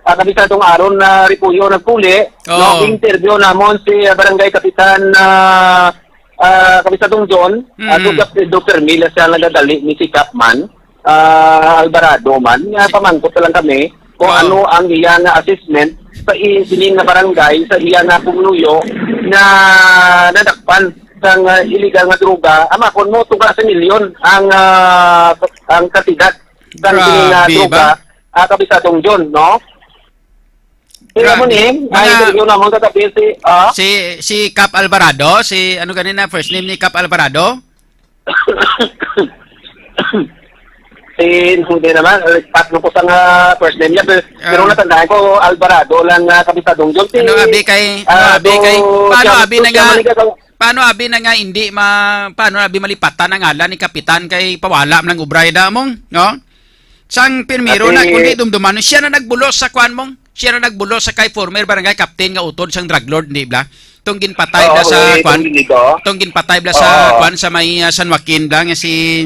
ah, Kapisadong Aaron na Repollo nagpuli, Oo. no? Interview namon si, ah, Barangay Kapitan, ah, ah, Kapisadong John, ah, Mm. Dugap ni Doktor Mila siya nagadali ni si Capman, ah, Alvarado man. Nga Si pamangkot na lang kami kung Oo. ano ang iya nga assessment sa i-, sining nga barangay, sa iya nga pumuluyo na nadakpan sang, ah, illegal nga droga. Amakon mo, tuga sa milyon ang, ah, ang kantidad sang sining nga Grabe droga, ba? ah, Kapisadong John, no? Kaya mo Grabe. ni, Mga ay, interview namon kagabi si, ah? Si, si Cap Alvarado, si, ano ganina, first name ni Cap Alvarado? Si, hindi naman, eh, patno ko sa nga first name niya, pero, Ah. pero natandaan ko, Alvarado lang nga Kapisadong John. Si, Ano, abi kay, ano, ah, abi kay, do, paano siya, abi na siya nga, man ikaw, paano abi na nga hindi ma-, paano abi malipatan ang ngalan ni Kapitan kay pawala man ang obra da mong, no? Sang primero na, Ate kundi dumduman, siya na nagbulos sa kwan mong, siya na nagbulos sa kay former barangay captain nga utod sang drug lord, di ba? Tong ginpatay Oo, bla sa eh, kwan, itong dito. Tong ginpatay bla sa Oo. kwan sa may, ah, San Joaquin bla nga si,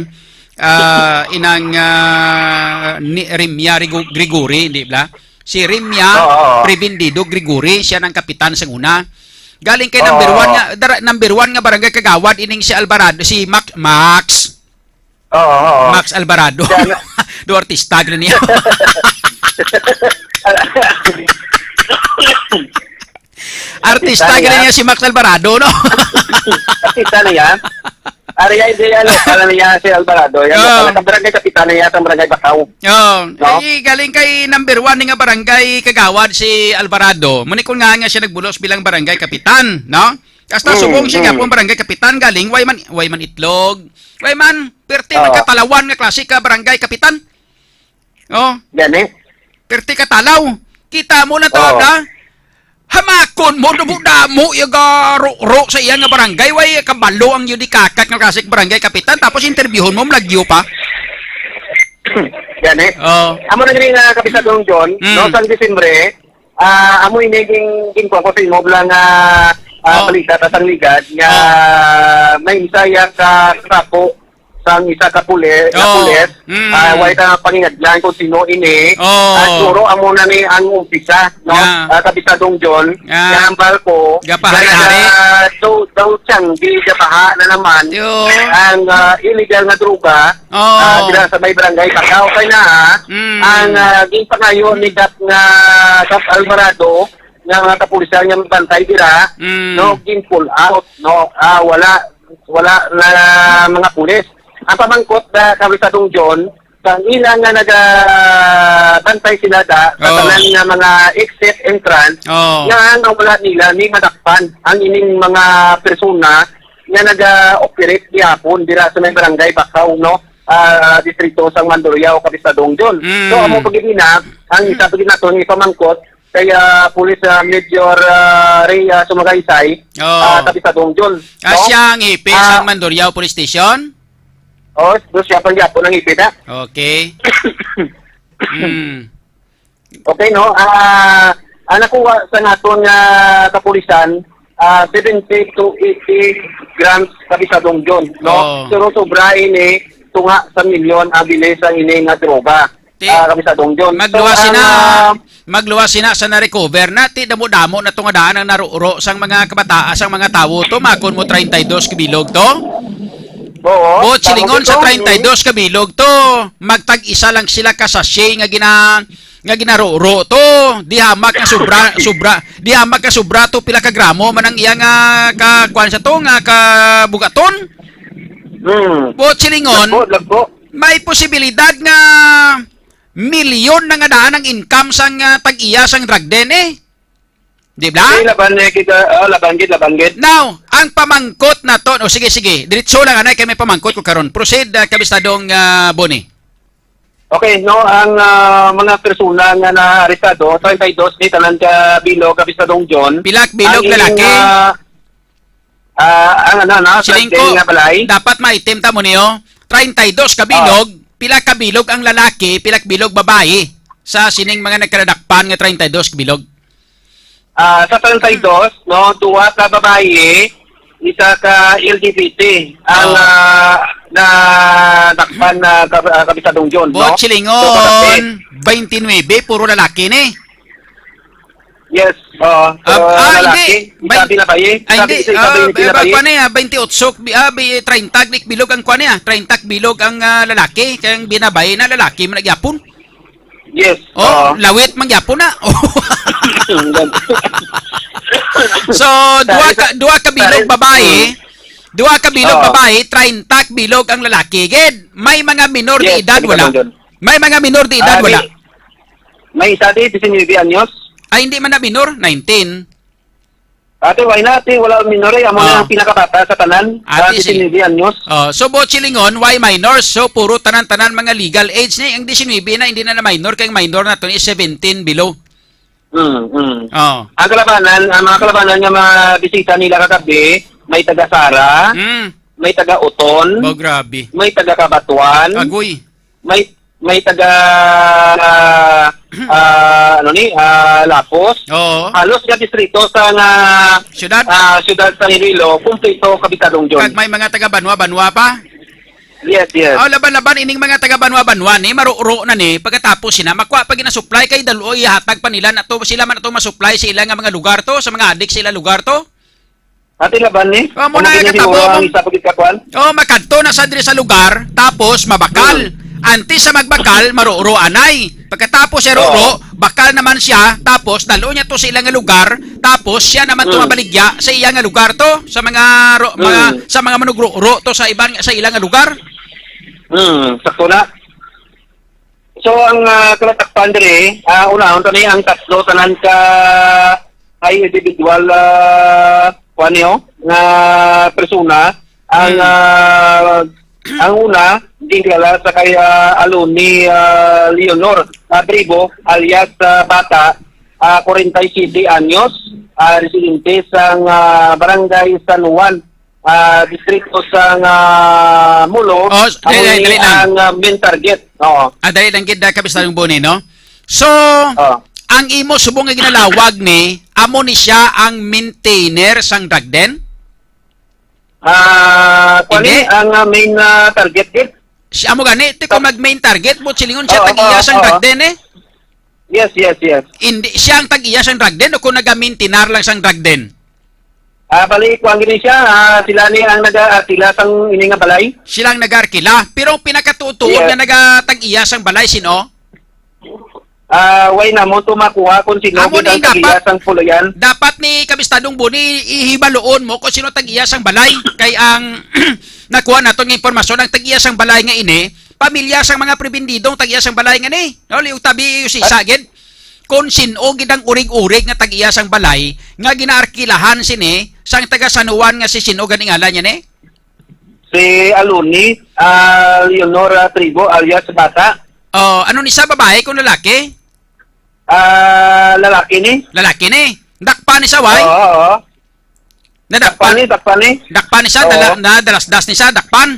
ah, inang, ah, ni Rimia Rigo-, Gregory, di bla? Si Rimia Oo, oo. Prebendido Gregory, siya nang kapitan sa una. Galing kay number Oo. one nga, dara-, number one nga barangay kagawad ining si Alvarado, si Mac-, Max. Oo, oo. Max Alvarado. Siya na. Do artista gani niya. Artista Artista gani niya. niya si Max Alvarado, no? Artista niya. Ari ay di, ano, pala niya si Alvarado. Yan, Oo. pala, barangay kapitan niya sa barangay Bakaw. Oo. No? Ay, galing kay number one nga barangay kagawad si Alvarado. Muni ko nga nga siya nagbulos bilang barangay kapitan, no? Hasta Mm, subong siya mm. nga pong barangay kapitan galing, way man, way man itlog. Way man, perti Oo. magkatalawan nga klase ka barangay kapitan. Oh. Gani? Perti katalaw. Kita mo lang Oo. talaga. Hamakon mo, damo-damo, yung garo-ro sa iya nga barangay. Way kabalo ang yun di kakat nga klase ka barangay kapitan. Tapos interviewon mo, malagyo pa. Gani? Oo. Amo na gani nga, Kapisadong John, Mm. no, sang Disyembre, ah, amo ini ging, ging ko sa imo lang, ah, ah, Oo. balita ta sang ligad nga Oo. may isa ya ka kapo sang isa ka puli-, ka Oo. pulis, Mm. ah, way ta pangingadlan kung sino ini. Oo. Ah, siguro amo na ni ang umpisa, no? Yeah. Ah, Kapisadong John, Yeah. nga ang barko, Gapahari-hari. nga daw, daw siyang di gapaha na naman Yo. ang, ah, illegal nga droga, Oo. ah, dira sa may barangay Bakaw. Kaya na, ah, Mm. ang, ah, ginpangayo ni Kap nga Kap Alvarado, nga mga kapulisan nga magbantay dira, Mm. no, gin-pull out, no, ah, wala, wala na mga pulis. Ang pamangkot na Kapisadong John, sa ila nga nagabantay sila da, sa Oo. tanan nga mga exit entrance, Oo. nga nawala nila ni madakpan ang ining mga persona nga naga-operate gihapon dira sa may barangay Bakaw, no? Ah, distrito sang Mandurriao, Kapisadong John. Mm. So, amo pa gid ina, ang isa pa gid naton ipamangkot kay, ah, Police, ah, Major, ah, Ray, ah, Sumagaysay, Oo. ah, Kapisadong John, Ah, no? siya ang ipi Ah. sang Mandurriao Police Station? Oo, do siya pa gyapon ang ipi na. Okay. Mm. Okay, no? Ah, ang nakuha sa naton nga kapulisan, ah, seventy to eighty grams, Kapisadong John, no? Oo. Pero sobra ini, tunga sa milyon ang bili sa ini nga droga, Ti-, ah, Kapisadong John. Magluwas So, sina, ang, ah, magluwas sina sa na-recover na, ti damo-damo na to nga daan ang naruro sang mga kabataan, sang mga tawo to, makon mo treinta y dos ka bilog to? Oo, Buot tama silingon sa to. treinta y dos ka bilog to, magtag-isa lang sila ka sachet nga gina-, nga ginaruro to. Di hamak nga sobra, sobra, di hamak nga sobra to, pila ka gramo man ang iya nga ka-, kuwan sa to, nga kabugaton. Hmm. Buot silingon, Lagpo, lagpo. may posibilidad nga milyon na nga daan ang income sang, ah, tag-iya sang drug den, eh. Di ba? Sige, laban, eh, kita, oh, laban gid, laban gid. Now, ang pamangkot nato, o sige, sige, diretso lang, anay, kay may pamangkot ko karon. Proceed, ah, Kabistadong, ah, Boni. Okay, no, ang, ah, mga persona nga naarestado, treinta y dos ni tanan ka bilog, Kabistadong John. Pila ka bilog, ang ining, lalaki? Ah, ah, ang ano, no, Siling ko, nga balay. Dapat maitim ta mo niyo. Treinta y dos ka bilog, pila ka bilog ang lalaki, pila ka bilog babayi sa sining mga nagkadakpan nga treinta y dos ka bilog? Ah, sa treinta y dos, no, duha ka babayi, isa ka L G B T ang, ah, nadakpan na kab-, ah, Kabistadong John, no? Buot silingon, twenty-nine, puro lalaki ni. Yes, oo. Ah, ah, hindi. Lalaki, isa binabayi, ah, isa hindi, isa ah, binabayi. Kuwan ni, ah, twenty-eight, bi-, ah, bi-, treinta bilog ang kuwan niya, treinta bilog ang, ah, lalaki, kay ang binabayi na lalaki man gyapon. Yes. Oh, oo. Lawit man gyapon na. So, duha ka, duha ka bilog babayi, duha ka bilog babayi, treinta bilog ang lalaki. Gid, may mga minor de edad, wala? May mga minor de edad, wala? May isa di, diecinueve anyos. Ay, hindi man na minor, nineteen. Ate, why not? Ate, wala ang minor, eh. Amo na ang pinakabata sa tanan. Ah, diecinueve anyos. Oh, so, buot silingon, why minors? So, puro tanan-tanan mga legal age ni. Ang diecinueve na, hindi na na minor, kay ang minor naton is seventeen below. Mm, mm. Oh. Ang kalabanan, ang mga kalabanan nga mga bisita nila kagabi, may taga Sara, may taga Uton, may taga Cabatuan, may, may taga, ah, ah, ano ni, ah, Lapos. Oo. Halos nga distrito sa nga, ah, siyudad sa Iloilo, kumpleto, Kabistadong John. Kag may mga taga Banwa-Banwa pa? Yes, yes. Oh, laban-laban ining mga taga Banwa-Banwa ni, maruro na ni, pagkatapos sina, makuha pa gina-supply kay dalo, ihatag pa nila na to, sila man to ma-supply sa ila nga mga lugar to, sa mga adik sa ila lugar to. Ate, laban ni. Oh, amo na ang katabong. Ang isa pa gid ka kuan? Oh, makadto na sa diri sa lugar, tapos mabakal. Antes sa magbakal, maruro anay. Pagkatapos siya ruro, bakal naman siya, tapos dalo niya to sa ila nga lugar, tapos siya naman to mabaligya sa iya nga lugar to, sa mga ro-, mga, sa mga manugro-ro to sa iban, sa ila nga lugar. Hmm, sakto na. So, ang, ah, kalatakpan diri, ah, unahon to ni ang tatlo tanan ka high individual, ah, kuwan niyo, nga persona. Ang, ah, ang una, ginkilala sa kay, ah, Aloni, ah, Leonor, ah, Tribo, alias, ah, Bata, ah, forty-seven anyos, ah, residente sang, ah, Barangay San Juan, ah, distrito sang, ah, Molo, amo ni ang, ah, main target. Oo. Ah, dali lang gid, ah, Kabistadong Boni, no? So, ang imo subong nga ginalawag ni, amo ni siya ang maintainer sang drug den? Ah, kuwan ni, ang, ah, main, ah, target gid. Si amo gani, ti kung mag-main target, buot silingon siya tag-iya sang drug den, eh. Yes, yes, yes. Hindi, siya ang tag-iya sang drug den o kung naga-maintainer lang sang drug den? Ah, bali, kuwan gini siya, ah, sila ni ang nag-aarkila sang ini nga balay. Sila ang nag-arkila, pero ang pinakatutuod nga nagatag-iya sang balay, sino? Ah, way namo to makuha kung sino ang tag-iya sang pulayan. Dapat ni Kabistadong Boni, ihibaloon mo kung sino tag-iya sang balay. Kay ang nakuha naton nga impormasyon, ang tag-iya sang balay nga ini, pamilya sang mga prebendidong tag-iya sang balay nga ni. No, liog tabi usisa gid. Kung sin-o gid ang urig-urig nga tag-iya sang balay nga ginaarkilahan sini sang taga San Juan nga si sin-o gani ngalan niya ni? Si Aloni, ah, Leonora Tribo alias Bata. Oh, ano ni sa babae kung lalaki? Ah, lalaki ni. Lalaki ni. Dakpan ni sa way? Oo, oo. Nadakpan? Dakpan ni, dakpan ni. Dakpan ni sa, dala-, nadalasdas ni sa, dakpan?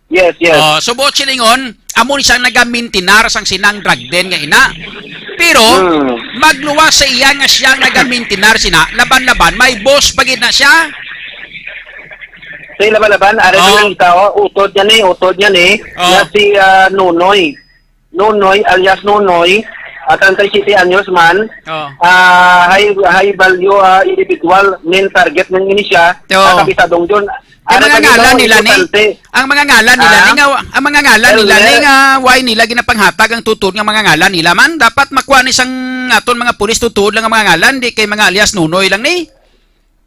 Yes, yes. Oh, so buot silingon, amo ni sang nagamintinar sang sinang drug den nga ina. Pero, magluwas sa iya nga siya nagamintinar sina, laban-laban, may boss pa gid na siya. Sa laban-laban, ari na lang ikaw, utod niya ni, utod niya ni, na si, ah, Nonoy. Nonoy, alias Nonoy, ah, treinta y siete anyos man. Oh. Ah, high, high value, ah, individual, main target ng ini siya, ah, Kapisadong John. Ang mga ngalan nila ni, ang mga ngalan nila ni nga, ang mga ngalan nila ni nga, why nila ginapanghatag ang tutuod nga mga ngalan nila man? Dapat makuha ni sang aton mga pulis tutuod lang ang mga ngalan, di kay mga alias Nonoy lang ni.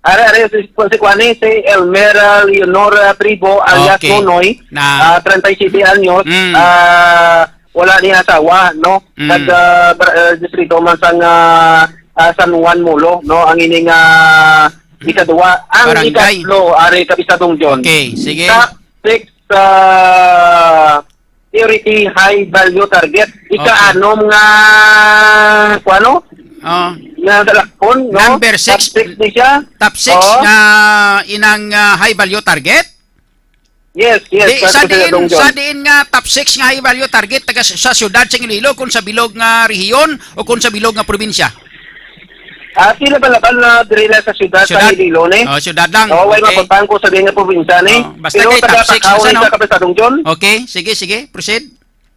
Are, are, si, si kuan ni, si Elmer, ah, Leonor, ah, Tribo, alias Nonoy, ah, treinta y siete anyos, ah, wala ni asawa, no? Nag, ah, bar-, ah, distrito man sang, ah, ah, San Juan Molo, no? Ang ining, ah, ikaduha. Ang Barangay. Ikatlo, ari, Kapisadong John. Okay, sige. Top six, ah, priority high value target. Okay. Ikaanom nga, kuwano? Oh. Nga dalakpon, no? Number six. Top six ni siya. Top six Oo. nga inang, ah, high value target? Yes, yes, Di, sa sa diin, Kapisadong John. sa diin nga top six nga high value target taga s-, sa siyudad sa Iloilo, kung sa bilog nga rehiyon o kung sa bilog nga probinsya? Ah, sila ba laban na diri lang sa siyudad sa Siyudad? Iloilo, ni? Oh, siyudad lang. Oh, way Okay. mapapang ko sa nga probinsya, ni? Oh, basta Pero kay taga top six Pacao, na siya, ni, no? sa Kapisadong John. Okay, sige, sige, proceed.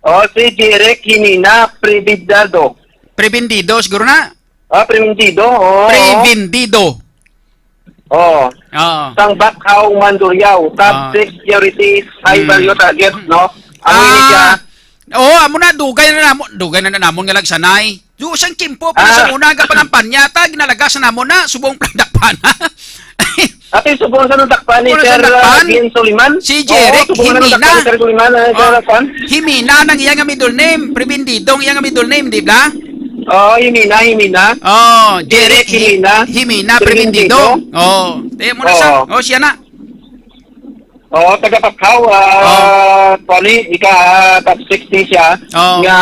Oh, si Jeric Jimena Pribidado. Prebendido, siguro na? Ah, Prebendido, oo. Prebendido. Oo. Oo. Sang Bacau, Mandurriao, top Ah. six priorities, high Hmm. value target, no? Amo ini siya. Ah. Oo, amo na, dugay na namon, dugay na namon nga lagsanay. Yo, sang kimpo pa Ah. sa una nga pangampanya, ta, ginalagas na namon na, subong pa dakpan. Ate, subong sa nadakpan ni Wala sa Sir, dakpan? uh, Glenn Soliman? Si Jeric, Oo, subong na himina. nadakpan ni Sir Soliman, uh, Oh, Sir Juan? Himina nang iya nga middle name. Prebendido ang iya nga middle name, di ba? Oo, himina, himina. Oh, Jeric, Jeric, hi-, himina. himina, Prebendido. Prebendido. Oh, tayo mo na sa. Oo. Oh, siya na. Oo, taga Pacau, ah, Oh. Tony, ika, ah, top sixty siya Oh. nga,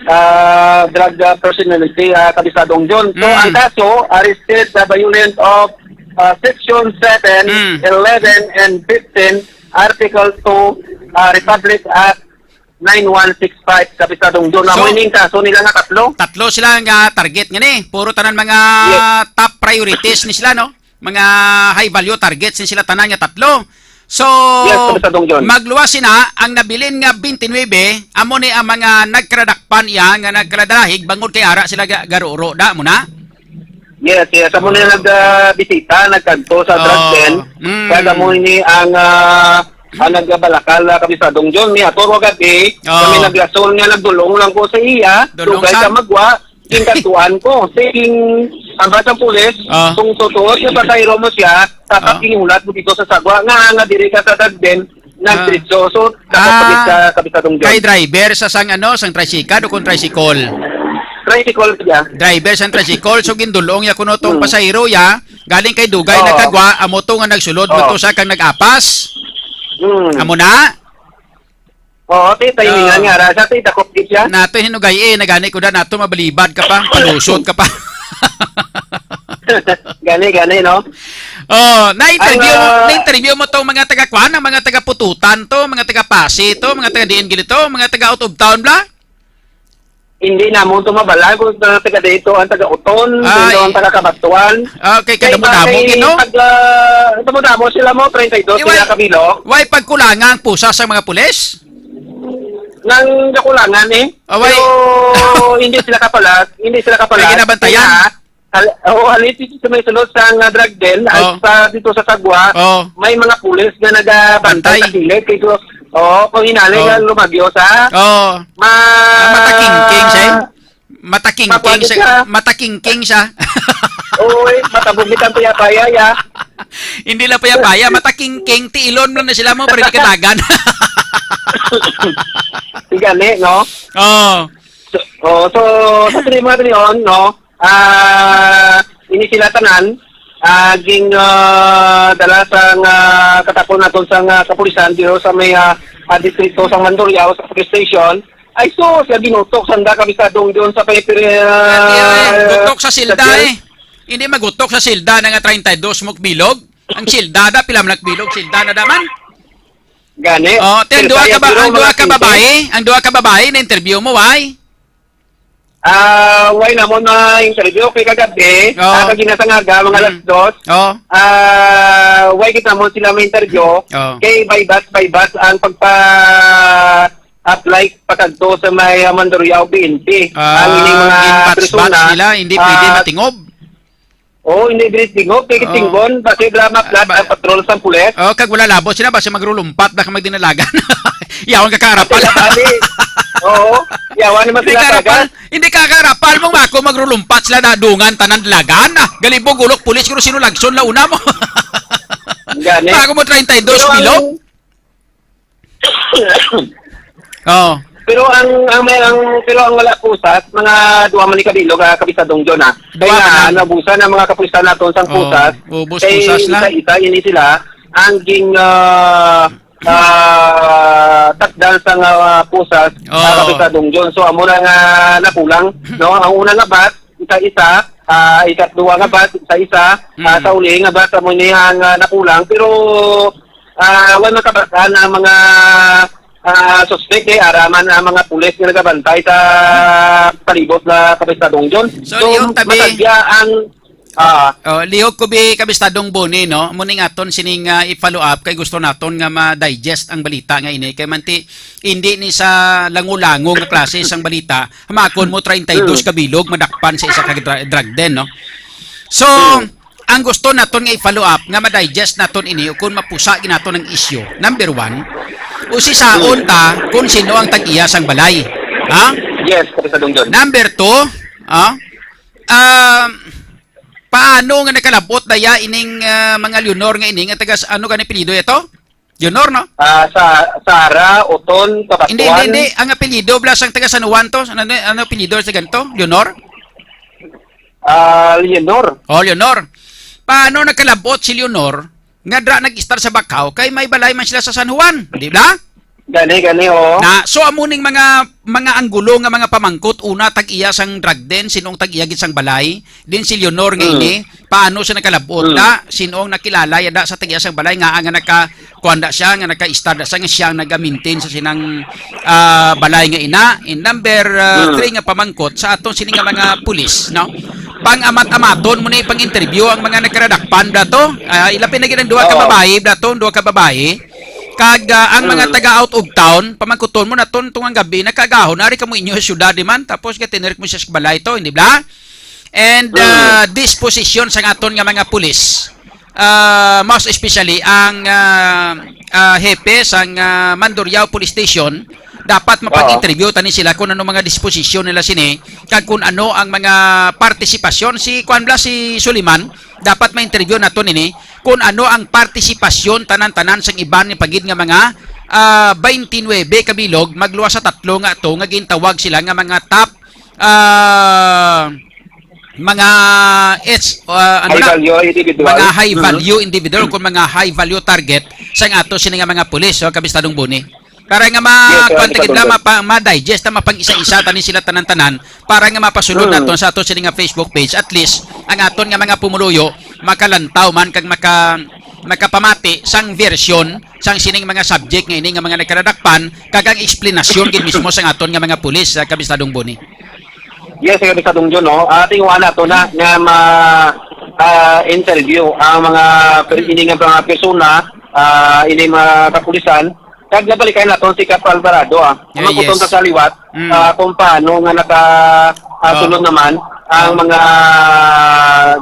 ah, drug, ah, personality, ah, Kapisadong John. So, Mm. ang kaso, arrested sa violent of, ah, Section seven, Mm. eleven, and fifteen, Article two, ah, Republic Act nine one six five, Kapisadong John. So, Amo ining kaso nila nga tatlo. Tatlo sila nga target nga ni. Puro tanan mga Yes. top priorities ni sila, no? Mga high value targets ni sila tanan nga tatlo. So, Yes, Kapisadong John. magluwas sina ang nabilin nga twenty-nine, amo ni ang mga nagkaradakpan iya nga nagkaladahig bangod kay ara sila ga-, garuro, da mo na? Yes, yes. Amo na nag, ah, bisita, nagkadto sa drug Oh, den. mm. Kag amo ini ang, ah, ang nagabalakal, ah, Kapisadong John. Ni ato ro gabi, Oh. kami naglasol nga nagdulong lang ko sa iya, Dulong dugay sa? sa magwa, ginkaduan ko. Sige, ang batang pulis, Oh. kung totoo siya, pasahero mo siya, dapat Oh. ginhulat mo dito sa sagwa. Nga, nga diri ka sa drug den, Ah. nagdiretso. So, dapat Ah. pagit sa Kapisadong John. Kay driver sa sang ano, sang tricycle o kung tricycle? Tricycle siya. Driver sang tricycle, so gindulong ya kuno tong Hmm. pasahero ya, galing kay dugay Oo. nagkagwa, amo to nga nagsulod mo Oo. to sa kang nag-apas. Hmm. Amo na? Oo, ti, timingan Oo. nga, ra, sa ti, dakop gid siya. Nato hinugay eh, nagani ko na nato, mabalibad ka pa, palusot ka pa. Gani, gani, no? Oh, na-interview, Ang, ah, na-interview mo tong mga taga Kwan, ang mga taga Pututan to, mga taga Pasi to, mga taga diin gili to, mga taga out of town bla? Hindi namon to mabala kung taga dito ang taga Uton, Ay. dito ang taga Kabatuan. Ah, kay Kay kadamo-damo, bakit gid, no? pag, ah, kadamo-damo sila mo, treinta y dos Eh, sila why, kabilog. why pagkulanga ang pusa sa mga pulis? Nang kakulangan, eh. Ah, why? Pero hindi sila kapalag, hindi sila kapalag. May ginabantayan? Kaya, Hal-, oo, halin dito sa may sulod sa nga drug den, Oh. at sa, dito sa Sagwa, Oh. may mga pulis na nagabantay Bantay. sa kilid. Kay so, oo, kung hinali Oh. nga lumagyo sa Oh. ma- Ah, matakingking siya eh. Matakingking Makuha siya. siya. Matakingking siya. Oo, eh, matabog ni Tang Payapaya, ya. Hindi lang Payapaya, matakingking, tiilon lang na sila mo, pero hindi kadagan. Gani, no? Oh. So, oh, so, sa three months yun, no? Ah, ini sila tanan, ah, ging, ah, dala sa nga katapon naton sa nga kapulisan dito sa may, ah, ah, distrito sa Mandurriao sa police station. Ay, so, sa ginutok, sanda kami sa dong doon sa pay-, Grabe, eh. Gutok sa silda, sa eh. Hindi magutok sa silda na nga treinta y dos mo bilog. Ang silda da, pila man ang bilog, silda na daman. Gani. Oh, te, ang Pero duha kaya ka ba, pero ang duha mga ka tingting. babae, ang duha ka babae na interview mo, why? Ah, why namon na interview kay kagabi, Oh. ah, kag ginasangaga, mga Mm. alas dos. Oh. Ah, why kita mo sila may interview? Oh. Kay by bus, by bus ang pagpa-apply pakadto sa may, ah, Mandurriao B N P. Ah, Ang ining mga ginpatsbats persona, nila, hindi pwede ah, matingob. Oo, hindi diri tingog. Kay Oo. tinggon, basi drama Ah, flat ba- ang patrol sa pulis. Oh, kag wala labot sila, basi magrulumpat na ka magdinalagan. Yawan ka karapal. Sila bali. Oo, yawan naman Hindi sila karapal. taga. Hindi ka karapal mo, ako magrulumpat sila na dungan tanan dalagan. Ah, galibog ulok pulis, kung sino lagson la una mo. Gani. Bago mo treinta y dos Pero ang bilog? Oh. Pero ang, ang may, ang, pero ang wala pusas, mga duha man ni kabilog, ah, Kabistadong John, ah. Kay Duha nga, man lang. Nabusan ang mga kapulisan naton sang Oh, pusas. Ubos Kay pusas lang. Isa-isa, ini sila, ang ging, ah, ah, takdan sang, ah, pusas, Oh. ah, Kabistadong John. So, amo na nga nakulang, no? Ang una nga bat, isa-isa, ah, ikatduwa nga bat, isa-isa, ah, Mm. sa uli nga bat, amo ni ang, ah, nakulang. Pero, ah, wala makabatan ang mga, ah, suspek, eh, araman ang mga pulis nga nagabantay sa palibot na Kabistadong John. So, So, lihog tabi. Matagya ang, ah, Oh, lihog ko bi Kabistadong Boni, no? Muning aton sining, ah, i-follow up kay gusto naton nga ma-digest ang balita nga ini. Kay manti, hindi ni sa lango-lango nga klase sang balita, hamakon mo treinta y dos Mm. kabilog madakpan sa isa ka dra-, drug den, no? So, Mm. ang gusto naton nga i-follow up, nga ma-digest naton ini, o kung mapusa gid naton ang isyu, number one, usisaon Mm. ta kung sino ang tag-iya sang balay. Ha? Yes, Kabistadong John. Number two, ah, um, paano nga nakalabot daya ining, ah, mga Leonor nga ini nga taga s-, ano gani apelyido ito? Leonor, no? Ah, sa Sara, Oton, Hindi, hindi, Kabatuan. Hindi. Ang apelyido, bala sang taga San Juan to. Ano, ano apelyido sa ganito? Leonor? Ah, Leonor. Oh, Leonor. Paano nagkalabot si Leonor nga dra nag-istar sa Bacau kay may balay man sila sa San Juan, di ba? Gani, gani, oo. Na, so amo ning mga, mga anggulo nga mga pamangkot, una, tag-iya sang drug den, sinong tag-iya gid sang balay, din si Leonor nga Mm. ini, paano siya nakalabot Mm. da, sinong nakilala yada sa tag-iya sang balay nga, nga naka, kuan da siya, nga naka-istar da siya, nga siya ang naga-maintain sa sinang, ah, balay nga ina. And number, ah, Mm. three nga pamangkot sa aton sini nga mga pulis, no? Pang-amat-amaton mo ni pang-interview ang mga nagkaradakpan, bla to. Ah, ilapin na gid ang duha ka Oo. babayi, bla to, ang duha ka babayi. Kag, ah, ang mga Mm. taga out of town, pamangkuton mo na ton tungang gabi, nakaagahon, ari kamo inyo sa syudad di man, tapos gatinerik mo siya sa balay to, hindi bla? And, Mm. ah, disposition sang aton nga mga pulis. Ah, most especially ang, ah, ah, hepe sang, ah, Mandurriao Police Station, dapat Oo. mapag-interview tani sila kung ano mga disposisyon nila sini, kag kung ano ang mga partisipasyon. Si, kuan bla, si Suliman, dapat ma-interview nato nini kung ano ang partisipasyon tanan-tanan sang iban ni pagid nga mga, ah, twenty-nine kabilog, magluwas sa tatlo nga to nga gintawag sila nga mga top, ah, mga it's, ah, ano High na? value individual. Mga high Mhm. value individual kung mga high value target sang ato sini nga mga pulis, so, Kabistadong Boni. Para nga ma-, Yes, sir, kuwan ta gid Kabistadong lang, Boni. mapa-, ma-digest, na mapang-isa-isa tani sila tanan-tanan, para nga mapasulod Mm. naton sa ato sini nga Facebook page. At least, ang aton nga mga pumuluyo, makalantaw man kag maka-, makapamati sang version sang sining mga subject nga ini nga mga nagkaradakpan, kag ang explanation gid mismo sang aton nga mga pulis, ah, Kabistadong Boni. Yes, Kabistadong John, no? Ah, tinguha nato na nga ma-, ah, interview ang mga per-, Mm. ini nga mga persona, ah, ini mga kapulisan, kag nabalikan naton si Kap Alvarado, ah. Yeah, Ang yes. Sa liwat, Mm. ah, kung paano nga naka, ah, Oh. sulod naman ang Oh. mga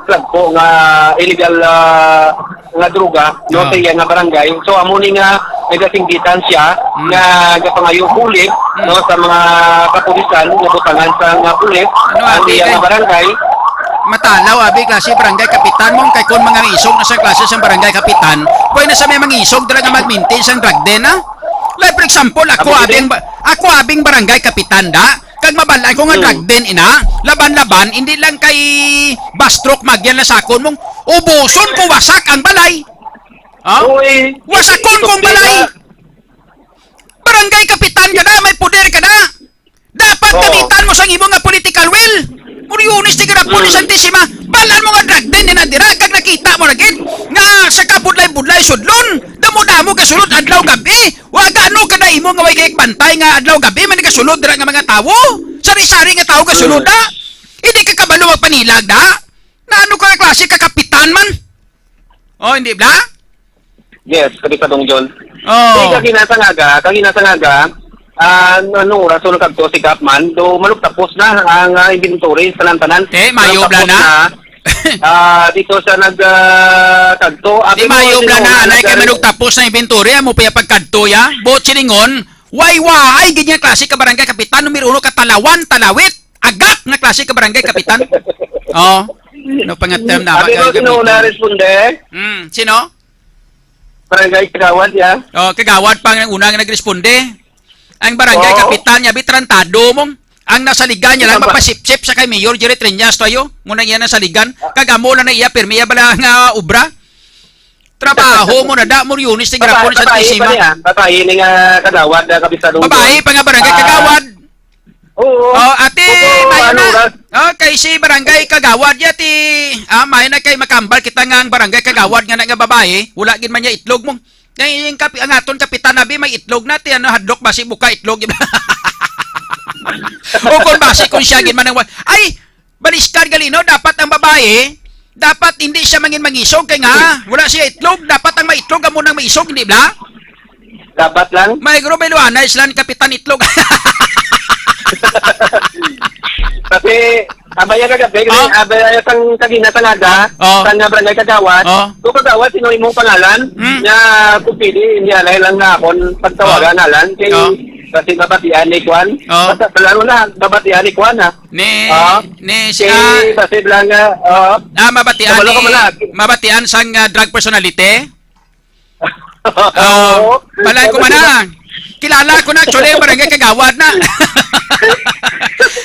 drug po nga illegal, ah, nga droga, no, Oh. sa iya nga barangay. So, amo ni nga nagasinggitan siya Mm. nga gapangayo bulig, Mm. no, sa mga kapulisan nga butangan sa mga pulis Ano, ang abi, iya nga kay barangay. Matalaw, abi, klase barangay kapitan mo, kay kung mga isog na sa klase sa barangay kapitan, pwede na sa may mga isog dira nga mag-maintain sang drug den, ha? Like, for example, ako, Abi, abing ba-, ako, abing barangay kapitan, da? Kag mabal-an ko nga Mm. drug den, ina, laban-laban, hindi lang kay Bastrok Magyan na sakon mong ubuson ko, wasak ang balay. Ha? Uy, Wasakon ito kong pila. Balay. Barangay kapitan ka na, may poder ka na. Dapat Oo. gamitan mo sang imo nga political will. Muriones ti garapon ni Mm. Santisima. Balan mo nga drug den ni nadira, kag nakita mo na gid nga sa kabudlay-budlay sudlon, damo-damo ka sulod adlaw gabi. Wa gano ka na imo nga way kay bantay nga adlaw gabi man ka sulod dira nga mga tawo. Sari-sari nga tawo ka sulod Mm. da. Hindi ka kabalo magpanilag da. Na ano ka nga klase ka kapitan man? Oh, hindi bla? Yes, Kabistadong John. Oh. Di, kagina sa ngaga, kagina sa ngaga, ah, ano, ano oras o nagkadto si Kap man? Do, manugtapos na ang, ah, inventory, tanan-tanan. Eh, mayo Manugtapos bla na. na. Ah, dito sa nag, ah, kadto. Di Abi mo, mayo sino bla na, na anay kay nag- manugtapos na inventory, amo pa ya pagkadto ya. Buot silingon, way waay gid nga klase ka barangay kapitan, numero uno ka talawan, talawit. Agak nga klase ka barangay kapitan. Oh. No pangatem na Abi mo, sino na responde? Hmm, sino? Barangay Kagawad, ya. Oh, Kagawad pa ang una nga nagresponde. Ang barangay Oo. kapitan niya, bitrantado mong. Ang nasaligan niya lang, Ano ba? mapasipsip sa kay Mayor Jerry Treñas to ayo. Muna niya nasaligan. Kag amo lang na iya, pirmi iya bala nga obra. Trabaho mo na da, Muriones, ni Garapon Babae, sa babae Tisima. pa niya. Babae ni nga kagawad, ah, kabisado. Babae pa nga barangay Ah, kagawad. Oo. Oh, ate, Opo, mayo ano na. oras? Okay, si barangay kagawad ya, ti, ah, mayo na kay makambal kita nga ang barangay kagawad nga na nga babae, wala gid man niya itlog mo. Kay yung kapi-, ang aton kapitan, abi, may itlog na, ti, ano, hadlok basi buka itlog. O kung basi kung siya gid man ang wa-, ay, baliskad gali, no? Dapat ang babae, dapat hindi siya mangin mangisog kay nga wala siya itlog. Dapat ang maitlog amo nang maisog, hindi ba? Dapat lang. May guro, may luanay sila ni Kapitan Itlog. Kasi, abaya ka gabi, Oh. abaya sang kagina sa naga, Oh. sa nga barangay kagawad. Oh. Kung kagawad, sino imong pangalan? Hmm. Nga, kung pili, hindi alay lang na akon pagtawagan, Oh. Alan. Kay, Oh. kasi mabatian ni Kwan. Oh. Basta, wala mo na, mabatian ni Kwan, ha? Ni, Ah? ni si, Kay, ah, kasi lang, ah, oh. ah, mabatian Kabalo ni, ka man, ah. mabatian sang, ah, drug personality? Ah, Oo. balay ko man na. Kilala ko na, actually, barangay kagawad na.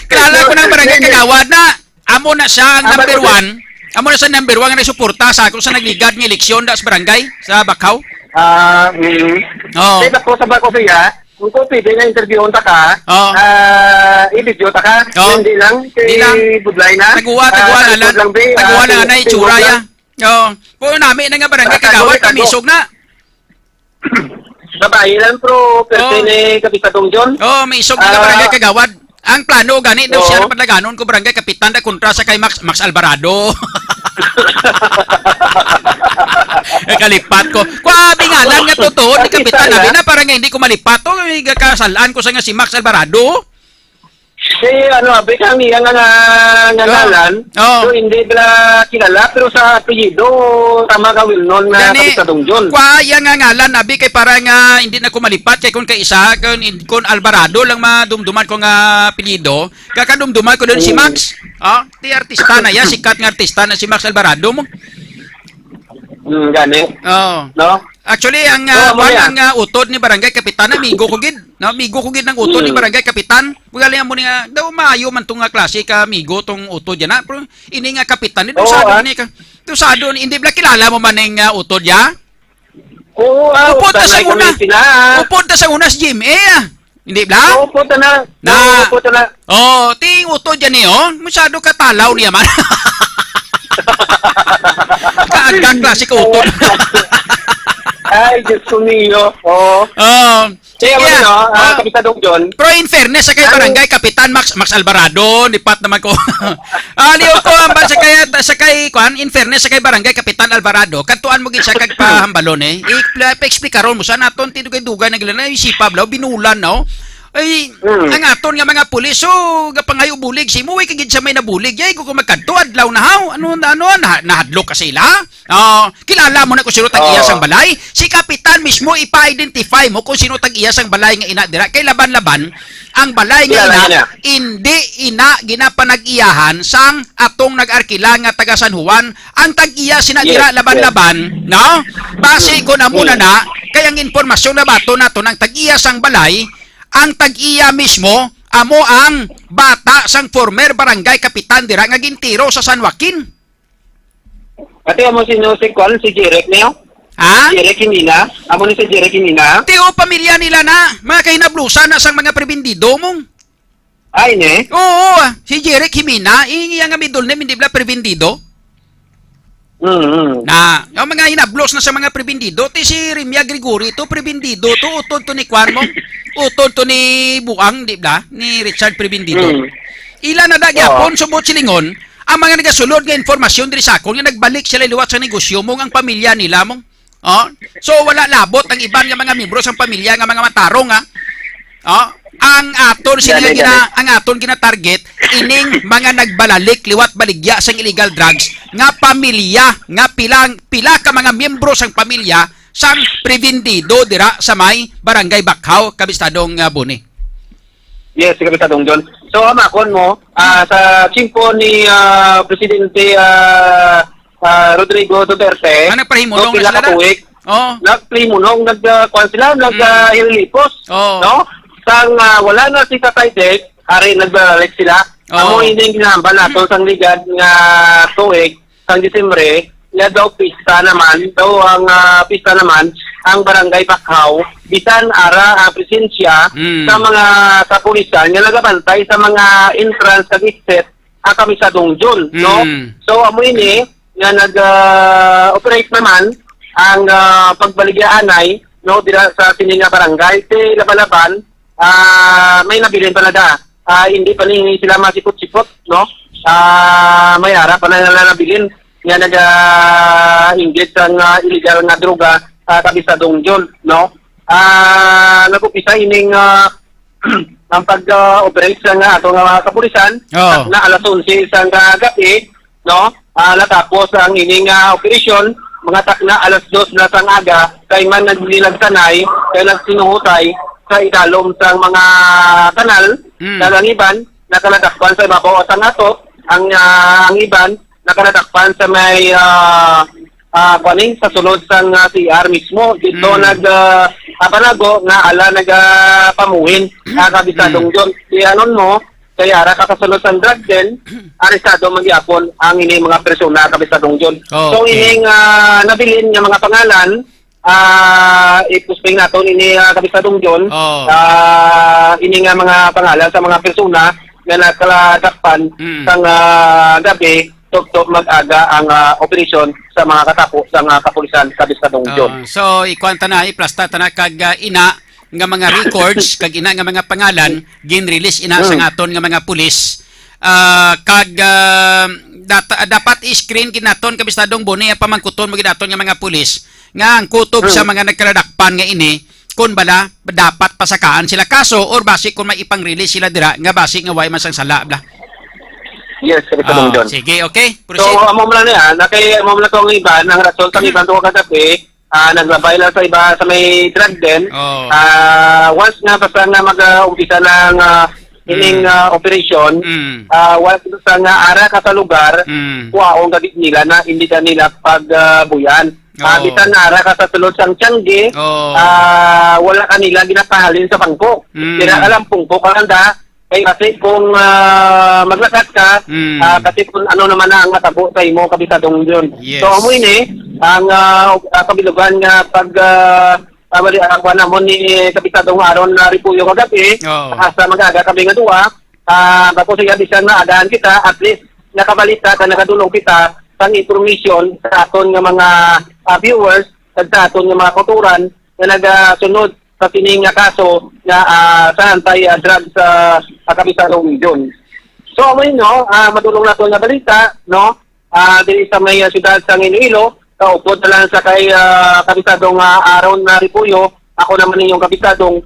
Kilala ko na, barangay kagawad na. Amo na siya ang Ah, number barangay. one. Amo na siya number one nga nagsuporta sa ako sa nagligad nga eleksyon da sa barangay, sa Bakaw. Ah, mm. Oo. Sa iba ko, sa Bako siya, kung ko pwede nga interviewon ta ka, Oo. ah, i-video ta ka, Oo. hindi lang, Hindi lang. kay Budlay na. Taguwa, Ah, taguwa na lang. taguwa lang, be. Taguwa Ah, lang, anay, tingog itsura lang. ya. Oo. Kung nami na nga barangay Basta kagawad, tuloy ka, kamisog na. Babae lang, pero pwerte Oh. ni Kapitadong John. Oh, may isog nga Ah. barangay kagawad. Ang plano gani daw siya Oo. na padlaganon ko barangay kapitan na kontra sa kay Max, Max Alvarado. Eh, kalipat ko. Kwa, bingalan nga totoo ni Kapitan Isa, abi ah. na para nga hindi ko malipat to, eh, kasalaan ko sa nga si Max Alvarado. Si, ano, abi, kang iya nga, nga, nga Oh. ngalan, Oh. so, hindi pala kilala, pero sa apelyido, tama ka, well known na Gani, Kapitadong John. Kwa, iya nga ngalan, abi, kay para nga hindi na ko malipat, kay kung kay isa, kung, kung Alvarado lang madumduman ko nga apelyido, kakadumduman ko doon si Hmm. Max. Oh, ti artista na ya, sikat nga artista na si Max Alvarado mo. Hmm, gani. Oh. No? Actually, ang, ah, Oo, kuwan, maya. ang, ah, utod ni Barangay Kapitan, amigo ko gid. No, amigo ko gid ang utod ni Hmm. Barangay Kapitan. Ugali mo ni nga, daw maayo man tong, ah, klase ka amigo tong utod yan, ha? Pero ini nga Kapitan, ito Oo, usado ah. ni ka. Ito usado ni, hindi bala kilala mo man ning, ah, utod ya? Oo, ah, Upod ta sa utod na una. sila. Upod ta sa una si Jim, eh, ah. Hindi bala? Oo, puta na. Na. Oo, puta na. Oh, ti utod yan, eh, oh. Masyado ka talaw niya man. Kaagag klase ka utod. Ay, Diyos ko niyo. Oo. Oh. Kaya mo Yeah. na, ah, Oh. Kapitan Dong John. Pero in fairness sa kay Ano? Barangay Kapitan Max, Max Alvarado, nipat naman ko. Ah, liw ko ang ba sa kay, sa kay, kwan, in fairness sa kay Barangay Kapitan Alvarado, kantuan mo gid siya kag pahambalon, eh. I-, pa-explikaron mo sa naton, ti dugay-dugay na gila na, isipa bla, binulan na, oh. Ay, Mm. ang aton nga mga pulis, so, gapangayo bulig, si mo, way ka gid sa may nabulig, yay, kung magkadto, adlaw na, haw? Ano, ano, na, nahadlok ka sila? Oh, kilala mo na kung sino tag-iya Oh. sang balay? Si Kapitan mismo, ipa-identify mo kung sino tag-iya sang balay nga ina dira. Kay laban-laban, ang balay nga Kilala ina, niya. hindi ina ginapanag-iyahan sang atong nag-arkila nga taga San Juan. Ang tag-iya sina Yes, dira yes. laban-laban, no? Base Mm. ko na muna Mm. na, kay ang impormasyon na bato nato ng tag-iya sang balay, ang tag-iya mismo, amo ang bata sang former barangay kapitan dira nga gintiro sa San Joaquin. Ate, amo sino si Kwan, si Jirek niyo? Ha? Jirek Himina? Amo ni si Jirek Himina? Ti, o, pamilya nila na. Mga kahinablusan na sang mga prebindido mong. Ay, ne? Oo, ah, si Jeric Jimena, ing iya nga middle name, hindi bala Prebindido? Mm, mm. Na, ang mga hinablos na sa mga Prebindido, ti si Rimia Gregory to, Prebindido to, utod to ni Kwan mo, utod to ni Buang, di ba? Ni Richard Prebindido. Mm. Ila na da Oo. gyapon, subot silingon, ang mga nagasulod nga informasyon diri sa akon nga nagbalik sila liwat sa negosyo mo, ang pamilya nila mo. Oh? So, wala labot ang iban nga mga miyembro sang pamilya nga mga matarong, ha? Oh? Ang aton sila Gani, gina-, gani. ang aton gina-target, ining mga nagbalalik liwat baligya sang illegal drugs nga pamilya, nga pila, pila ka mga miyembro sang pamilya sang Prebindido dira sa may Barangay Bakhaw, Kabistadong, ah, Boni. Yes, Kabistadong John. So, amakon mo, ah, sa tiyempo ni, ah, Presidente, ah, ah, Rodrigo Duterte, Ah, nagpahimulong no, na pila sila ka na? tuig, Oh. nagpahimulong, nag, ah, kuwan sila, nag, Mm. ah, hilipos, Oh. no? Sang, ah, wala na si Tatay Dick, ari nagbalik sila. Oo. Amo ini ang ginahambal nato sang ligad nga tuig, sang Disyembre, nga daw pista naman, daw ang, ah, pista naman ang Barangay Bakhaw, bisan ara ang presensya Mm. sa mga kapulisan nga nagabantay sa mga entrance kag exit ang Kabisadong Jun, no? Mm. So, amo ini nga nag, ah, operate naman ang, ah, pagbaligyaanay, no, dira sa sini nga barangay. Si Labalaban, ah, may nabilin pa na da. Ah, hindi pa ni sila masikot-sikot, no? Ah, may ara pa na nila nabilin nga naga-engage sang, ah, illegal nga droga, ah, Kabisadong Jun, no? Ah, nag-umpisa ining, ah, ang pag, ah, operate sa nga ato nga mga kapulisan, Oo. na alas onse sang, ah, gabi, no? Ah, natapos ang ining, ah, operasyon, mga takna alas dos na sang aga, kay man naglinagsanay, kay nagsinuhutay sa idalom sang mga kanal, Mm. kag ang iban, nakaladakpan sa ibabaw sang atop, ang, ah, ang iban, nakaladakpan sa may, ah, ah, kuwan ni, sa sulod sang, ah, C R mismo. Dito Mm. nag, ah, ah, panago nga ala nagapamuhin, ah, Kabisadong Mm. Jun. Di anon mo, kay ara ka sa sulod sang drug den, arestado man gyapon ang ini mga persona, Kabisadong Jun. So, Okay. ining, ah, nabilin nga mga pangalan, ah, iposting naton ini, ah, Kabisadong Jun. Oh. Ah, ini nga mga pangalan sa mga persona nga nakaladakpan Mm. sang, ah, gabi, tubtob mag-aga ang, ah, operasyon sa mga katapo sang, ah, kapulisan, Kabisadong Jun. Ah, so, ikuan ta na, iplasta ta na kag, ah, ina nga mga records, kag ina nga mga pangalan, ginrelease ina sa Mm. aton nga mga pulis. Ah, kag, ah, dat-, dapat i-screen gid naton, Kabistadong Boni, ang pamangkuton mo gid naton nga mga pulis nga ang kutob sa Mm. mga nagkaladakpan nga ini, kun bala, dapat pasakaan sila kaso or basi kung may ipang-release sila dira nga basi nga way man sang sala, bla. Yes, Kabistadong Oh, Jun. sige, okay. So, Proceed. amo man lang niya, na kay amo man lang tong iban, ang rason sa Mm. iban to kagabi, ah, naglabay lang sa iba sa may drug den. Oh. Ah, once nga basta nga mag, ah, umpisa na ang, ah, ining, Mm. ah, operasyon, Mm. ah, once basta nga ara ka sa lugar, Mm. kuwaon ka gid nila na hindi ka nila pag, ah, buyan. Ah, Oh. bisan nga ara ka sa sulod sang Tiangge, Oh. ah, wala ka nila ginapahalin sa bangko. Mm. Dira ka lang, pungko ka lang da, kay kasi kung, ah, maglakat ka, Mm. ah, kasi kung ano naman na ang matabo sa imo, Kabistadong Jun. Yes. So, amo ini, ang, ah, ah, kabilugan nga pag, ah, ah, bali, ah, kuwan namon ni Kabistadong Aaron, ah, Repollo kagabi, Oo. hasta mag-aga kami nga duwa, ah, bako siya bisan na agaan kita, at least nakabalita ka, nakadulong kita sang information sa aton nga mga, ah, viewers, kag sa aton nga mga kauturan nga nagasunod sa sini nga kaso nga, ah, sa anti, ah, drugs sa, ah, Kabisadong Jun. So, amo yun, no? Ah, madulong nato nga balita, no? Ah, diri sa may, ah, siyudad sa Iloilo, kaupod na lang sa kay, ah, Kabisadong, ah, Aaron, ah, Repollo. Ako naman inyong Kabisadong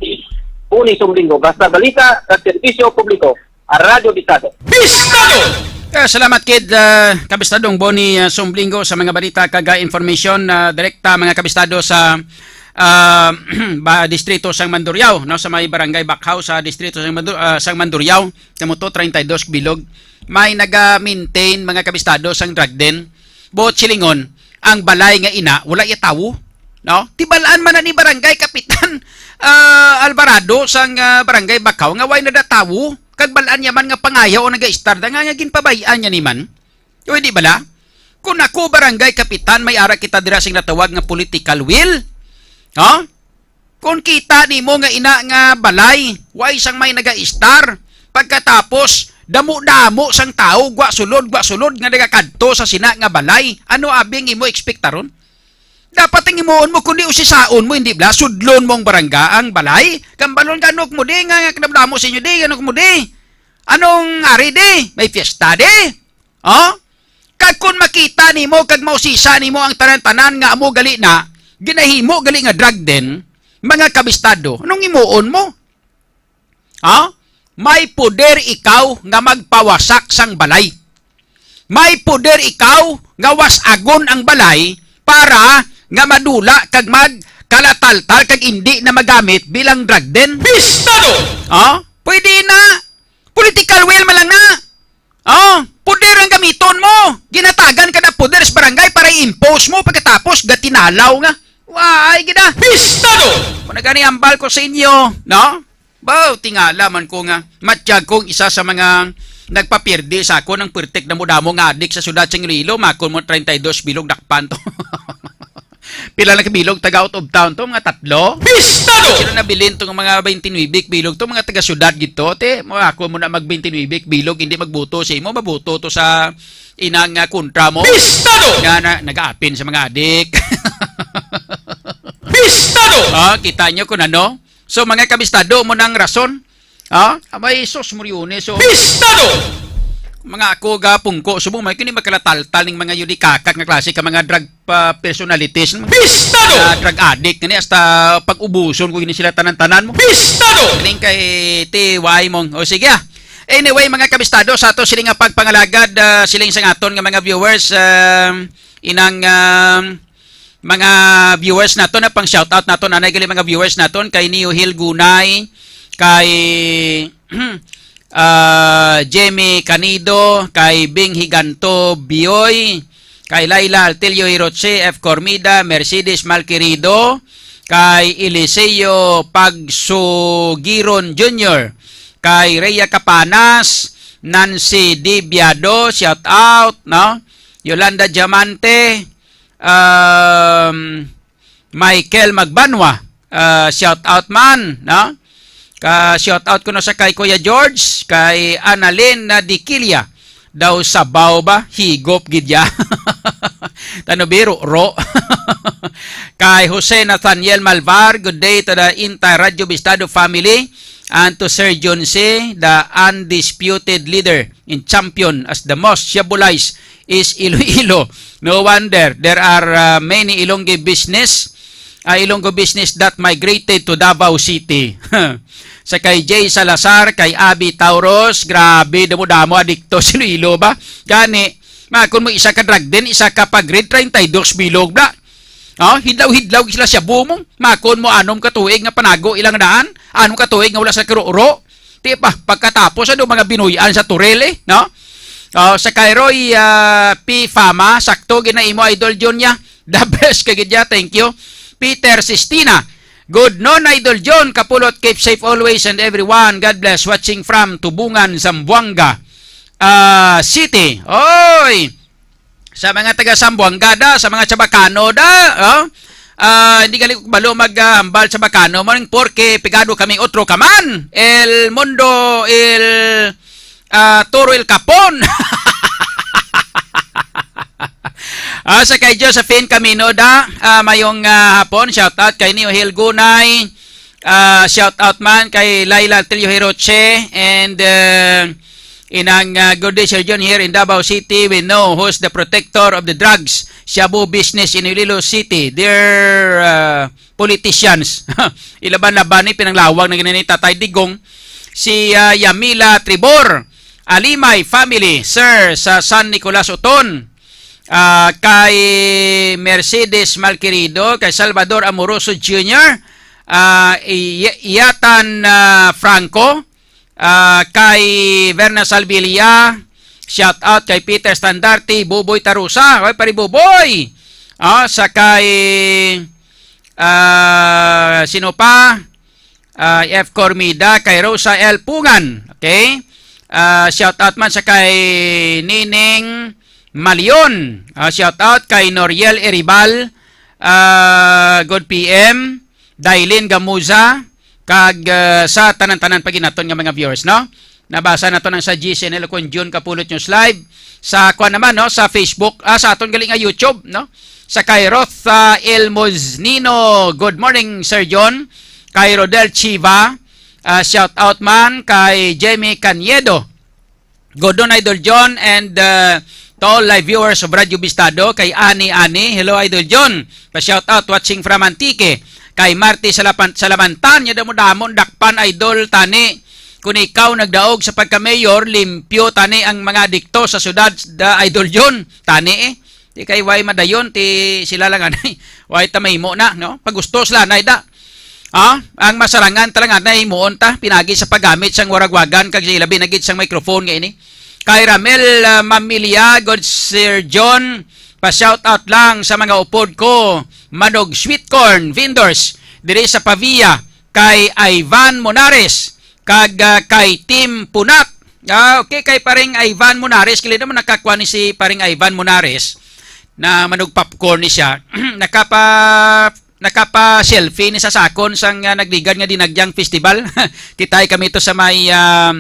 Boni Sumblingo. Basta balita sa serbisyo publiko, ah, Radyo Bisado. Bistado! Eh, salamat kid, ah, Kabistadong Boni, ah, Sumblingo sa mga balita kag, ah, information, ah, direkta, mga kabistado, sa, ah, ba, distrito sang Mandurriao, no, sa may barangay Bakhaw sa distrito sang Mandur-, ah, sang Mandurriao, kamo to, treinta y dos bilog. May naga-maintain, mga kabistado, sang drug den. Buot silingon, ang balay nga ina, wala iya tawo, no? Tibal-an man na ni Barangay Kapitan, ah, Alvarado sang, ah, Barangay Bakhaw nga way na da tawo, kag bal-an niya man nga pangayaw ang naga-istar da nga, nga ginpabay-an niya ni man. O, di bala? Kung ako, Barangay Kapitan, may ara kita dira sing natawag nga political will. Ha? Kung kita nimo nga ina nga balay, way sang may naga-istar, pagkatapos, damo-damo sang tawo, gwa sulod, gwa sulod, nga nagakadto sa sina nga balay, ano abi ang imo ekspektaron? Dapat ang himuon mo, kundi usisaon mo, hindi bala, sudlon mo ang barangay, ang balay, kambalon, ganok mo di, nga, nga kadamo-damo sa inyo di, ganok mo di. Anong ari di? May fiesta di? Oh? Kag kun makita nimo kag mausisa nimo ang tanan-tanan nga amo gali na, ginahimo gali nga drug den, mga kabistado, anong himuon mo? Ha? May poder ikaw nga magpawasak sang balay. May poder ikaw nga was-agon ang balay para nga madula kag magkalataltal kag indi na magamit bilang drug den. Bistado! Ha? Pwede na. Political will man lang na. Oh, poder ang gamiton mo. Ginatagan ka na poder sa barangay para i-impose mo, pagkatapos gatinalaw nga. Waay gid ah. Bistado! Kung nagani ambal ko sa inyo, no? Baw, tingala man ko nga, matyag kong isa sa mga nagpapirdi sa akon ang pertek na mudamo nga adik sa syudad sa Iloilo, makon mo treinta y dos bilog dakpan to. Pila lang ka bilog taga out of town to, mga tatlo? Pistado! Sino nabilin to nga mga twenty-nine bilog to, mga taga syudad gito, te, mo ako mo na mag twenty-nine bilog, hindi magbuto sa imo, mabuto to sa inang, ah, kontra mo. Pistado! Nga na, nag-aapin sa mga adik. Pistado! Ah, kita nyo kung ano? So, mga kabistado mo ng rason. Ha? Amay, sus, Murione, so, Pistado! Mga ako ga pungko, subong may kini makalataltal ning mga yudikakak nga klase ka mga drug pa personalities. Pistado! Mga drug addict, gani hasta pag-ubuson ko gini sila tanan-tanan mo. Pistado! Ning kay T Y mong. O sige, ah. Anyway, mga kabistado, sa ato sila nga pagpangalagad, ah, siling sa aton nga mga viewers, ah, inang, ah, mga viewers naton, na pang shoutout naton, anay gali mga viewers naton, kay Neo Hill Gunay, kay, ah, Jemmy Canido, kay Bing Higanto Bioy, kay Laila Altilio Hiroche, F Cormida, Mercedes Malquerido, kay Eliseo Pagsugiron Junior, kay Rhea Capanas, Nancy D Biado, shout out, no? Yolanda Diamante, um, Michael Magbanwa, ah, shout out man, no? Ka shout out kuno sa kay Kuya George, kay Annalyn na Dikilia. Daw sabaw ba? Higop gid ya. Tano biro, ro. Kay Jose Nathaniel Malvar, good day to the entire Radyo Bistado family and to Sir John C, the undisputed leader and champion as the most Shabulize is Iloilo. No wonder there are, uh, many Ilonggo business, uh, Ilonggo business that migrated to Davao City. Sa kay Jay Salazar, kay Abby Tauros, grabe, damo-damo adikto sa Iloilo ba? Gani, makon mo isa ka drug den, isa ka pag-red, treinta y dos bilog ba? Oh, hidlaw-hidlaw sila siya bumong. Makon mo anom ka tuig nga panago ilang daan, anom ka tuig nga wala sa kuro-uro. Di ba? Pagkatapos, ano, mga binuy-an sa Toril, eh, no? Oh, sa kay Roy, ah, P Fama, sakto gid na imo, Idol John, niya. The best ka gid ya, thank you. Peter Sistina, good noon, Idol John. Kapulot, keep safe always and everyone. God bless. Watching from Tubungan, Zamboanga, ah, City. Oy! Sa mga taga Zamboanga da, sa mga Chabacano da, oh. Ah, hindi gali ko balo mag, ah, hambal Chabacano mo ning porque pegado kami otro kaman. El mundo, el, ah, toro el kapon. Ah, sa kay Josephine Camino da, ah, mayong, ah, hapon, shout out kay Neo Hill Gunay. Ah, shout out man kay Laila Trillo Hiroche and, uh, inang, uh, good day, Sir John, here in Davao City. We know who's the protector of the drugs, shabu business in Iloilo City. Dear, uh, politicians, ilaban-laban ni pinanglawag na gani ni Tatay Digong, si, uh, Yamila Tribor, Alimay family, sir, sa San Nicolas Oton. Ah, kay Mercedes Malquerido, kay Salvador Amoroso Junior, ah, I-, Iyatan, ah, Franco, ah, kay Verna Salvilla, shout out kay Peter Standarte, Buboy Tarusa, oy, pare Buboy. Ah, sa kay, ah, sino pa? Ah, F Cormida, kay Rosa L Pungan. Okay? Ah, shout out man sa kay Nining Malion. Ah, shout out kay Noriel Eribal. Ah, good P M. Dailin Gamuza. Kag, ah, sa tanan-tanan paginaton nga mga viewers, no? Nabasa nato nang sa G C N L Kun June Kapulot News Live. Sa kuan naman, no, sa Facebook, ah, sa aton gali nga YouTube, no? Sa kay Roth, ah, Elmoznino, good morning, Sir John. Kay Rodel Chiva, ah, shout out man. Kay Jemmy Caniedo, good noon, Idol John, and, ah, to all live viewers of Radyo Bistado. Kay Ani Ani, hello, Idol John. Pa-shout out, watching from Antique. Kay Marty Salapan-, Salamantan, nya damo-damo dakpan, Idol, tani. Kung ikaw nagdaog sa pagka-mayor, limpyo tani ang mga adikto sa syudad, da, Idol John. Tani, eh. Di kay way madayon, ti sila lang anay. Way ta mahimo na, no? Pagustos lang anay da. Ah, ang masarangan ta lang anay himuon ta, pinagi sa paggamit sang waragwagan kag sa ilabi na gid sang microphone nga ini. Kay Ramel, ah, Mamilya, good Sir John, pa-shout out lang sa mga upod ko, Manog Sweet Corn vendors diri sa Pavia. kay Ivan Monares, kag, ah, kay Tim Punak. Ah, okay, kay Paring Ivan Monares, kili naman nakakuha ni si Paring Ivan Monares na manug popcorn ni siya. Nakapa-, nakapa-selfie ni sa sakon sang, ah, nagligad nga Dinagyang Festival. Kitay kami to sa may, ah,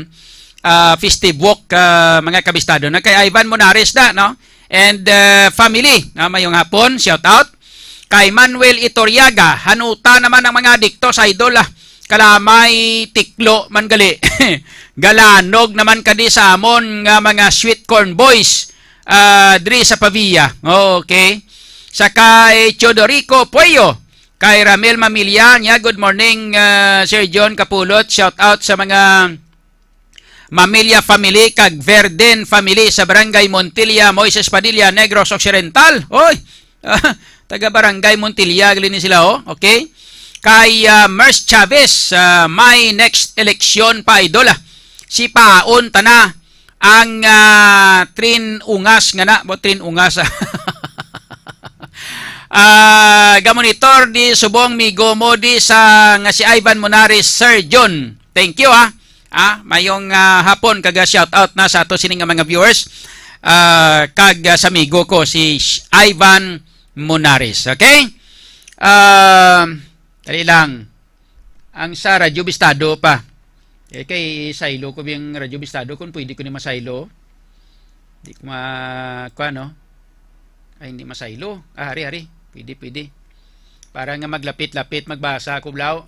ah, festive walk, ah, mga kabistado. Na kay Ivan Monares na, no? And, ah, family, no? Mayong hapon, shout out. Kay Manuel Itoriaga, hanuta naman ang mga adikto sa idol, ah. Kalamay, tiklo man gali. Galanog naman kadi sa amon nga mga sweet corn boys, ah, diri sa Pavia. Okay. Sa kay Teodorico Pueyo, kay Ramel Mamilya, niya, "Good morning, ah, Sir John Kapulot." Shout out sa mga Mamilya family kag Verden family sa Barangay Montilla, Moises Padilla, Negros Occidental. Oy, taga Barangay Montilla gali ni sila, oh. Okay. Kay, ah, Mers Chavez, ah, may next election pa, idol, ah. Si Paon tana ang, ah, Trin Ungas nga na, bo, Trin Ungas. Ah, gamonitor di subong migo mo di sa nga si Ivan Monares, Sir John. Thank you, ah. Ah, mayong, ah, hapon kag shout out na sa ato sini nga mga viewers. Ah, kag, ah, sa amigo ko si Sh-, Ivan Monares, okay? Ah, dali lang. Ang sa Radyo Bistado pa. Eh, kay saylo ko biyang Radyo Bistado kung pwede ko ni masaylo. Di ko ma-, kuha, no? Ay, hindi masaylo. Ah, hari, hari. Pwede, pwede. Para nga maglapit-lapit, magbasa ako, blaw.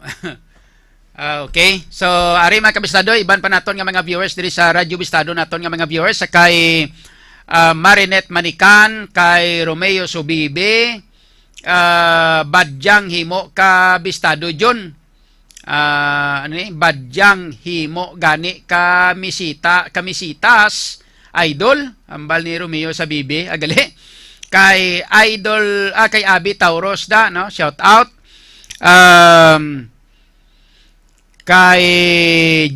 Ah, okay. So, ari, mga kabistado, iban pa naton nga mga viewers diri sa Radyo Bistado naton nga mga viewers, sa kay, ah, Marinette Manican, kay Romeo Subibe, ah, Badyang Himo ka Bistado John. Ah, ano ni? Badyang Himo gani ka misita, ka misitas, idol, ambal ni Romeo Subibe, agali. Kay Idol, ah, kay Abby Tauros da, no? Shout out. Um, kay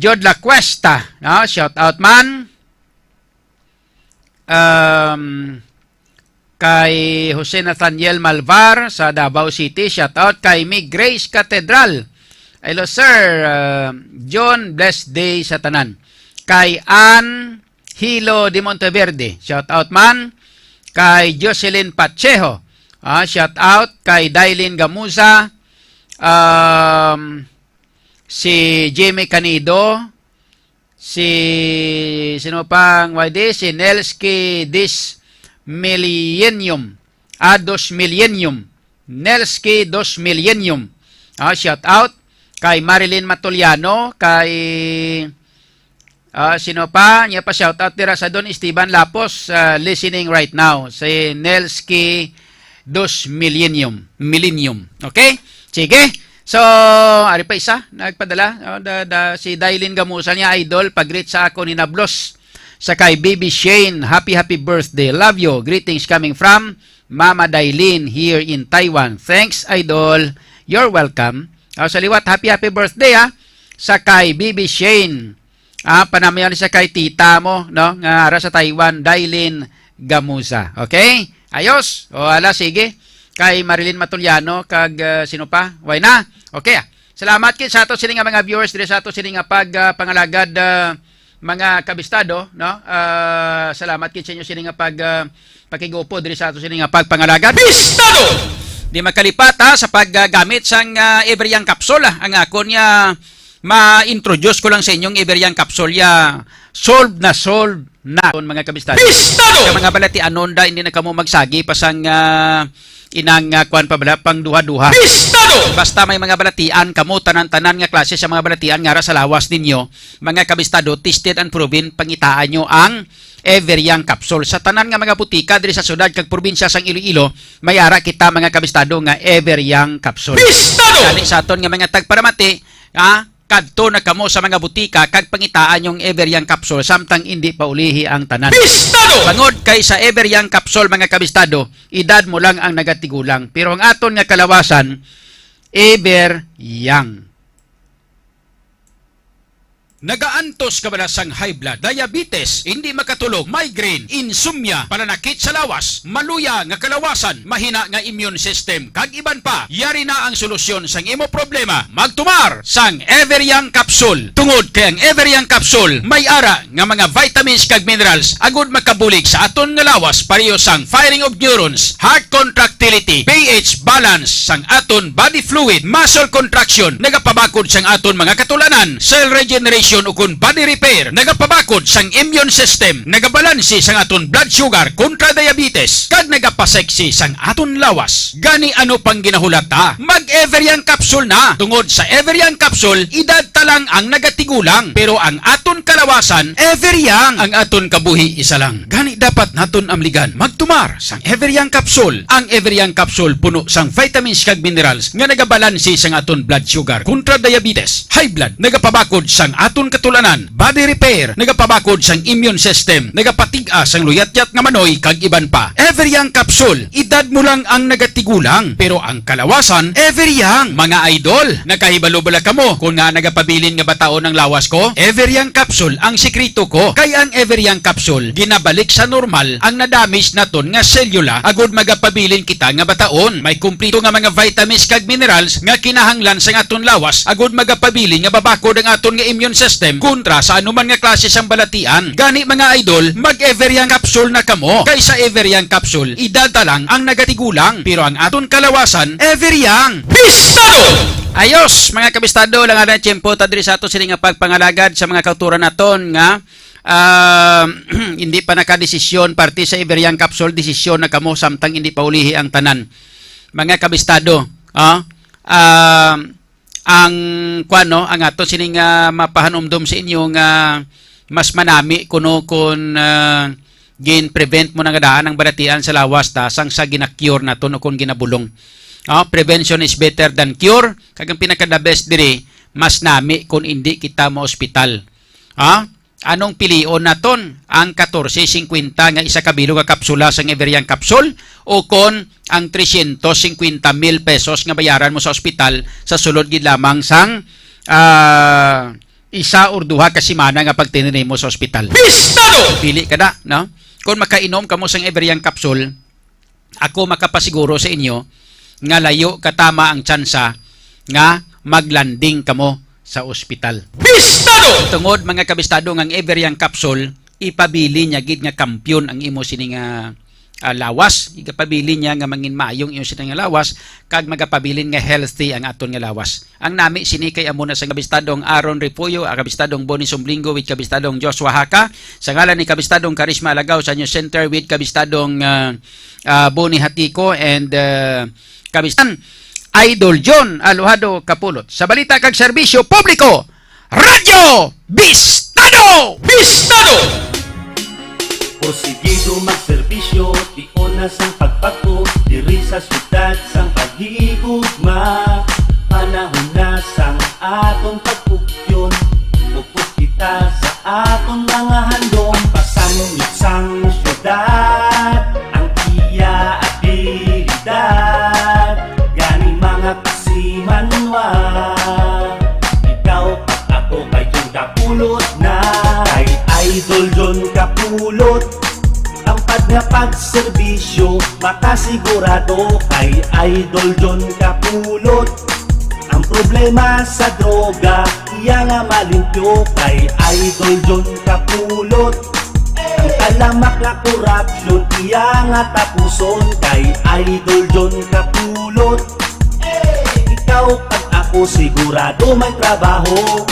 Jod La Cuesta, no? Shout out man. Um, kay Jose Nathaniel Malvar sa Davao City, shout out. Kay Mig Grace Catedral, hello, sir. Uh, John, blessed day sa tanan. Kay Ann Hilo de Monteverde, shout out man. Kay Jocelyn Pacheco, ah, shout out. Kay Dailin Gamuza, um, si Jimmy Canido, si, sino pa ang Y D? Si Nelski Dis Millennium. Ah, Dos Millennium. Nelski Dos Millennium. Ah, shout out. Kay Marilyn Matoliano, kay, ah, sino pa? Niya pa shout out dira sa Don Esteban Lapos, ah, listening right now. Si Nelski Dos Millennium. Millennium. Okay? Sige. So, ari pa isa, nagpadala, oh, da, da, si Dailin Gamusa niya, idol, pag-greet sa akon ni Nablos. Sa kay Baby Shane, happy, happy birthday. Love you. Greetings coming from Mama Dailin here in Taiwan. Thanks, idol. You're welcome. Oh, sa liwat, happy, happy birthday, ha. Sa kay Baby Shane. Ah, panamayan sa kay tita mo, no? Nga ara sa Taiwan, Dailin Gamusa. Okay? Ayos. O, ala, sige. Kay Marilyn Matuliano, kag, ah, sino pa? Way na? Okay, ah. Salamat kit sa ato sini nga mga viewers diri sa ato sini nga pag, ah, pangalagad, ah, mga kabistado, no? Ah, salamat kit sa inyo sini nga pag, ah, pakigupo diri sa ato sini nga pagpangalagad. Bistado! Di makalipat, ha, sa paggamit sang, ah, Everyang capsule, ah. Ang akon niya, ma-introduce ko lang sa inyong Everyang capsule, ya, solve na solve na, mga kabistado. Bistado! Sa mga balatianon da, hindi na kamo magsagi pa sang, ah, inang, ah, kwan pa bala, pang duha-duha. Bistado! Basta may mga balatian kamo, tanan-tanan nga klase sa mga balatian nga ara sa lawas ninyo, mga kabistado, tested and proven, pangitaan nyo ang Everyang capsule. Sa tanan nga mga butika diri sa syudad kag probinsya sang Iloilo, may ara kita, mga kabistado, nga Everyang capsule. Bistado! Gani sa aton nga mga tagparamati, ha, kadto na kamo sa mga butika kag pangitaan yung Everyang capsule samtang indi pa ulihi ang tanan. Bistado! Bangod kay sa Everyang capsule, mga kabistado, edad mo lang ang nagatigulang. Pero ang aton nga kalawasan, Everyang. Nagaantos ka bala sang high blood, diabetes, hindi makatulog, migraine, insomnia, pananakit sa lawas, maluya nga kalawasan, mahina nga immune system, kag iban pa? Yari na ang solusyon sang imo problema. Magtumar sang Everyang Capsule. Tungod kay ang Everyang Capsule may ara nga mga vitamins kag minerals agud makabulig sa aton nga lawas, pareho sang firing of neurons, heart contractility, P H balance sang aton body fluid, muscle contraction, nagapabakod sang aton mga katulanan, cell regeneration ukon body repair, nagapabakod sang immune system, nagabalansi sang aton blood sugar kontra diabetes, kag nagapasexy sang aton lawas. Gani ano pang ginahulat ta? Mag Everyang Capsule na. Tungod sa Everyang Capsule, edad ta lang ang nagatigulang, pero ang aton kalawasan, Everyang. Ang aton kabuhi isa lang. Gani dapat naton amligan magtumar sang Everyang Capsule. Ang Everyang Capsule puno sang vitamins kag minerals nga nagabalansi sang aton blood sugar kontra diabetes, high blood, nagapabakod sang aton katulanan, body repair, nagapabakod sang immune system, nagapatig-a sang luyatyat nga manoy, kag iban pa. Everyang Capsule, edad mo lang ang nagatigulang, pero ang kalawasan, Everyang. Mga idol, nakahibalo bala kamo kung nga nagapabilin nga bataon ang lawas ko? Everyang Capsule ang sikreto ko. Kay ang Everyang Capsule ginabalik sa normal ang na-damage naton nga selula agud magapabilin kita nga bataon. May kumpleto nga mga vitamins kag minerals nga kinahanglan sang aton lawas agud magapabilin nga mabakod ang aton nga immune system kontra sa anuman nga klase sang balatian. Gani, mga idol, mag Everyang Capsule na kamo. Kay sa Everyang Capsule, edad ta lang ang nagatigulang, pero ang aton kalawasan, Everyang. Bistado! Ayos, mga kabistado, lang ang tiyempo ta diri sa ato sini nga pagpangalagad sa mga kauturan naton nga, ah, hindi pa nakadesisyon parte sa Everyang Capsule, desisyon na kamo samtang hindi pa ulihi ang tanan. Mga kabistado, ah, ah, ang, kuwan, no, ang ato sining, ah, mapahanumdom sa inyo nga mas manami kuno kun, ah, gin-prevent mo na nga daan ang balatian sa lawas ta sang sa gina-cure naton o kun ginabulong. Ah, prevention is better than cure. Kag ang pinaka the best diri, mas nami kun indi kita ma-ospital. Ah, anong pilion naton? Ang katorse singkwenta nga isa ka bilog nga kapsula sang Everyang Capsule, o kon ang tresyentos singkwenta mil pesos nga bayaran mo sa ospital sa sulod gid lamang sang, ah, isa or duha ka semana nga pagtiniri mo sa ospital? Bistado! Pili ka na, no? Kung makainom kamo sang Everyang Capsule, ako makapasiguro sa inyo nga layo katama ang tsansa nga maglanding kamo sa ospital. Bistado! Tungod, mga kabistado, nga ang Everyang Capsule, ipabilin niya gid nga kampiyon ang imo sini nga, ah, lawas. Igapabilin niya nga mangin maayong imo sini nga lawas, kag magapabilin nga healthy ang aton nga lawas. Ang nami sini kay amo na sang kabistadong Aaron Repollo, ang kabistadong Bonnie Sumblingo, with kabistadong Joshua Haka, sa ngalan ni kabistadong Karisma Alagaw sa News Center, with kabistadong, ah, ah, Bonnie Hatiko, and, ah, kabistan Idol John Alojado Kapulot. Sa balita kag serbisyo publiko, Radyo Bistado! Bistado! Porsigido magserbisyo, tion na sang pagpagko, diri sa syudad sang paghigugma. Panahon na sang atong pagpugyon, focus kita sa atong mga handom. Pasangit sang syudad ang iya abilidad. Gani, mga kasimanwa, ikaw kag ako kay John Kapulot na. Kay Idol John Kapulot, tampad nga pagserbisyo, makasigurado kay Idol John Kapulot. Ang problema sa droga, iya nga malimpyo kay Idol John Kapulot. Ang talamak nga korupsyon, iya nga tapuson kay Idol John Kapulot. Ikaw kag ako sigurado may trabaho.